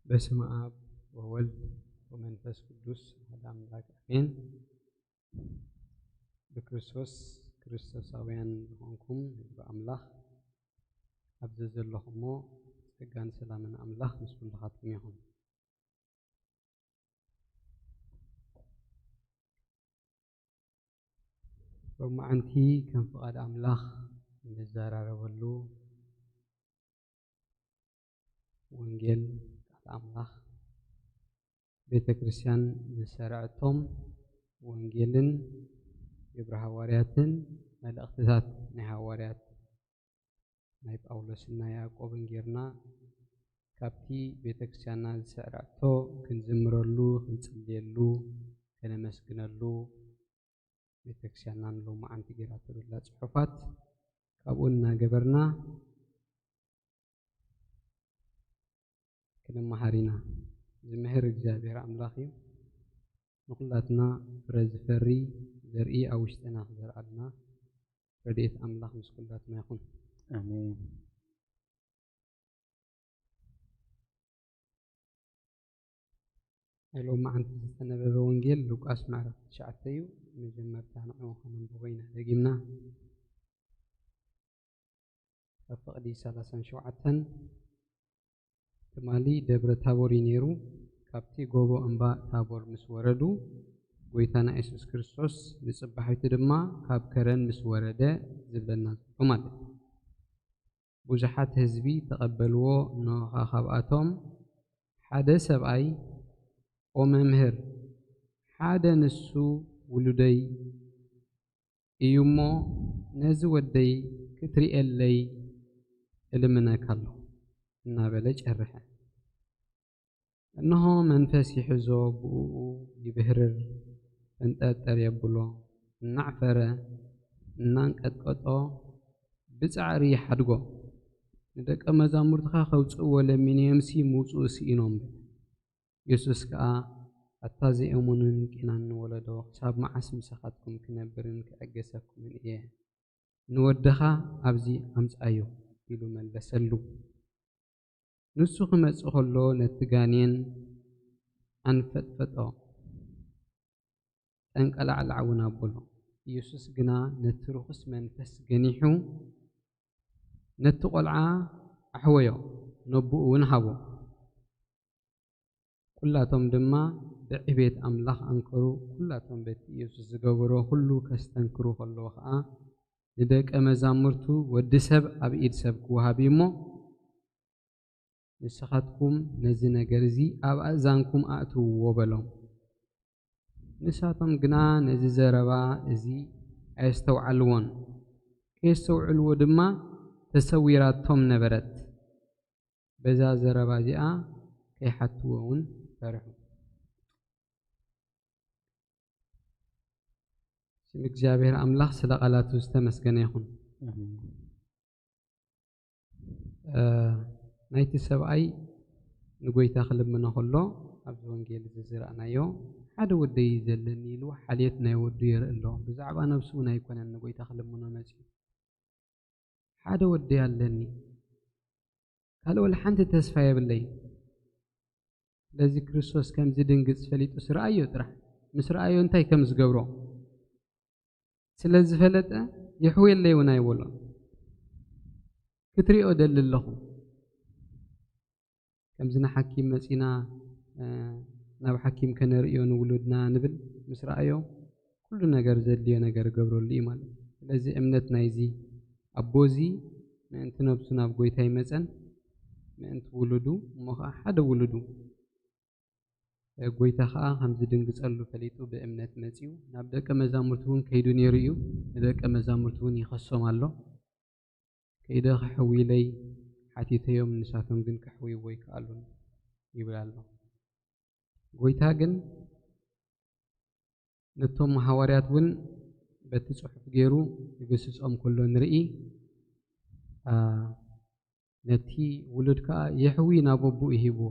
በስመ አብ ወወልድ ወመንፈስ ቅዱስ አሐዱ አምላክ አሜን። ብክርስቶስ ክርስቶሳውያን ዝኾንኩም ህዝቢ ኣምላኽ፣ ኣብዚ ዘለኹሞ ጸጋን ሰላምን ኣምላኽ ምስ ኩልኻትኩም ይኹን። ሎማዓንቲ ከም ፍቓድ ኣምላኽ እንዘራረበሉ ወንጌል ቃል ኣምላኽ፣ ቤተ ክርስቲያን ዝሰርዐቶም ወንጌልን ግብረ ሃዋርያትን መልእኽትታት ናይ ሃዋርያት ናይ ጳውሎስን ናይ ያዕቆብን ጌርና፣ ካብቲ ቤተ ክርስቲያንና ዝሰርዐቶ ክንዝምረሉ፣ ክንጽልየሉ፣ ከነመስግነሉ፣ ቤተ ክርስቲያንና ንሎማዓንቲ ጌራቶ ዘላ ጽሑፋት ካብኡ እናገበርና ክንመሃር ኢና። ዝምህር እግዚኣብሔር ኣምላኽ እዩ። ንኹላትና ፍረ ዝፈሪ ዘርኢ ኣብ ውሽጥና ክዘርኣልና ረድኤት ኣምላኽ ምስ ኩላትና ይኹን። ኣሜን። ናይ ሎማዓንቲ ዝተነበበ ወንጌል ሉቃስ ምዕራፍ ትሽዓተ እዩ። መጀመርታ ንዕኡ ከነንብቦ ኢና ደጊምና። ካብ ፍቕዲ ሰላሳን ሸውዓተን፣ ትማሊ ደብረ ታቦር እዩ ነይሩ። ካብቲ ጎቦ እምባ ታቦር ምስ ወረዱ፣ ጎይታና የሱስ ክርስቶስ ንጽባሒቱ ድማ ካብ ከረን ምስ ወረደ ዝብለና ዘሎ ማለት እዩ። ብዙሓት ህዝቢ ተቐበልዎ። እንሆ ኸኣ ካብኣቶም ሓደ ሰብኣይ፣ "ኦ መምህር፣ ሓደ ንሱ ውሉደይ እዩ እሞ፣ ነዚ ወደይ ክትርእየለይ እልምነካ ኣለኹ" እናበለ ጨርሐ። እንሆ መንፈስ ይሕዞ፣ ብእኡ ይብህርር፣ ፈንጠርጠር የብሎ፣ እናዕፈረ፣ እናንቀጥቀጦ ብጻዕሪ ይሓድጎ። "ንደቀ መዛሙርትኻ ከውጽእዎ ለሚንዮምሲ ምውጽኡ ስኢኖም" በለ። የሱስ ከኣ፣ "ኣታ ዘይእሙንን ቄናንን ወለዶ፣ ክሳብ መዓስ ምሳኻትኩም ክነብርን ክዕገሰኩምን እየ? ንወድኻ ኣብዚ ኣምጽኣዮ" ኢሉ መለሰሉ። ንሱ ክመጽእ ከሎ ነቲ ጋኔን ኣንፈጥፈጦ፣ ጠንቀላዕላዕ እውን ኣበሎ። ኢየሱስ ግና ነቲ ርኹስ መንፈስ ገኒሑ ነቲ ቈልዓ ኣሕወዮ፣ ነቦኡ እውን ሃቦ። ኩላቶም ድማ ብዕቤት ኣምላኽ ኣንከሩ። ኩላቶም በቲ ኢየሱስ ዝገበሮ ኩሉ ከስተንክሩ ከለዉ ኸኣ ንደቀ መዛሙርቱ፣ "ወዲ ሰብ ኣብ ኢድ ሰብ ክወሃብ እዩ እሞ፣ ንስኻትኩም ነዚ ነገር እዚ ኣብ ኣእዛንኩም ኣእትውዎ" በሎም። ንሳቶም ግና ነዚ ዘረባ እዚ ኣየስተውዓልዎን፣ ከየስተውዕልዎ ድማ ተሰዊራቶም ነበረት። በዛ ዘረባ እዚኣ ከይሓትዎ እውን ፈርሑ። ስም እግዚኣብሔር ኣምላኽ ስለ ቃላቱ ዝተመስገነ ይኹን። ኣሜን። እ፣ ናይቲ ሰብኣይ ንጎይታ ክልምኖ ከሎ፣ ኣብዚ ወንጌል እዚ ዝረኣናዮ፣ "ሓደ ወደይ እዩ ዘለኒ" ኢሉ ሓልዮት ናይ ወዱ የርኢ ኣሎ። ብዛዕባ ነብሱ እውን ኣይኮነን ንጎይታ ክልምኖ መጺኡ። "ሓደ ወደይ ኣለኒ፣ ካልእ ወላ ሓንቲ ተስፋ የብለይ። ስለዚ ክርስቶስ ከም ዝድንግጽ ፈሊጡስ ረኣዮ ጥራሕ። ምስ ረኣዮ እንታይ ከም ዝገብሮ ስለ ዝፈለጠ፣ የሕውየለይ እውን ኣይበሎን። ክትሪኦ ደሊ ኣለኹ። ከምዚ ንሓኪም መጺና፣ እ፣ ናብ ሓኪም ከነርእዮ ንውሉድና ንብል፣ ምስ ረኣዮ ኩሉ ነገር ዘድልዮ ነገር ገብረሉ እዩ ማለት እዩ። ስለዚ እምነት ናይዚ ኣቦ እዚ ምእንቲ ነብሱ ናብ ጎይታ ይመጸን፣ ምእንቲ ውሉዱ፣ እሞ ኸዓ ሓደ ውሉዱ፣ እ፣ ጎይታ ኸዓ ከም ዝድንግጸሉ ፈሊጡ ብእምነት መጺኡ፣ ናብ ደቀ መዛሙርቱ እውን ከይዱ ነይሩ እዩ። ንደቀ መዛሙርቱ እውን ይኸሶም ኣሎ። "ከይደ ከሕውይለይ ሓቲተዮም፣ ንሳቶም ግን ከሕውይዎ ኣይከኣሉን" ይብል ኣሎ። ጎይታ ግን ነቶም ሃዋርያት እውን በቲ ጽሑፍ ገይሩ ይግስጾም ከሎ ንርኢ። ኣ፣ ነቲ ውሉድ ከኣ የሕዊ ናብ ኣቦኡ ይሂብዎ።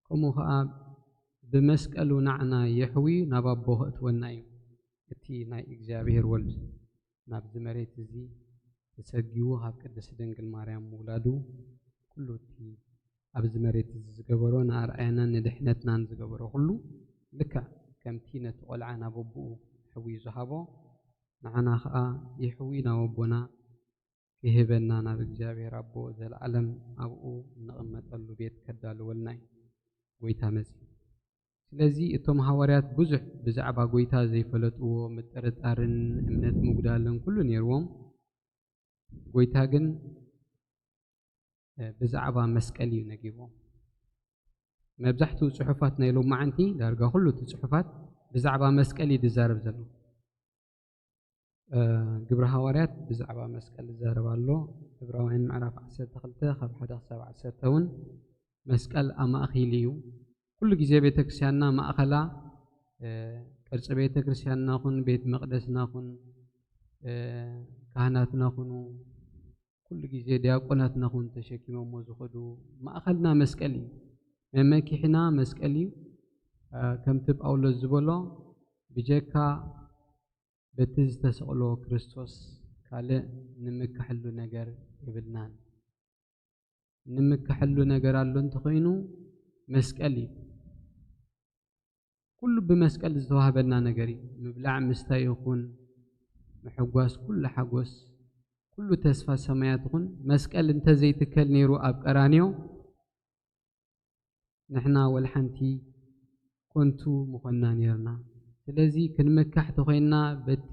ከምኡ ከኣ ብመስቀሉ ናዕና የሕዊ ናብ ኣቦ ከእትወና እዩ። እቲ ናይ እግዚኣብሔር ወልድ ናብዚ መሬት እዚ ተሰጊዉ ካብ ቅድስቲ ድንግል ማርያም ምውላዱ ኩሉ እቲ ኣብዚ መሬት እዚ ዝገበሮ ንኣርኣያናን ንድሕነትናን ዝገበሮ ኩሉ ልክዕ ከምቲ ነቲ ቆልዓ ናብ ኣቦኡ ሕዊ ዝሃቦ ንዓና ኸኣ ይሕዊ ናብ ኣቦና ክህበና ናብ እግዚኣብሔር ኣቦ ዘለዓለም ኣብኡ እንቕመጠሉ ቤት ከዳልወልና እዩ ጎይታ መጺኡ። ስለዚ እቶም ሃዋርያት ብዙሕ ብዛዕባ ጎይታ ዘይፈለጥዎ ምጥርጣርን እምነት ምጉዳልን ኩሉ ነይርዎም። ጎይታ ግን ብዛዕባ መስቀል እዩ ነጊርዎም። መብዛሕትኡ ጽሑፋት ናይ ሎማዓንቲ ዳርጋ ኩሉ እቲ ጽሑፋት ብዛዕባ መስቀል እዩ ዝዛረብ ዘሎ። ግብሪ ሃዋርያት ብዛዕባ መስቀል ዝዛረብ ኣሎ። ዕብራውያን ምዕራፍ ዓሰርተ ክልተ ካብ ሓደ ክሳብ ዓሰርተ እውን መስቀል ኣማእኪሉ እዩ። ኩሉ ግዜ ቤተክርስትያንና ማእኸላ ቅርፂ ቤተክርስትያንና ኹን ቤት መቅደስና ኹን ካህናትና ኹኑ ኩሉ ግዜ ዲያቆናትና ኹን ተሸኪሞሞ ዝኸዱ ማእኸልና መስቀል እዩ። መመኪሕና መስቀል እዩ። ከምቲ ጳውሎስ ዝበሎ ብጀካ በቲ ዝተሰቕሎ ክርስቶስ ካልእ ንምከሐሉ ነገር የብልናን። ንምከሐሉ ነገር ኣሎ እንተኾይኑ መስቀል እዩ። ኩሉ ብመስቀል ዝተዋህበና ነገር እዩ። ምብላዕ ምስታይ ይኹን ምሕጓስ ኩሉ ሓጎስ ኩሉ ተስፋ ሰማያት ይኹን መስቀል እንተዘይትከል ነይሩ ኣብ ቀራንዮ ንሕና ወላ ሓንቲ ኮንቱ ምኾንና ነይርና። ስለዚ ክንምካሕ ተኾይንና በቲ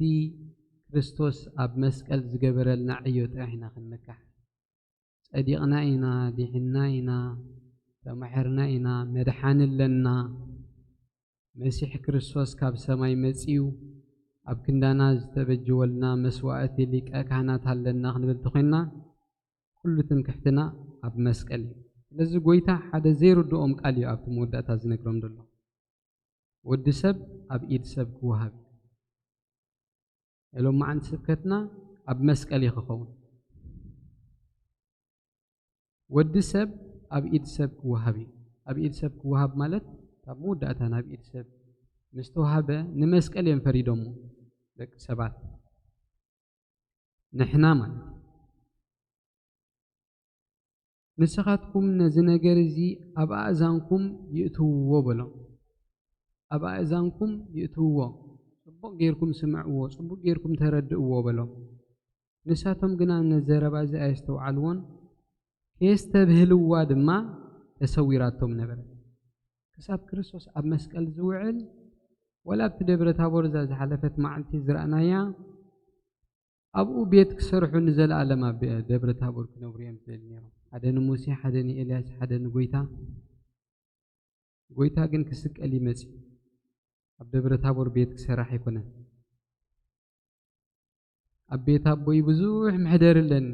ክርስቶስ ኣብ መስቀል ዝገበረልና ዕዮ ጥራሕ ኢና ክንምካሕ። ጸዲቕና ኢና፣ ዲሒንና ኢና፣ ተማሒርና ኢና፣ መድሓኒ ኣለና። መሲሕ ክርስቶስ ካብ ሰማይ መጺኡ ኣብ ክንዳና ዝተበጀወልና መስዋእቲ ሊቀ ካህናት ኣለና ክንብል ተኾይንና ኩሉ ትምክሕትና ኣብ መስቀል እዩ። ስለዚ ጎይታ ሓደ ዘይርድኦም ቃል እዩ ኣብቲ መወዳእታ ዝነግሮም ዘሎ። ወዲ ሰብ ኣብ ኢድ ሰብ ክወሃብ እዩ። ሎማዓንቲ ስብከትና ኣብ መስቀል እዩ ክኸውን። ወዲ ሰብ ኣብ ኢድ ሰብ ክወሃብ እዩ። ኣብ ኢድ ሰብ ክወሃብ ማለት ካብ መወዳእታ ናብ ኢድ ሰብ ምስ ተዋህበ ንመስቀል እዮም ፈሪዶሞ ደቂ ሰባት። ንሕና ማለት ንስኻትኩም ነዚ ነገር እዚ ኣብ ኣእዛንኩም ይእትውዎ በሎም። ኣብ ኣእዛንኩም ይእትውዎ፣ ጽቡቕ ጌርኩም ስምዕዎ፣ ጽቡቕ ጌርኩም ተረድእዎ በሎም። ንሳቶም ግና ነዚ ዘረባ እዚ ኣየስተውዓልዎን፣ ከየስተብህልዋ ድማ ተሰዊራቶም ነበረት። ክሳብ ክርስቶስ ኣብ መስቀል ዝውዕል፣ ወላ ኣብቲ ደብረ ታቦር እዛ ዝሓለፈት መዓልቲ ዝረኣናያ፣ ኣብኡ ቤት ክሰርሑ ንዘለኣለም ኣብ ደብረ ታቦር ክነብሩ እዮም ዝደልዩ ነይሮም። ሓደ ንሙሴ፣ ሓደ ንኤልያስ፣ ሓደ ንጎይታ። ጎይታ ግን ክስቀል እዩ መጺኡ። ኣብ ደብረ ታቦር ቤት ክሰራሕ ኣይኮነን። ኣብ ቤት ኣቦይ ብዙሕ መሕደሪ ኣለኒ፣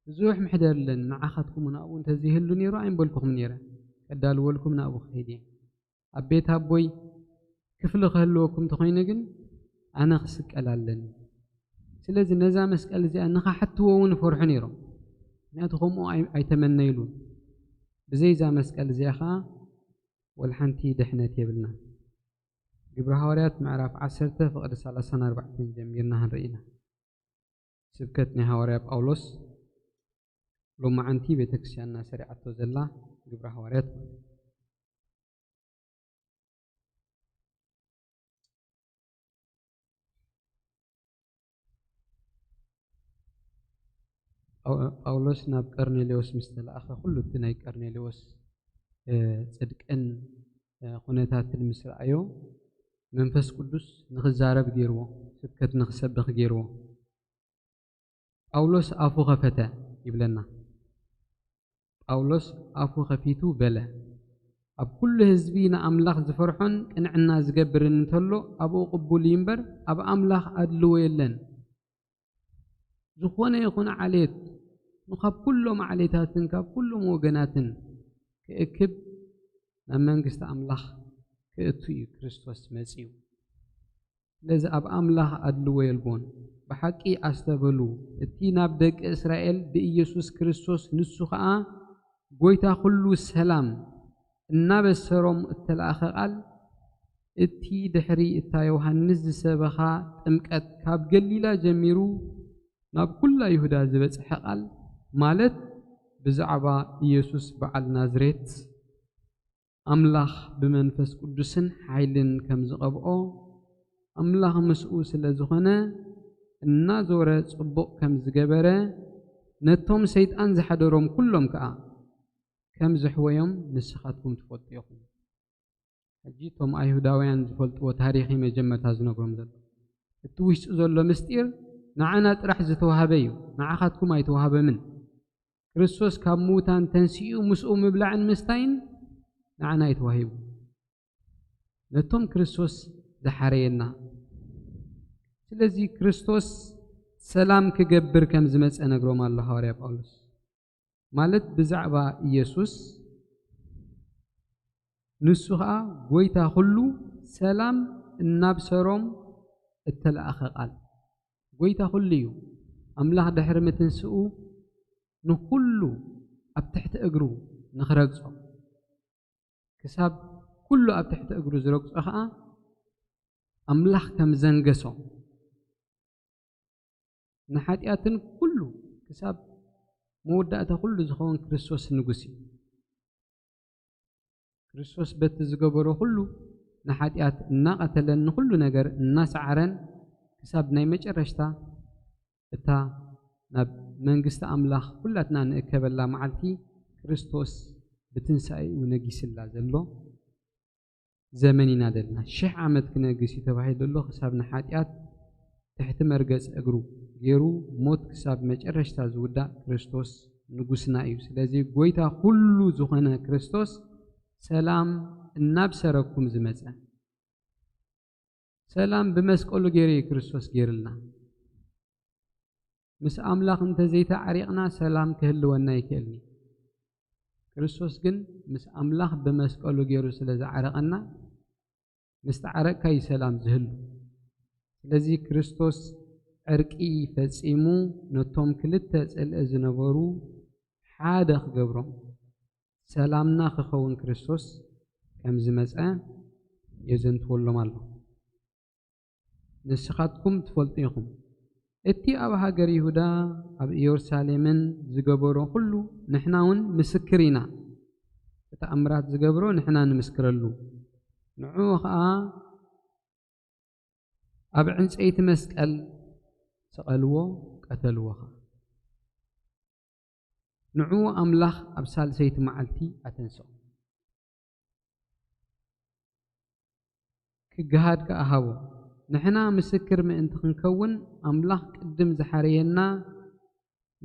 ብዙሕ መሕደሪ ኣለኒ። ንዓኻትኩም እውን ኣብኡ እንተዘይህሉ ነይሩ ኣይምበልኩኹም ነይረ። ከዳልወልኩም ናብኡ ክኸይድ እየ። ኣብ ቤት ኣቦይ ክፍሊ ክህልወኩም እንተኾይኑ ግን ኣነ ክስቀል ኣለኒ። ስለዚ ነዛ መስቀል እዚኣ ንኸሓትዎ እውን ይፈርሑ ነይሮም። ምክንያቱ ከምኡ ኣይ-፣ ኣይተመነይሉን። ብዘይዛ መስቀል እዚኣ ኸዓ ወላ ሓንቲ ድሕነት የብልና። ግብሪ ሃዋርያት ምዕራፍ ዓሰርተ ፍቕዲ ሰላሳን ኣርባዕተን ጀሚርና ክንርኢ ኢና። ስብከት ናይ ሃዋርያ ጳውሎስ ሎማዓንቲ ቤተክርስትያንና ሰሪዓቶ ዘላ ግብሪ ሃዋርያት ማለት እዩ። ጳው-፣ ጳውሎስ ናብ ቀርኔሌዎስ ምስ ተለኣኸ ኩሉ እቲ ናይ ቀርኔሌዎስ፣ እ፣ ጽድቅን፣ እ፣ ኩነታትን ምስ ረኣዮ መንፈስ ቅዱስ ንኽዛረብ ገይርዎ፣ ስብከት ንኽሰብኽ ገይርዎ። ጳውሎስ ኣፉ ኸፈተ ይብለና። ጳውሎስ ኣፉ ኸፊቱ በለ፣ ኣብ ኩሉ ህዝቢ ንኣምላኽ ዝፈርሖን ቅንዕና ዝገብርን እንተሎ ኣብኡ ቅቡል እዩ እምበር ኣብ ኣምላኽ ኣድልዎ የለን። ዝኾነ ይኹን ዓሌት ንኻብ ኩሎም ዓሌታትን ካብ ኩሎም ወገናትን ክእክብ ናብ መንግስቲ ኣምላኽ ክእቱ እዩ ክርስቶስ መጺኡ። ስለዚ ኣብ ኣምላኽ ኣድልዎ የልቦን። ብሓቂ ኣስተብህሉ፣ እቲ ናብ ደቂ እስራኤል ብኢየሱስ ክርስቶስ ንሱ ኸኣ ጎይታ ኩሉ ሰላም እናበሰሮም እተላእኸ ቃል፣ እቲ ድሕሪ እታ ዮሃንስ ዝሰበኻ ጥምቀት ካብ ገሊላ ጀሚሩ ናብ ኩላ ይሁዳ ዝበጽሐ ቃል፣ ማለት ብዛዕባ ኢየሱስ በዓል ናዝሬት፣ ኣምላኽ ብመንፈስ ቅዱስን ሓይልን ከም ዝቐብኦ፣ ኣምላኽ ምስኡ ስለ ዝኾነ፣ እናዞረ ጽቡቕ ከም ዝገበረ፣ ነቶም ሰይጣን ዝሓደሮም ኩሎም ከኣ ከም ዘሕወዮም ንስኻትኩም ትፈልጡ ኢኹም። ሕጂ እቶም ኣይሁዳውያን ዝፈልጥዎ ታሪኽ እዩ መጀመርታ ዝነግሮም ዘሎ። እቲ ውሽጡ ዘሎ ምስጢር ንዓና ጥራሕ ዝተዋህበ እዩ፣ ንዓኻትኩም ኣይተዋህበምን። ክርስቶስ ካብ ምዉታን ተንሲኡ ምስኡ ምብላዕን ምስታይን ንዓና እዩ ተዋሂቡ። ነቶም ክርስቶስ ዝሓረየና። ስለዚ ክርስቶስ ሰላም ክገብር ከም ዝመጸ ነግሮም ኣሎ ሃዋርያ ጳውሎስ። ማለት ብዛዕባ ኢየሱስ፣ ንሱ ኸኣ ጐይታ ኹሉ ሰላም እናብሰሮም እተለኣኸ ቃል። ጐይታ ኹሉ እዩ። ኣምላኽ ድሕሪ ምትንስኡ ንኹሉ ኣብ ትሕቲ እግሩ ንኽረግጾ፣ ክሳብ ኩሉ ኣብ ትሕቲ እግሩ ዝረግጾ ኸኣ ኣምላኽ ከም ዘንገሶ፣ ንሓጢኣትን ኩሉ ክሳብ መወዳእታ ኩሉ ዝኸውን ክርስቶስ ንጉስ እዩ። ክርስቶስ በቲ ዝገበሮ ኩሉ ንሓጢኣት እናቐተለን ንኹሉ ነገር እናሰዓረን ክሳብ ናይ መጨረሽታ እታ ናብ መንግስቲ ኣምላኽ ኩላትና ንእከበላ መዓልቲ ክርስቶስ ብትንሳኤኡ ነጊስላ ዘሎ ዘመን ኢና ዘለና። ሽሕ ዓመት ክነግስ እዩ ተባሂሉ ኣሎ። ክሳብ ንሓጢኣት ትሕቲ መርገጽ እግሩ ገይሩ ሞት ክሳብ መጨረሽታ ዝውዳእ ክርስቶስ ንጉስና እዩ። ስለዚ ጐይታ ኩሉ ዝኾነ ክርስቶስ ሰላም እናብሰረኩም ዝመጸ። ሰላም ብመስቀሉ ገይሩ እዩ ክርስቶስ ገይርልና። ምስ ኣምላኽ እንተ ዘይተዓሪቕና ሰላም ክህልወና ኣይክእልን እዩ። ክርስቶስ ግን ምስ ኣምላኽ ብመስቀሉ ገይሩ ስለ ዝዓረቐና፣ ምስ ተዓረቕካ እዩ ሰላም ዝህሉ። ስለዚ ክርስቶስ ዕርቂ ፈጺሙ ነቶም ክልተ ጽልኢ ዝነበሩ ሓደ ክገብሮም፣ ሰላምና ክኸውን ክርስቶስ ከም ዝመጸ የዘንትወሎም ኣሎ። ንስኻትኩም ትፈልጡ ኢኹም። እቲ ኣብ ሃገር ይሁዳ ኣብ ኢየሩሳሌምን ዝገበሮ ኩሉ ንሕና እውን ምስክር ኢና። እቲ ተኣምራት ዝገብሮ ንሕና ንምስክረሉ። ንዕኡ ኸኣ ኣብ ዕንጸይቲ መስቀል ሰቐልዎ፣ ቀተልዎ ኸኣ። ንዕኡ ኣምላኽ ኣብ ሳልሰይቲ መዓልቲ ኣተንስኦ። ክገሃድ ከኣ ሃቦ። ንሕና ምስክር ምእንቲ ክንከውን ኣምላኽ ቅድም ዝሓረየና፣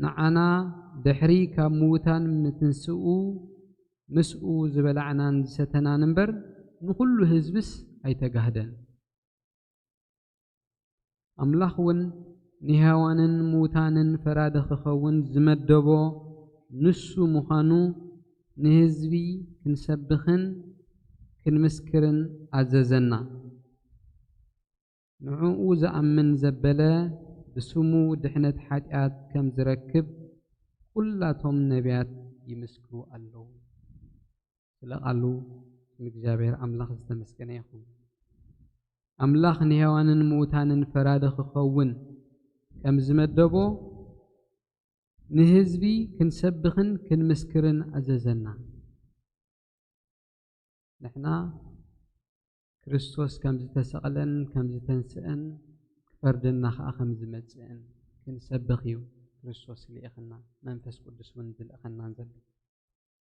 ንዓና ድሕሪ ካብ ምዉታን ምትንስኡ ምስኡ ዝበላዕናን ዝሰተናን እምበር ንኹሉ ህዝብስ ኣይተጋህደን። ኣምላኽ እውን ንሕያዋንን ምዉታንን ፈራዲ ክኸውን ዝመደቦ ንሱ ምዃኑ ንህዝቢ ክንሰብኽን ክንምስክርን ኣዘዘና። ንዕኡ ዝኣምን ዘበለ ብስሙ ድሕነት ሓጢኣት ከም ዝረክብ ኩላቶም ነቢያት ይምስክሩ ኣለዉ። ስለ ቃሉ ስም እግዚኣብሔር ኣምላኽ ዝተመስገነ ይኹን። ኣምላኽ ንሔዋንን ምዉታንን ፈራዲ ክኸውን ከም ዝመደቦ ንህዝቢ ክንሰብኽን ክንምስክርን ኣዘዘና። ንሕና ክርስቶስ ከም ዝተሰቕለን ከም ዝተንስእን ክፈርደና ኸኣ ከም ዝመጽእን ክንሰብኽ እዩ ክርስቶስ ልኢኽና፣ መንፈስ ቅዱስ እውን ዝልእኸናን ዘሎ።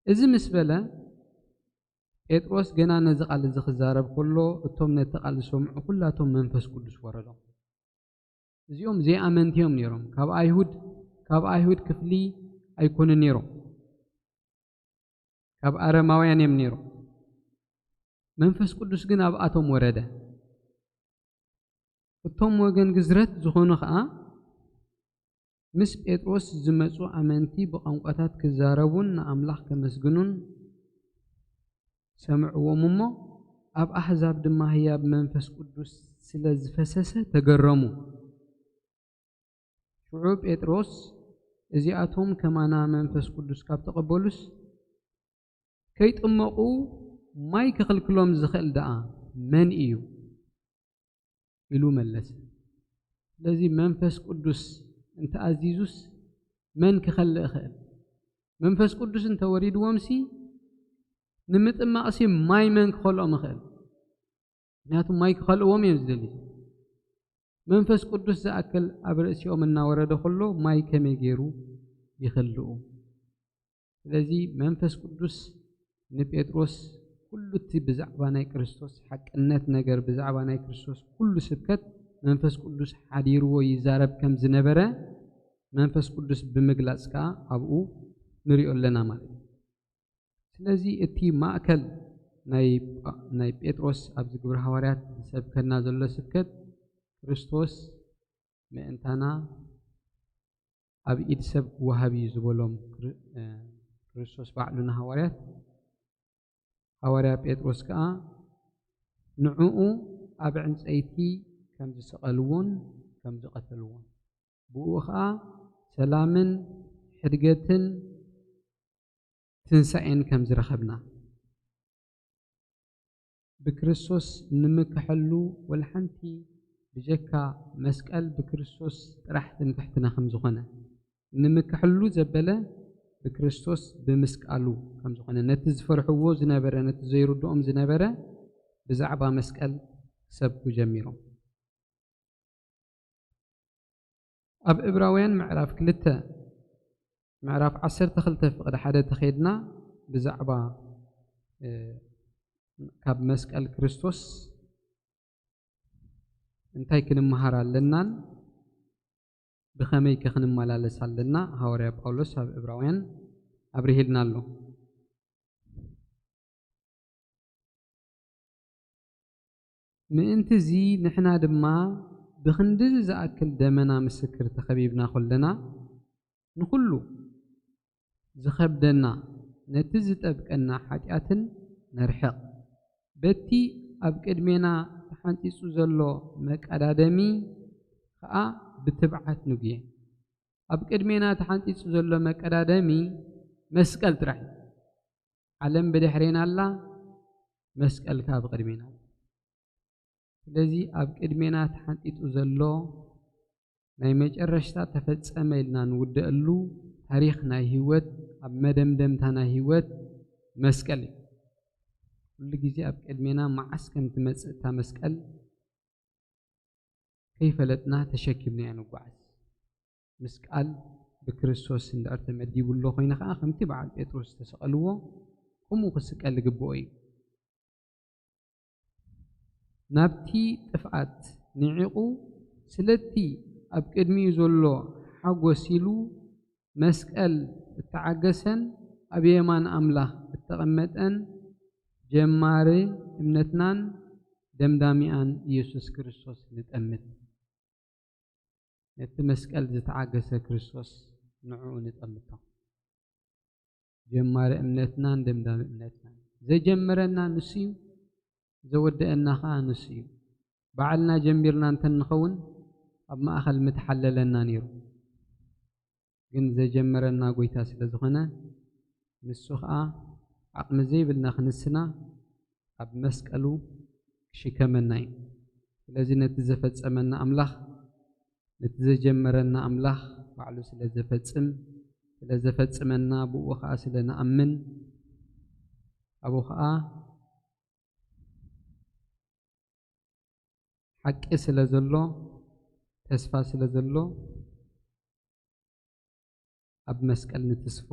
እዚ ምስ በለ፣ ጴጥሮስ ገና ነዚ ቃል እዚ ክዛረብ ከሎ፣ እቶም ነቲ ቃል ዝሰምዑ ኩላቶም መንፈስ ቅዱስ ወረዶም። እዚኦም ዘይኣመንቲ እዮም ነይሮም። ካብ ኣይሁድ፣ ካብ ኣይሁድ ክፍሊ ኣይኮኑን ነይሮም። ካብ ኣረማውያን እዮም ነይሮም። መንፈስ ቅዱስ ግን ኣብኣቶም ወረደ። እቶም ወገን ግዝረት ዝኾኑ ኸኣ፣ ምስ ጴጥሮስ ዝመጹ ኣመንቲ ብቋንቋታት ክዛረቡን ንኣምላኽ ከመስግኑን ሰምዕዎም እሞ፣ ኣብ ኣህዛብ ድማ ህያብ መንፈስ ቅዱስ ስለ ዝፈሰሰ ተገረሙ። ሽዑ ጴጥሮስ፣ "እዚኣቶም ከማና መንፈስ ቅዱስ ካብ ተቐበሉስ፣ ከይጥመቑ ማይ ክኽልክሎም ዝኽእል ደኣ መን እዩ?" ኢሉ መለሰ። ስለዚ መንፈስ ቅዱስ እንተኣዚዙስ መን ክኸልእ ይኽእል? መንፈስ ቅዱስ እንተወሪድዎም ሲ ንምጥማቕ ሲ ማይ መን ክኸልኦም ይኽእል? ምክንያቱ ማይ ክኸልእዎም እዮም ዝደልዩ። መንፈስ ቅዱስ ዝኣክል ኣብ ርእሲኦም እናወረደ ከሎ ማይ ከመይ ገይሩ ይኸልኡ? ስለዚ መንፈስ ቅዱስ ንጴጥሮስ ኩሉ እቲ ብዛዕባ ናይ ክርስቶስ ሓቅነት ነገር፣ ብዛዕባ ናይ ክርስቶስ ኩሉ ስብከት መንፈስ ቅዱስ ሓዲርዎ ይዛረብ ከም ዝነበረ መንፈስ ቅዱስ ብምግላጽ ከኣ ኣብኡ ንሪኦ ኣለና ማለት እዩ። ስለዚ እቲ ማእከል ናይ፣ ናይ ጴጥሮስ ኣብዚ ግብሪ ሃዋርያት ዝሰብከና ዘሎ ስብከት ክርስቶስ ምእንታና ኣብ ኢድ ሰብ ክወሃብ እዩ ዝበሎም ክር-፣ እ፣ ክርስቶስ ባዕሉ ንሃዋርያት፣ ሃዋርያ ጴጥሮስ ከኣ ንዕኡ ኣብ ዕንጸይቲ ከም ዝሰቐልዎን ከም ዝቐተልዎን፣ ብኡ ኸኣ ሰላምን ሕድገትን ትንሳኤን ከም ዝረኸብና፣ ብክርስቶስ ንምከሐሉ ወላ ሓንቲ ብጀካ መስቀል ብክርስቶስ ጥራሕ ትምክሕትና ከም ዝኾነ፣ ንምከሐሉ ዘበለ ብክርስቶስ ብምስቃሉ ከም ዝኾነ፣ ነቲ ዝፈርሕዎ ዝነበረ፣ ነቲ ዘይርድኦም ዝነበረ ብዛዕባ መስቀል ክሰብኩ ጀሚሮም። ኣብ ዕብራውያን ምዕራፍ ክልተ፣ ምዕራፍ ዓሰርተ ክልተ ፍቕዲ ሓደ ተኸይድና ብዛዕባ፣ እ፣ ካብ መስቀል ክርስቶስ እንታይ ክንመሃር ኣለናን ብኸመይ ከ ክንመላለስ ኣለና ሃዋርያ ጳውሎስ ኣብ ዕብራውያን ኣብርሂልና ኣሎ። ምእንቲ እዚ ንሕና ድማ ብኽንድዚ ዝኣክል ደመና ምስክር ተኸቢብና ከለና፣ ንኹሉ ዝኸብደና ነቲ ዝጠብቀና ሓጢኣትን ነርሕቕ። በቲ ኣብ ቅድሜና ተሓንጺጹ ዘሎ መቀዳደሚ ኸኣ ብትብዓት ንጉየ። ኣብ ቅድሜና ተሓንጺጹ ዘሎ መቀዳደሚ መስቀል ጥራሕ እዩ። ዓለም ብድሕሬና ኣላ፣ መስቀል ከኣ ብቕድሜና ኣሎ። ስለዚ ኣብ ቅድሜና ተሓንጢጡ ዘሎ ናይ መጨረሽታ ተፈጸመ ኢልና ንውደአሉ ታሪኽ ናይ ህይወት፣ ኣብ መደምደምታ ናይ ህይወት መስቀል እዩ። ኩሉ ግዜ ኣብ ቅድሜና መዓስ ከም ትመጽእ እታ መስቀል ከይፈለጥና ተሸኪምናያ ንጓዓዝ። ምስቃል ብክርስቶስ እንድሕር ተመዲቡ ኣሎ ኮይነ ከኣ፣ ከምቲ በዓል ጴጥሮስ ዝተሰቐልዎ፣ ከምኡ ክስቀል ዝግብኦ እዩ። ናብቲ ጥፍኣት ንዒቑ፣ ስለቲ ኣብ ቅድሚኡ ዘሎ ሓጎስ ኢሉ መስቀል እተዓገሰን ኣብ የማን ኣምላኽ እተቐመጠን ጀማሪ እምነትናን ደምዳሚኣን ኢየሱስ ክርስቶስ ንጠምት። ነቲ መስቀል ዝተዓገሰ ክርስቶስ ንዕኡ ንጠምቶ። ጀማሪ እምነትናን ደምዳሚ እምነትናን። ዘጀመረና ንሱ እዩ፣ ዘወደአና ኸኣ ንሱ እዩ። ባዕልና ጀሚርና እንተ ንኸውን፣ ኣብ ማእኸል ምተሓለለና ነይሩ። ግን ዘጀመረና ጐይታ ስለ ዝኾነ፣ ንሱ ኸኣ ዓቕሚ ዘይብልና ክንስና ኣብ መስቀሉ ክሽከመና እዩ። ስለዚ ነቲ ዘፈጸመና ኣምላኽ፣ ነቲ ዘጀመረና ኣምላኽ ባዕሉ ስለ ዘፈጽም፣ ስለ ዘፈጽመና፣ ብኡ ኸኣ ስለ ንኣምን፣ ኣብኡ ኸኣ ሓቂ ስለ ዘሎ፣ ተስፋ ስለ ዘሎ፣ ኣብ መስቀል ንትስፎ።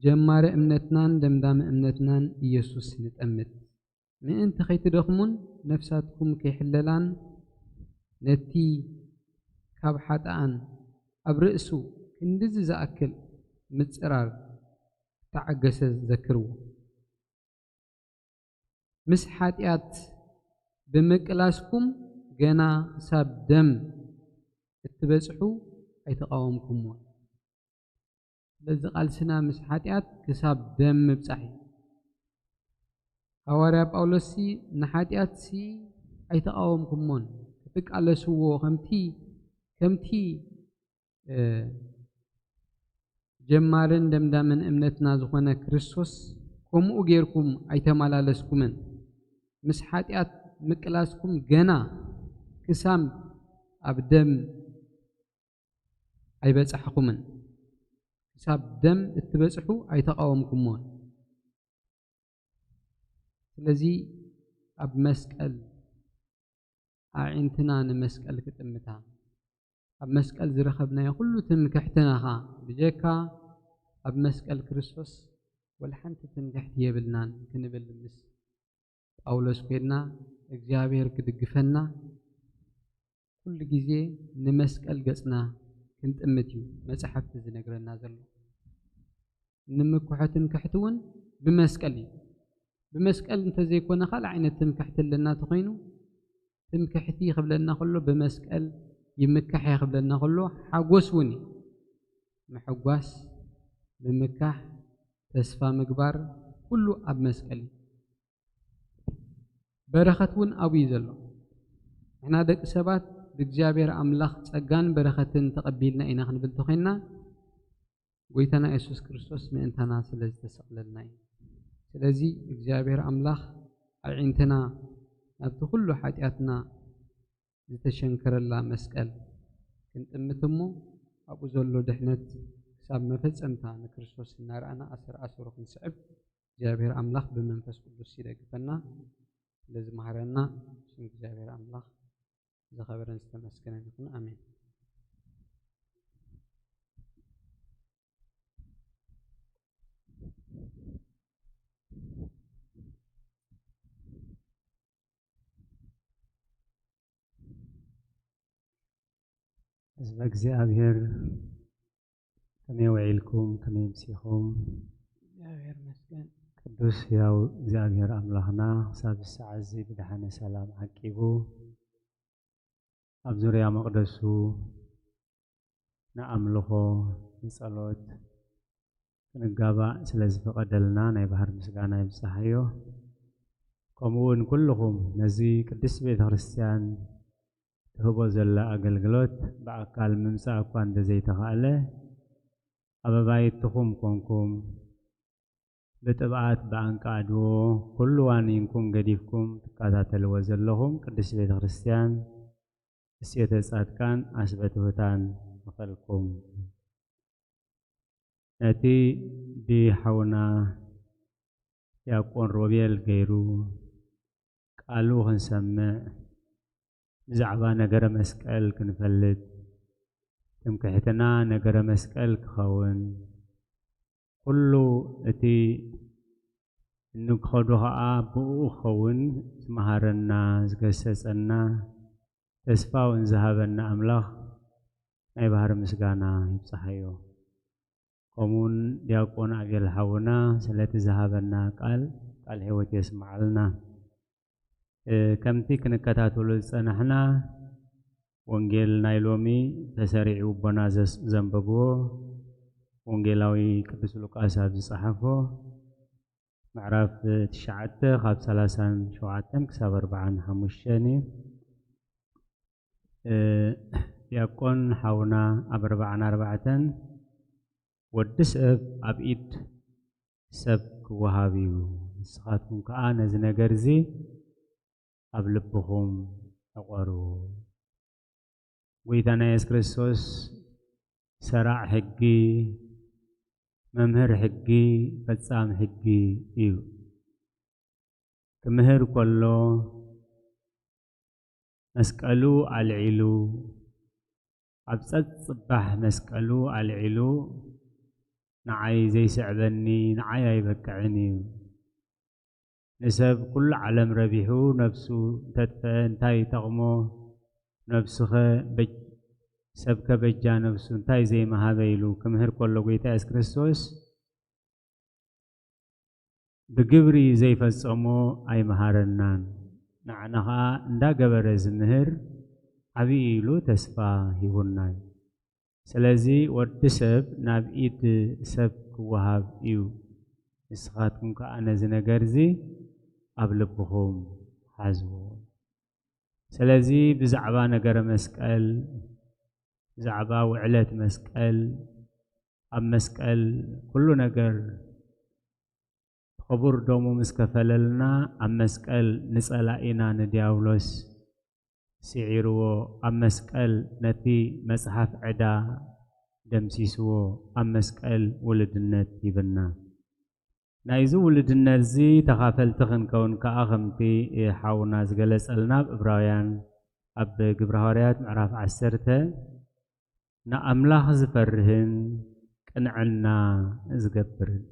ጀማሪ እምነትናን ደምዳሚ እምነትናን ኢየሱስ ንጠምት። ምእንቲ ከይትደኽሙን ነፍሳትኩም ከይሕለላን፣ ነቲ ካብ ሓጥኣን ኣብ ርእሱ ክንድዚ ዝኣክል ምጽራር እተዓገሰ ዘክርዎ። ምስ ሓጢኣት ብምቅላስኩም ገና ክሳብ ደም እትበጽሑ ኣይተቓወምኩምዎን። ስለዚ ቃልስና ምስ ሓጢኣት ክሳብ ደም ምብጻሕ እዩ። ሃዋርያ ጳውሎስሲ ንሓጢኣትሲ ኣይተቓወምኩምዎን፣ ክትቃለስዎ ከምቲ፣ ከምቲ፣ እ፣ ጀማርን ደምዳምን እምነትና ዝኾነ ክርስቶስ ከምኡ ጌርኩም ኣይተመላለስኩምን። ምስ ሓጢኣት ምቅላስኩም ገና ክሳብ ኣብ ደም ኣይበጻሕኹምን፣ ክሳብ ደም እትበጽሑ ኣይተቓወምኩምዎን። ስለዚ ኣብ መስቀል ኣዒንትና ንመስቀል ክጥምታ፣ ኣብ መስቀል ዝረኸብናዮ ኩሉ ትምክሕትና ኸኣ ብጀካ ኣብ መስቀል ክርስቶስ ወላ ሓንቲ ትምክሕቲ የብልናን ክንብል ምስ ጳውሎስ ኮይንና እግዚኣብሔር ክድግፈና ኩሉ ግዜ ንመስቀል ገጽና ክንጥምት እዩ መጽሓፍቲ ዝነግረና ዘሎ። ንምክሖ ትምክሕቲ እውን ብመስቀል እዩ። ብመስቀል እንተዘይኮነ ካልእ ዓይነት ትምክሕቲ ኣለና ተኾይኑ ትምክሕቲ ክብለና ከሎ ብመስቀል ይምካሕ እየ ክብለና ከሎ ሓጎስ እውን እዩ። ምሕጓስ፣ ምምካሕ፣ ተስፋ ምግባር ኩሉ ኣብ መስቀል እዩ። በረኸት እውን ኣብኡ እዩ ዘሎ። ንሕና ደቂ ሰባት ብእግዚኣብሔር ኣምላኽ ጸጋን በረኸትን ተቐቢልና ኢና ክንብል ተኾይንና ጎይታና የሱስ ክርስቶስ ምእንታና ስለ ዝተሰቕለልና እዩ። ስለዚ እግዚኣብሔር ኣምላኽ ኣዒንትና ናብቲ ኩሉ ሓጢኣትና ዝተሸንከረላ መስቀል ክንጥምት እሞ ኣብኡ ዘሎ ድሕነት ክሳብ መፈጸምታ ንክርስቶስ እናረኣና ኣሰር ኣሰሩ ክንስዕብ እግዚኣብሔር ኣምላኽ ብመንፈስ ቅዱስ ይደግፈና። ስለዝመሃረና ስም እግዚኣብሔር ኣምላኽ ዝኸበረን ዝተመስገነን ይኹን። ኣሜን። ህዝበ እግዚኣብሔር ከመይ ውዒልኩም? ከመይ ኣምሲኹም? እግዚኣብሔር ይመስገን። ቅዱስ ሕያው እግዚኣብሔር ኣምላኽና ክሳብ ሰዓት እዚ ብደሓነ ሰላም ዓቂቡ ኣብ ዙርያ መቕደሱ ንኣምልኾ ንጸሎት ክንጋባእ ስለ ዝፈቐደልና ናይ ባህር ምስጋና ይብጻሕዮ። ከምኡ እውን ኩልኹም ነዚ ቅድስቲ ቤተ ክርስቲያን ትህቦ ዘላ ኣገልግሎት ብኣካል ምምጻእ እኳ እንተዘይተኻእለ ኣብ ኣባይትኹም ኮንኩም ብጥብዓት ብኣንቃድዎ ኩሉ ዋኒንኩም ገዲፍኩም ትከታተልዎ ዘለኹም ቅድስቲ ቤተ ክርስቲያን እስየተ ጻድቃን ኣስበትሁታን ንኸልኩም። ነቲ ብሓውና ዲያቆን ሮቤል ገይሩ ቃሉ ክንሰምዕ ብዛዕባ ነገረ መስቀል ክንፈልጥ ትምክሕትና ነገረ መስቀል ክኸውን ኩሉ እቲ እንከዶ ኸዓ ብኡ ክኸውን ዝመሃረና ዝገሰጸና ተስፋ እውን ዝሃበና ኣምላኽ ናይ ባህሪ ምስጋና ይብጽሓዮ። ከምኡውን ዲያቆን ኣቤል ሓውና ስለቲ ዝሃበና ቃል ቃል ሕይወት የስምዓልና። ከምቲ ክንከታተሎ ዝጸናሕና ወንጌል ናይ ሎሚ ተሰሪዑ ኣቦና ዘንበብዎ ወንጌላዊ ቅዱስ ሉቃስ ኣብ ዝጸሓፎ ምዕራፍ ትሽዓተ ካብ ሰላሳን ሸውዓተን ክሳብ ኣርባዓን ሓሙሽተን እዩ። ዲያቆን ሓውና ኣብ ኣርባዓን ኣርባዕተን ወዲ ሰብ ኣብ ኢድ ሰብ ክወሃብ እዩ። ንስኻትኩም ከኣ ነዚ ነገር እዚ ኣብ ልብኹም ዕቆሩ። ጎይታና የሱስ ክርስቶስ ሰራዕ ሕጊ፣ መምህር ሕጊ፣ ፈጻም ሕጊ እዩ። ክምህር ከሎ መስቀሉ ኣልዒሉ ኣብ ጸጽባሕ መስቀሉ ኣልዒሉ ንዓይ ዘይስዕበኒ ንዓይ ኣይበቅዕን እዩ። ንሰብ ኩሉ ዓለም ረቢሑ ነብሱ እንተጥፈአ እንታይ ይጠቕሞ? ነብሱኸ በጅ-፣ ሰብከ በጃ ነብሱ እንታይ ዘይመሃበ ኢሉ ክምህር ከሎ ጎይታ የሱስ ክርስቶስ ብግብሪ ዘይፈጸሞ ኣይመሃረናን። ንዓና ኸኣ እንዳገበረ ዝምህር ዓብዪ ኢሉ ተስፋ ሂቡና እዩ። ስለዚ ወዲ ሰብ ናብ ኢድ ሰብ ክወሃብ እዩ። ንስኻትኩም ከኣ ነዚ ነገር እዚ ኣብ ልብኹም ሓዝዎ። ስለዚ ብዛዕባ ነገረ መስቀል፣ ብዛዕባ ውዕለት መስቀል፣ ኣብ መስቀል ኩሉ ነገር ክቡር ደሙ ምስ ከፈለልና፣ ኣብ መስቀል ንጸላኢና ንዲያብሎስ ስዒርዎ፣ ኣብ መስቀል ነቲ መጽሓፍ ዕዳ ደምሲስዎ፣ ኣብ መስቀል ውልድነት ሂብና። ናይዚ ውልድነት እዚ ተኻፈልቲ ክንከውን ከኣ፣ ከምቲ ሓውና ዝገለጸልና፣ ኣብ ዕብራውያን፣ ኣብ ግብረ ሃዋርያት ምዕራፍ ዓሰርተ፣ ንኣምላኽ ዝፈርህን ቅንዕና ዝገብርን።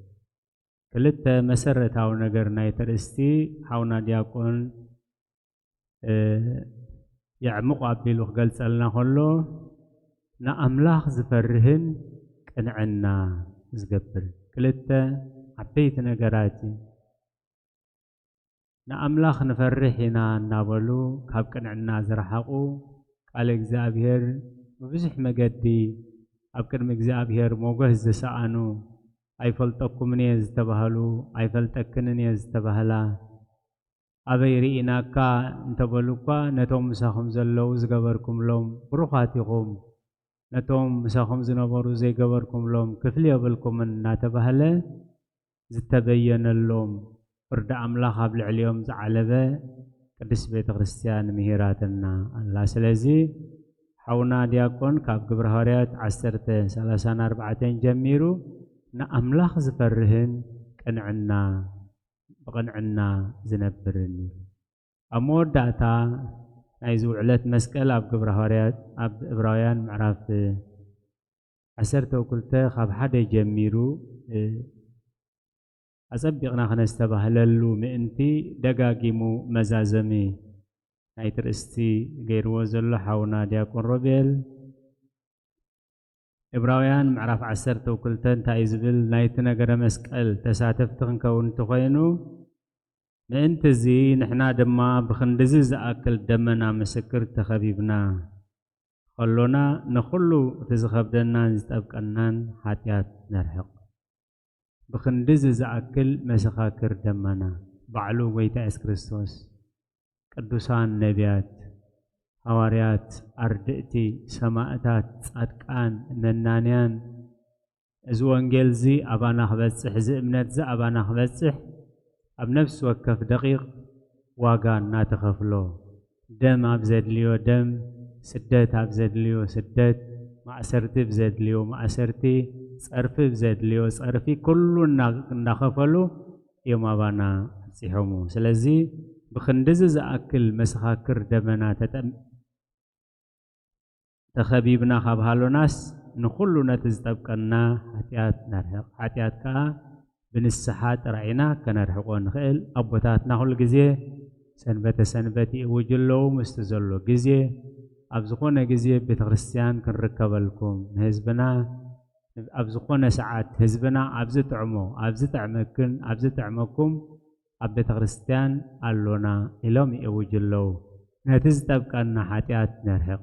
ክልተ መሰረታዊ ነገር ናይቲ ርእስቲ ሓውና ዲያቆን፣ እ፣ የዕምቑ ኣቢሉ ክገልጸልና ከሎ፣ ንኣምላኽ ዝፈርህን ቅንዕና ዝገብርን። ክልተ ዓበይቲ ነገራት እዩ። ንኣምላኽ ንፈርሕ ኢና እናበሉ ካብ ቅንዕና ዝረሓቑ፣ ቃለ እግዚኣብሔር ብብዙሕ መገዲ ኣብ ቅድሚ እግዚኣብሔር ሞገስ ዝሰኣኑ፣ ኣይፈልጠኩምን እየ ዝተባህሉ፣ ኣይፈልጠክንን እየ ዝተባህላ፣ ኣበይ ርኢናካ እንተበሉ እኳ፣ ነቶም ምሳኹም ዘለዉ ዝገበርኩምሎም ብሩኻት ኢኹም፣ ነቶም ምሳኹም ዝነበሩ ዘይገበርኩምሎም ክፍሊ የብልኩምን እናተባህለ ዝተበየነሎም፣ ፍርዲ ኣምላኽ ኣብ ልዕሊኦም ዝዓለበ ቅድስት ቤተ ክርስቲያን ምሂራትና ኣላ። ስለዚ ሓውና ዲያቆን ካብ ግብረ ሃዋርያት ዓሰርተ፣ ሰላሳን ኣርባዕተን ጀሚሩ ንኣምላኽ ዝፈርህን ቅንዕና፣ ብቕንዕና ዝነብርን እዩ። ኣብ መወዳእታ ናይዚ ውዕለት መስቀል ኣብ ግብረ ሃዋርያት፣ ኣብ ዕብራውያን ምዕራፍ ዓሰርተ ክልተ ካብ ሓደ ጀሚሩ፣ እ፣ ኣጸቢቕና ክነስተባህለሉ ምእንቲ ደጋጊሙ መዛዘሚ ናይቲ ርእስቲ ገይርዎ ዘሎ ሓውና ዲያቆን ሮቤል፣ ዕብራውያን ምዕራፍ ዓሰርተ ክልተ እንታይ እዩ ዝብል? ናይቲ ነገረ መስቀል ተሳተፍቲ ክንከውን እንተኾይኑ፣ ምእንቲ እዚ ንሕና ድማ ብኽንድዚ ዝኣክል ደመና ምስክር ተኸቢብና ከሎና፣ ንኹሉ እቲ ዝኸብደናን ዝጠብቀናን ሓጢኣት ነርሕቕ። ብኽንድዚ ዝኣክል መሰኻክር ደመና፣ ባዕሉ ጐይታ የሱስ ክርስቶስ፣ ቅዱሳን ነቢያት፣ ሃዋርያት፣ ኣርድእቲ፣ ሰማእታት፣ ጻድቃን፣ መናንያን፣ እዚ ወንጌል እዚ ኣባና ክበጽሕ፣ እዚ እምነት እዚ ኣባና ክበጽሕ፣ ኣብ ነፍሲ ወከፍ ደቂቕ ዋጋ እናተኸፍሎ፣ ደም ኣብ ዘድልዮ ደም፣ ስደት ኣብ ዘድልዮ ስደት፣ ማእሰርቲ ብዘድልዮ ማእሰርቲ፣ ጸርፊ ብዘድልዮ ጸርፊ፣ ኩሉ እና-፣ እንዳኸፈሉ እዮም ኣባና ኣብጺሖምዎ። ስለዚ ብኽንድዚ ዝኣክል መሰኻክር ደመና ተጠም-፣ ተኸቢብና ካብ ሃሎናስ፣ ንኹሉ ነቲ ዝጠብቀና ሓጢኣት ነርሕቕ። ሓጢኣት ከኣ ብንስሓ ጥራይ ኢና ከነርሕቖ ንኽእል። ኣቦታትና ኩሉ ግዜ ሰንበተ ሰንበት ይእውጁ ኣለዉ። ምስቲ ዘሎ ግዜ፣ ኣብ ዝኾነ ግዜ ቤተ ክርስቲያን ክንርከበልኩም፣ ንህዝብና ኣብ ዝኾነ ሰዓት፣ ህዝብና ኣብ ዝጥዕሞ፣ ኣብ ዝጥዕመክን ኣብ ዝጥዕመኩም ኣብ ቤተ ክርስቲያን ኣሎና ኢሎም ይእውጁ ኣለዉ። ነቲ ዝጠብቀና ሓጢኣት ነርሕቕ።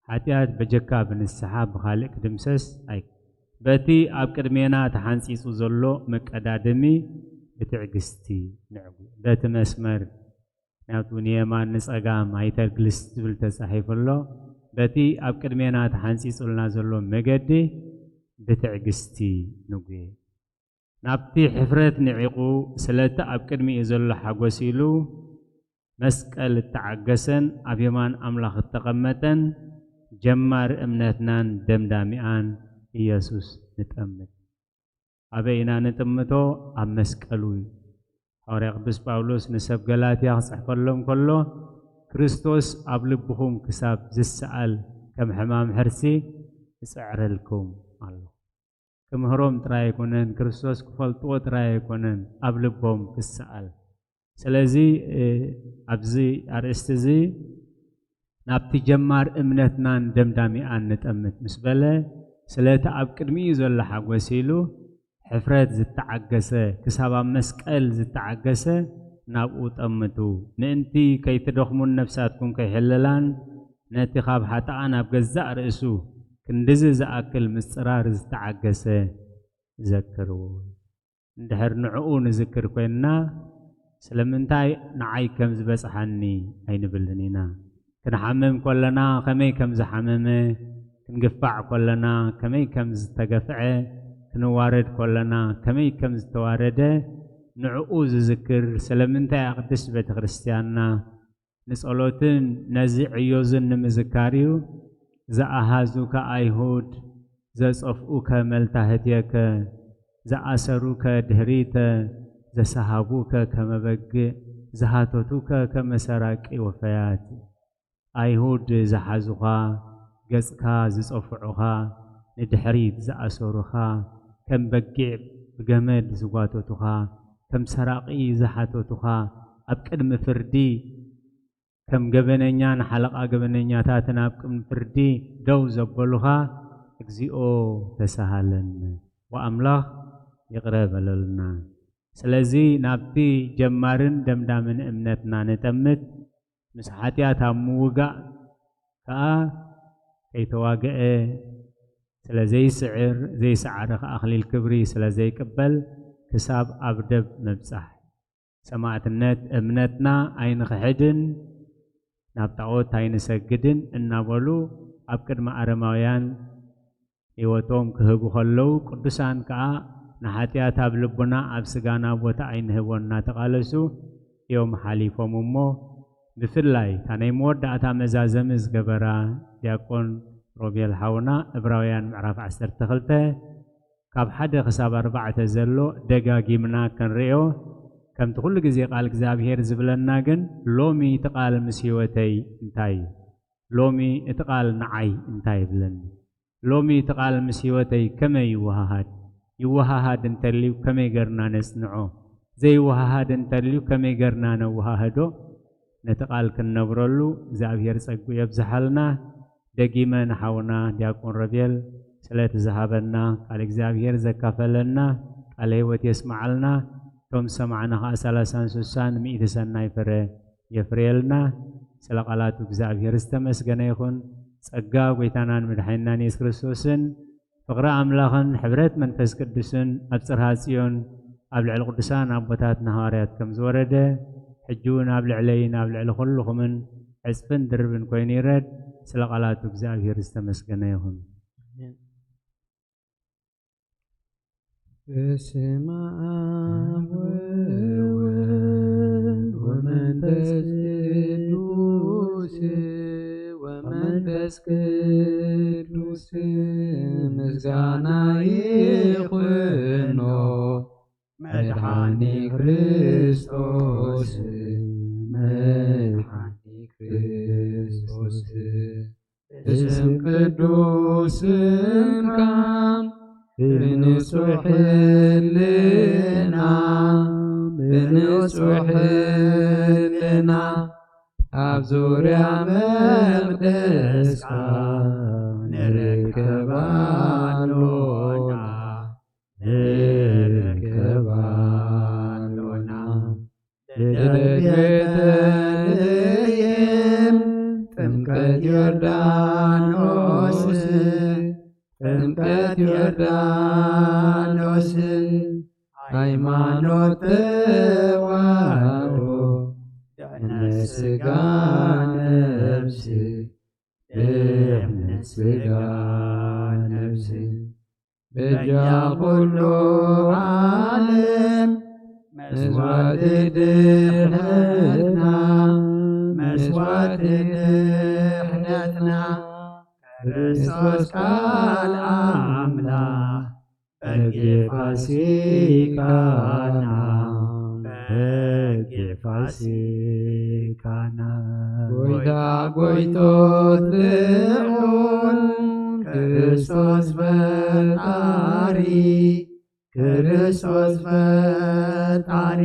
ሓጢኣት በጀካ ብንስሓ ብኻልእ ክድምሰስ ኣይ-፣ በቲ ኣብ ቅድሜና ተሓንጺጹ ዘሎ መቀዳድሚ ብትዕግስቲ ንዕጉ። በቲ መስመር ናቱ ንየማን ንጸጋም ኣይተግልስ ዝብል ተጻሒፉ ኣሎ። በቲ ኣብ ቅድሜና ተሓንጺጹልና ዘሎ መገዲ ብትዕግስቲ ንጉየ። ናብቲ ሕፍረት ንዒቑ፣ ስለቲ ኣብ ቅድሚኡ ዘሎ ሓጎስ ኢሉ፣ መስቀል እተዓገሰን ኣብ የማን ኣምላኽ እተቐመጠን፣ ጀማሪ እምነትናን ደምዳሚኣን ኢየሱስ ንጠምት። ኣበይ ኢና ንጥምቶ? ኣብ መስቀሉ እዩ። ሃዋርያ ቅዱስ ጳውሎስ ንሰብ ገላትያ ክጽሕፈሎም ከሎ፣ ክርስቶስ ኣብ ልብኹም ክሳብ ዝሰኣል ከም ሕማም ሕርሲ እጽዕረልኩም ኣለኹ። ክምህሮም ጥራይ ኣይኮነን፣ ክርስቶስ ክፈልጥዎ ጥራይ ኣይኮነን፣ ኣብ ልቦም ክሰኣል። ስለዚ፣ እ፣ ኣብዚ ኣርእስቲ እዚ ናብቲ ጀማር እምነትናን ደምዳሚኣን ንጠምት ምስ በለ፣ ስለቲ ኣብ ቅድሚኡ ዘሎ ሓጎስ ኢሉ ሕፍረት ዝተዓገሰ፣ ክሳብ ኣብ መስቀል ዝተዓገሰ ናብኡ ጠምቱ። ምእንቲ ከይትደኽሙን ነፍሳትኩም ከይሕለላን፣ ነቲ ካብ ሓጥኣን ኣብ ገዛእ ርእሱ ክንድዚ ዝኣክል ምጽራር ዝተዓገሰ ዘክርዎ። እንድሕር ንዕኡ ንዝክር ኮይንና፣ ስለምንታይ ንዓይ ከም ዝበጽሓኒ ኣይንብልን ኢና። ክንሓምም ከለና ከመይ ከም ዝሓመመ፣ ክንግፋዕ ከለና ከመይ ከም ዝተገፍዐ፣ ክንዋረድ ከለና ከመይ ከም ዝተዋረደ ንዕኡ ዝዝክር፣ ስለምንታይ እያ ቅድስት ቤተ ክርስቲያንና ንጸሎትን ነዚ ዕዮዝን ንምዝካር እዩ። ዝኣሃዙከ ኣይሁድ፣ ዘጸፍኡከ መልታህትየከ፣ ዝኣሰሩከ ድህሪተ፣ ዘሰሃቡከ ከመ በግዕ፣ ዝሃተቱከ ከመ ሰራቂ ወፈያት። ኣይሁድ ዝሓዙኻ፣ ገጽካ ዝጸፍዑኻ፣ ንድሕሪት ዝኣሰሩኻ፣ ከም በጊዕ ብገመድ ዝጓተቱኻ፣ ከም ሰራቒ ዝሓተቱኻ፣ ኣብ ቅድሚ ፍርዲ ከም ገበነኛ ንሓለቓ ገበነኛታትን ኣብ ቅድሚ ፍርዲ ደው ዘበሉኻ፣ እግዚኦ ተሳሃለኒ ወኣምላኽ ይቕረ በለልና። ስለዚ ናብቲ ጀማርን ደምዳምን እምነትና ንጠምት። ምስ ሓጢኣት ኣብ ምውጋእ ከኣ ከይተዋግአ ስለ ዘይስዕር፣ ዘይሰዓረ ከኣ ኣኽሊል ክብሪ ስለ ዘይቅበል ክሳብ ኣብ ደብ ምብጻሕ። ሰማዕትነት እምነትና ኣይንኽሕድን፣ ናብ ጣዖት ኣይንሰግድን እናበሉ ኣብ ቅድሚ ኣረማውያን ህይወቶም ክህቡ ከለዉ፣ ቅዱሳን ከኣ ንሓጢኣት ኣብ ልቡና ኣብ ስጋና ቦታ ኣይንህቦ እናተቓለሱ እዮም ሓሊፎም። እሞ ብፍላይ እታ ናይ መወዳእታ መዛዘሚ ዝገበራ ዲያቆን ሮቤል ሓውና፣ ዕብራውያን ምዕራፍ ዓሰርተ ክልተ ካብ ሓደ ክሳብ ኣርባዕተ ዘሎ ደጋጊምና ክንርእዮ፣ ከምቲ ኩሉ ግዜ ቃል እግዚኣብሔር ዝብለና ግን፣ ሎሚ እቲ ቃል ምስ ህይወተይ እንታይ እዩ? ሎሚ እቲ ቃል ንዓይ እንታይ ይብለኒ? ሎሚ እቲ ቃል ምስ ህይወተይ ከመይ ይወሃሃድ? ይወሃሃድ እንተልዩ ከመይ ገርና ነጽንዖ? ዘይወሃሃድ እንተልዩ ከመይ ገርና ነወሃህዶ? ነቲ ቃል ክንነብረሉ እግዚኣብሔር ጸግኡ የብዝሓልና። ደጊመ ንሓውና ዲያቆን ረቤል ስለቲ ዝሃበና ቃል እግዚኣብሔር ዘካፈለና ቃለ ህይወት የስምዓልና። እቶም ዝሰማዕና ኸዓ ሰላሳን ስሳን ሚእቲ ሰናይ ፍረ የፍርየልና። ስለ ቃላቱ እግዚኣብሔር ዝተመስገነ ይኹን። ጸጋ ጐይታናን መድሓኒናን የሱስ ክርስቶስን ፍቕሪ ኣምላኽን ሕብረት መንፈስ ቅዱስን ኣብ ጽርሃ ጽዮን ኣብ ልዕሊ ቅዱሳን ኣቦታትና ሃዋርያት ከም ዝወረደ፣ ሕጂ እውን ኣብ ልዕለይን ኣብ ልዕሊ ኩልኹምን ዕጽፍን ድርብን ኮይኑ ይረድ። ስለ ቃላቱ እግዚኣብሔር ዝተመስገነ ይኹን። ኣሜን። በስመ አብ ወወልድ ወመንፈስ ቅዱስ ወመንፈስ ቅዱስ ምስጋና ይኹኖ መድኃኒ ክርስቶስ መድኃኒ ክርስቶስ። ብስም ቅዱስ ስምካ ብንጹሕ ሕልና፣ ብንጹሕ ሕልና ኣብ ዙርያ መቕደስካ ንርከብ ኣሎና፣ ንርከብ ኣሎና። ልደት ቤተልሔም፣ ጥምቀት ዮርዳኖስ፣ ጥምቀት ዮርዳኖስ፣ ሃይማኖት ተዋህዶ፣ ድሕነት ሥጋ ነፍስ፣ ድሕነት ሥጋ ነፍስ። በጃ ኩሉ ዓለም መስዋዕቲ ድሕነትና፣ መስዋዕቲ ድሕነትና፣ ክርስቶስ ቃል ኣምላኽ በጊዕ ፋሲካና፣ በጊዕ ፋሲካና። ጎይታ ጎይቶት ልዑል ክርስቶስ ፈጣሪ፣ ክርስቶስ ፈጣሪ፣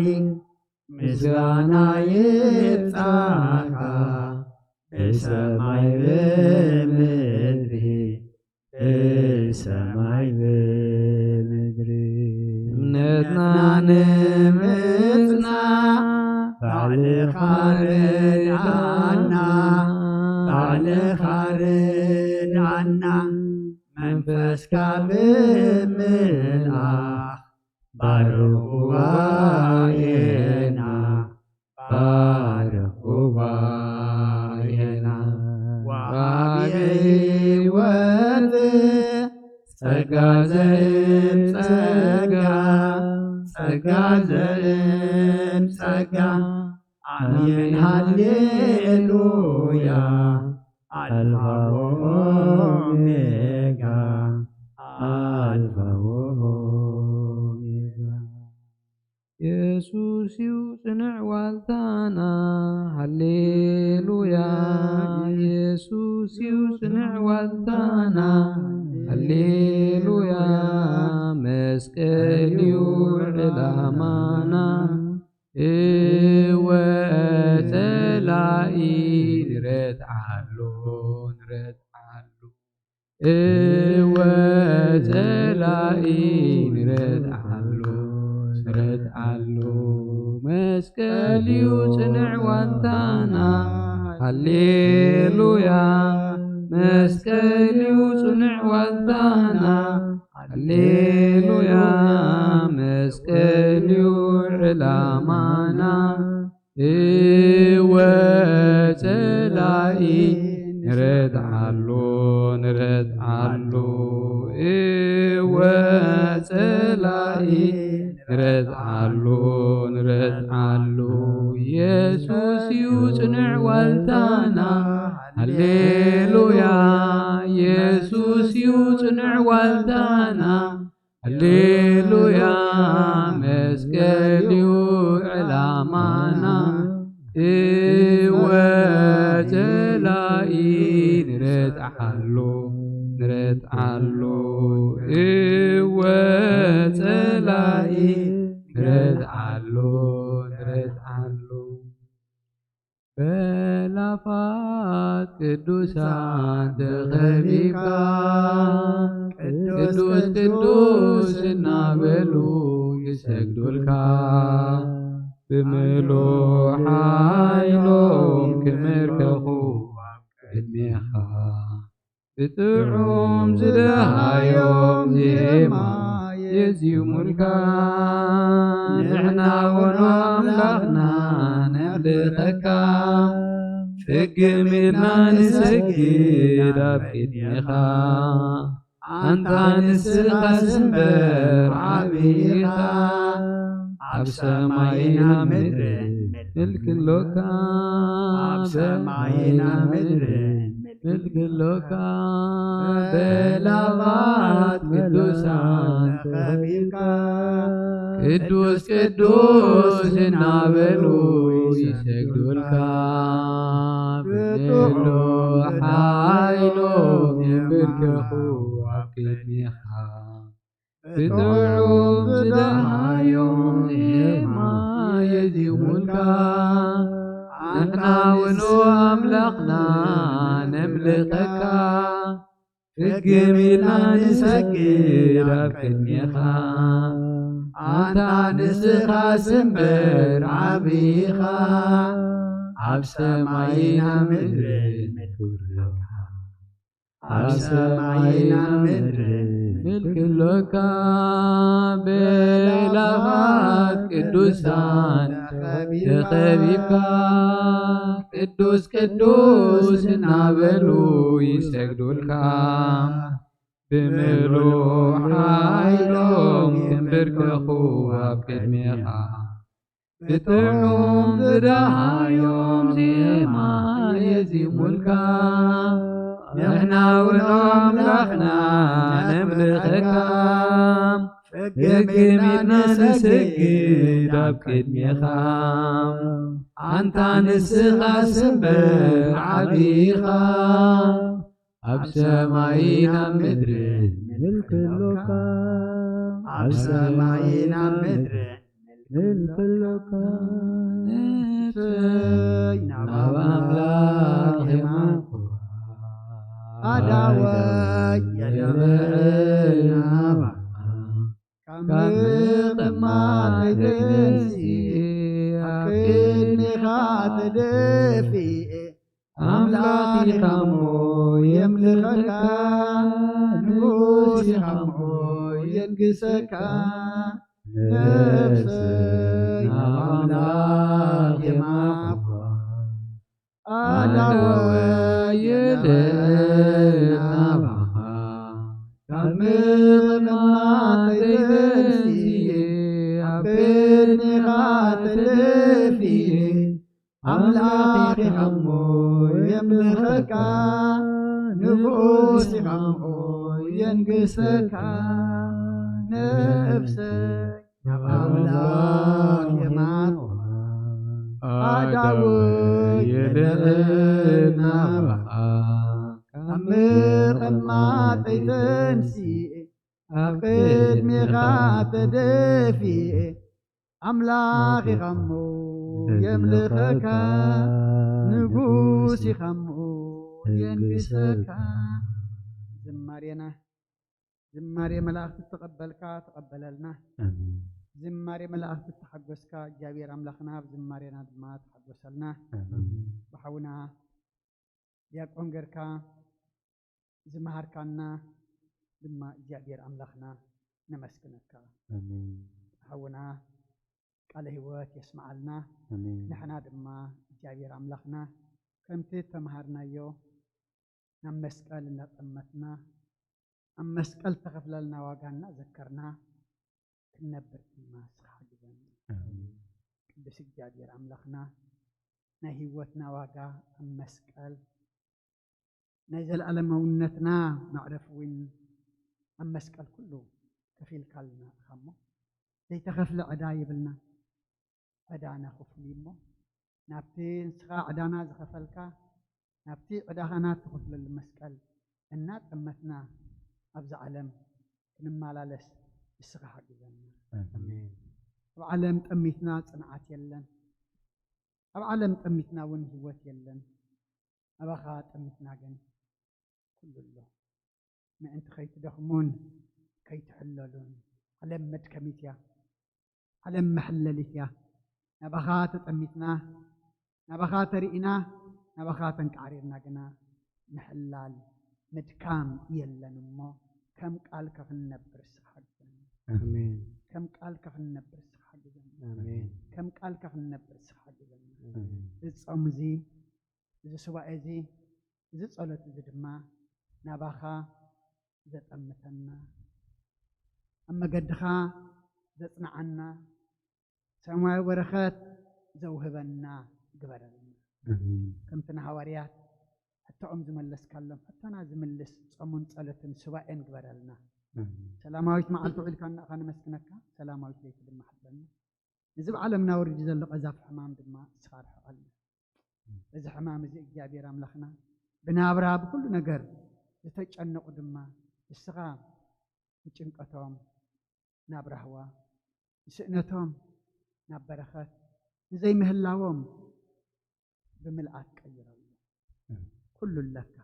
ምስጋና ይብጻሕካ ብሰማይ ብምድሪ፣ ብሰማይ ብምድሪ። እምነትና ንምጽናዕ ባዕልኻ ርድኣና፣ ባዕልኻ ርድኣና። መንፈስካ ብምልኣኽ ባርኽ ጉባኤና፣ ባርኽ ጉባኤና። ወሃቢ ሕይወት ጸጋ ዘእም ጸጋ፣ ጸጋ ዘእም ጸጋ። ኣሜን ሃሌሉያ። ኣልፋ ወኦሜጋ፣ ኣልፋ ወኦሜጋ። የሱስ እዩ ጽንዕ ዋልታና፣ ሃሌሉያ። የሱስ እዩ ጽንዕ ዋልታና፣ ሃሌሉያ። መስቀል እዩ ዕላማና፣ እወ ጸላኢ ንረትዓሉ፣ ንረትዓሉ። እወ ጸላኢ ንረትዓሉ፣ ንረትዓሉ። መስቀል እዩ ጽንዕ ዋልታና፣ ሃሌሉያ። መስቀል እዩ ጽንዕ ዋልታና፣ ሃሌሉያ። መስቀል እዩ ዕላማና፣ እወ ጸላኢ ንረትዓሉ፣ ንረትዓሉ። እወ ጸላኢ ንረትዓሉ፣ ንረትዓሉ። የሱስ እዩ ጽንዕ ዋልታና፣ ሃሌሉያ። የሱስ እዩ ጽንዕ ዋልታና፣ ሃሌሉያ። መስቀል እዩ ዕላማና፣ እወ ጸላኢ ንረትዓሉ፣ ንረትዓሉ። እወ ጸላኢ ንረትዓሉ፣ ንረትዓሉ። በላፋት ቅዱሳን ተኸቢብካ፣ ቅዱስ ቅዱስ እናበሉ ይሰግዱልካ። ብምሉእ ሓይሎም ክምርከኹ ኣብ ቅድሜኻ፣ ብጥዑም ዝደሃዮም ዜማ የዚሙልካ። ንሕና እውን ኣምላኽና ነምልኸካ፣ ፍግም ኢልና ንሰግድ ኣብ ቅድሜኻ። ኣንታ ንስኻስ እምበር ዓቢ ኢኻ፣ ኣብ ሰማይን ኣብ ምድርን ምልኪ ኣሎካ። ኣብ ሰማይን ኣብ ምድርን ምልኪ ኣሎካ። በላባት ቅዱሳን ተኸቢብካ፣ ቅዱስ ቅዱስ እናበሉ ይሰግዱልካ። ብምሉእ ሓይሎም ይንበርከኹ ኣብ ቅድሜኻ። ብጥዑም ዝደሃዮም ዜማ የዚሙልካ። ንሕና እውን ኣምላኽና ነምልኸካ፣ ፍግም ኢልና ንሰግድ ኣብ ቅድሜኻ። ኣንታ ንስኻስ እምበር ዓቢ ኢኻ፣ ኣብ ሰማይን ኣብ ምድርን ምልኪ ኣሎካ። ኣብ ሰማይን ኣብ ምድርን ምልኪ ኣሎካ። በላባት ቅዱሳን ተኸቢብካ፣ ቅዱስ ቅዱስ እናበሉ ይሰግዱልካ። ብምሉእ ሓይሎም ይንበርከኹ ኣብ ቅድሜኻ። ብጥዑም ዝደሃዮም ዜማ የዚሙልካ። ንሕና እውን ኣምላኽና ነምልኸካ፣ ፍግም ኢልና ንሰግድ ኣብ ቅድሜኻ። ኣንታ ንስኻስ እምበር ዓቢ ኢኻ፣ ኣብ ሰማይን ኣብ ምድርን ምልኪ ኣሎካ። ኣብ ሰማይን ኣብ ምድርን ምልኪ ኣሎካ። ነፍሰይ ናብ ኣምላኽ የማንኩ፣ ኣዳወይ የድዕል ናባኻ። ካብ ምቕማጥ ተንሲኤ ኣብ ቅድሜኻ ተደፊኤ፣ ኣምላኽ ኢኻ እሞ የምልኸካ፣ ንጉስ ኢኻ እሞ የንግሰካ። ነፍሰይ ናብ ኣምላኽ የማንኩ፣ ኣዳወይ የድዕል ናባኻ። ካብ ምቕማጥ ተንሲኤ ኣብ ቅድሜኻ ተደፊኤ፣ ኣምላኽ ኢኻ እሞ የምልኸካ፣ ንጉስ ኢኻ እሞ የንግሰካ። ነፍሰይ ናብ ኣምላኽ የማርዋ፣ ኣእዳወይ የልዕል ናባኻ። ካብ ምቕማጠይ ተንሲኤ፣ ኣብ ቅድሜኻ ተደፊኤ፣ ኣምላኽ ኢኻ እሞ የምልኸካ፣ ንጉስ ኢኻ እሞ የንግሰካ። ዝማሬና ዝማሬ መላእኽቲ ዝተቐበልካ ተቐበለልና። ኣሜን። ዝማሬ መላእኽቲ ዝተሓጎስካ እግዚኣብሔር ኣምላኽና ብዝማሬና ድማ ተሓጎሰልና። ኣሜን። ብሓውና ዲያቆን ጌርካ ዝመሃርካና ድማ እግዚኣብሔር ኣምላኽና ነመስግነካ። ኣሜን። ሓውና ቃለ ህይወት የስምዓልና። ኣሜን። ንሕና ድማ እግዚኣብሔር ኣምላኽና ከምቲ ተምሃርናዮ ናብ መስቀል እናጠመትና ኣብ መስቀል ተኸፍለልና ዋጋ እናዘከርና ክንነብር ድማ ንስኻ ሓግዘና። ኣሜን። ቅዱስ እግዚኣብሔር ኣምላኽና ናይ ህይወትና ዋጋ ኣብ መስቀል ናይ ዘለኣለማውነትና መዕረፊ እውን ኣብ መስቀል ኩሉ ከፊልካልና ኢኻ እሞ ዘይተኸፍለ ዕዳ የብልና። ዕዳና ክፍሉ እሞ ናብቲ ንስኻ ዕዳና ዝኸፈልካ ናብቲ ዕዳኻና ትኸፍለሉ መስቀል እናጠመትና ኣብዛ ዓለም ክንመላለስ ንስኻ ሓግዘና። ኣሜን። ኣብ ዓለም ጠሚትና ጽንዓት የለን። ኣብ ዓለም ጠሚትና እውን ህይወት የለን። ኣባኻ ጠሚትና ግን ኩሉ ኣሎ። ምእንቲ ከይትደኽሙን ከይትሕለሉን። ዓለም መድከሚት እያ። ዓለም መሕለሊት እያ። ናባኻ ተጠሚትና፣ ናባኻ ተሪኢና፣ ናባኻ ተንቃዕሪርና ግና ምሕላል ምድካም የለን እሞ ከም ቃልካ ክንነብር ንስኻ ሓግዘና። ኣሜን። ከም ቃልካ ክንነብር ንስኻ ሓግዘና። ኣሜን። ከም ቃልካ ክንነብር ንስኻ ሓግዘና። ኣሜን። እዚ ጾም እዚ፣ እዚ ሱባኤ እዚ፣ እዚ ጸሎት እዚ ድማ ናባኻ ዘጠምተና፣ ኣብ መገድኻ ዘጽንዓና፣ ሰማያዊ በረኸት ዘውህበና ግበረልና። ኣሜን። ከምቲ ንሃዋርያት ሕቶኦም ዝመለስካሎም ሕቶና ዝምልስ ጾምን ጸሎትን ሱባኤን ግበረልና። ኣሜን። ሰላማዊት መዓልቲ ውዒልካና ኢኻ ነመስግነካ፣ ሰላማዊት ለይቲ ድማ ሓድረልና። እዚ ብዓለምና ወሪዱ ዘሎ ቀዛፊ ሕማም ድማ ንስኻ ርሕቐልና። እዚ ሕማም እዚ እግዚኣብሔር ኣምላኽና ብናብራ ብኩሉ ነገር ዝተጨነቑ ድማ ንስኻ ንጭንቀቶም ናብ ራህዋ፣ ንስእነቶም ናብ በረኸት፣ ንዘይምህላዎም ብምልኣት ቀይረሉ። ኩሉ ኣለካ።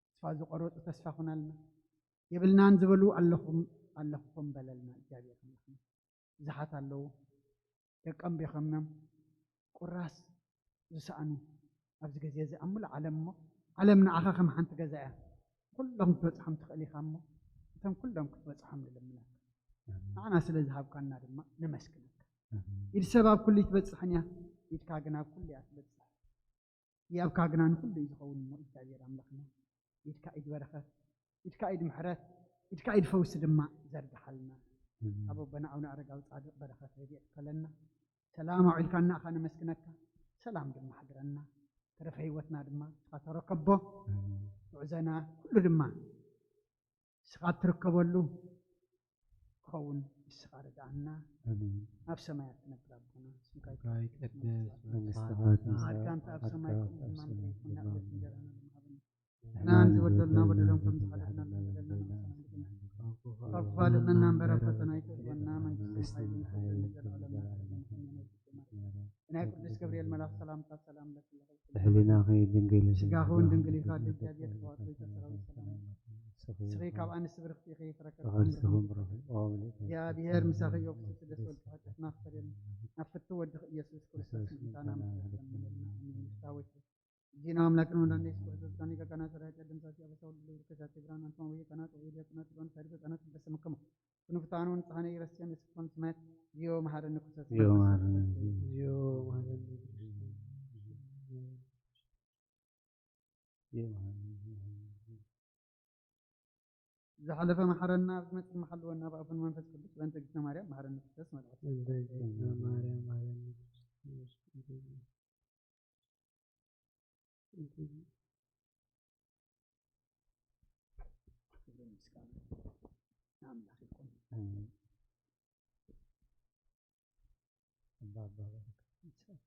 ተስፋ ዝቆረጹ ተስፋ ኩናልና። የብልናን ዝበሉ ኣለኹም፣ ኣለኹኹም በለልና እግዚኣብሔር ኣምላኽና። ብዙሓት ኣለዉ። ደቆም ደኸምኖም፣ ቁራስ ዝሰኣኑ ኣብዚ ግዜ እዚ ኣብ ሙሉእ ዓለም እሞ፣ ዓለም ንዓኻ ከም ሓንቲ ገዛ እያ። ኩሎም ክትበጽሖም ትኽእል ኢኻ እሞ፣ እቶም ኩሎም ክትበጽሖም ንልምነካ። ኣሜን። ንዓና ስለ ዝሃብካና ድማ ነመስግነካ። ኣሜን። ኢድ ሰብ ኣብ ኩሉ ኣይትበጽሕን እያ፣ ኢድካ ግን ኣብ ኩሉ እያ ትበጽሕ። ህያብካ ግና ንኹሉ እዩ ዝኸውን እሞ እግዚኣብሔር ኣምላኽና፣ ኢድካ ኢድ በረኸት፣ ኢድካ ኢድ ምሕረት፣ ኢድካ ኢድ ፈውሲ ድማ ዘርግሓልና። ኣሜን። ኣብ ኣቦና ኣቡነ ኣረጋዊ ጻድቕ በረኸት ረድኤት ክፈለና። ሰላም ኣውዒልካና ኢኻ ነመስግነካ፣ ሰላም ድማ ሓድረና። ተረፈ ህይወትና ድማ ንስኻ ተረከቦ። ኣሜን። ጉዕዞና ኩሉ ድማ ንስኻ እትርከበሉ ክኸውን ንስኻ ርድኣና። ኣሜን። ኣብ ሰማያት ትነብር ኣቦና፣ ስምካ ስምካ ይትቀደስ፣ ይትቀደስ፣ መንግስትኻ መንግስትኻ ትምጻእ፣ ትምጻእ፣ ፍቓድካ እንተ ኣብ ሰማይ ፍቓድካ ከምኡ ኣብ ድማ ኣብ ሰማይ ምድሪ ትኹን። ከምኡ ንዕለት እንጀራና ሃበና። ንሕና ንዝበደሉና በደሎም ከም ዝሓለፍና ንበደለና ንበደለና፣ ንሰማይ ንበደለና። ካብ ክፉ ኣድሕነና እምበር ኣብ ፈተና ኣይተእትወና፣ መንግስትን መንግስትን ሓይልን ክብርን ሓይልን ንዘለኣለሙ ክብርን ንዓኻ። ኣሜን። ብናይ ቅዱስ ገብርኤል መልኣኽ ሰላምታ ሰላም ለኪ። ብሕሊናኺ ድንግል ኢኺ። ስጋኺ እውን ድንግል ኢኻ፣ ኣደ እግዚኣብሔር። ተባረኪ፣ ሰራዊት ሰላም። ንስኺ ካብ ኣንስቲ ብርኽቲ ኢኺ፣ ፍረ ከርሥኺ ከርሥኺ ብሩኽ እዩ። ብሩኽ እዩ። ኦ ምልእተ እግዚኣብሔር ምሳኺ እዩ። ብስቲ ደስ ወልኪ ሓጢኣትና ክፈርየልና። ናብ ፍትው ወድኺ ኢየሱስ ክርስቶስ ክርስቶስ ምእንታና ምእንታና ምሕረት ለምንልና። ለምንልና። ኣሜን። ፍትሐ ወልኪ። ዜና ኣምላክን ወልዳን ኢየሱስ ክርስቶስ ካኒ ከካና ሰራዊት ቀደም ሳሲ ኣበሳ ወልድ ለውድ ከሳቲ ብርሃን ኣንተማ ወየ ከና ተወየ ዲያቆና ትባን ሳይድ ከጻና ትበሰምከሙ። ክንፍታኑ ንጽሐነ ይረስየን ንስኮን ስማያት ዚዮ መሃረኒ ክርስቶስ ዚዮ መሃረኒ። ዚዮ መሃረኒ። ዝሓለፈ መሓረና፣ ኣብ ዝመጽእ መሓልወና ብኣፉን መንፈስ ቅዱስ። በእንተ እግዝእትነ ማርያም መሓረኒ ክርስቶስ መልኣክ። በእንተ እግዝእትነ ማርያም መሓረኒ ክርስቶስ። ክብሪ ምስጋና ንኣምላኽ ይኹን። ኣሜን። ኣባ ኣባ በረከት ይብዛሕ።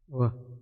እወ።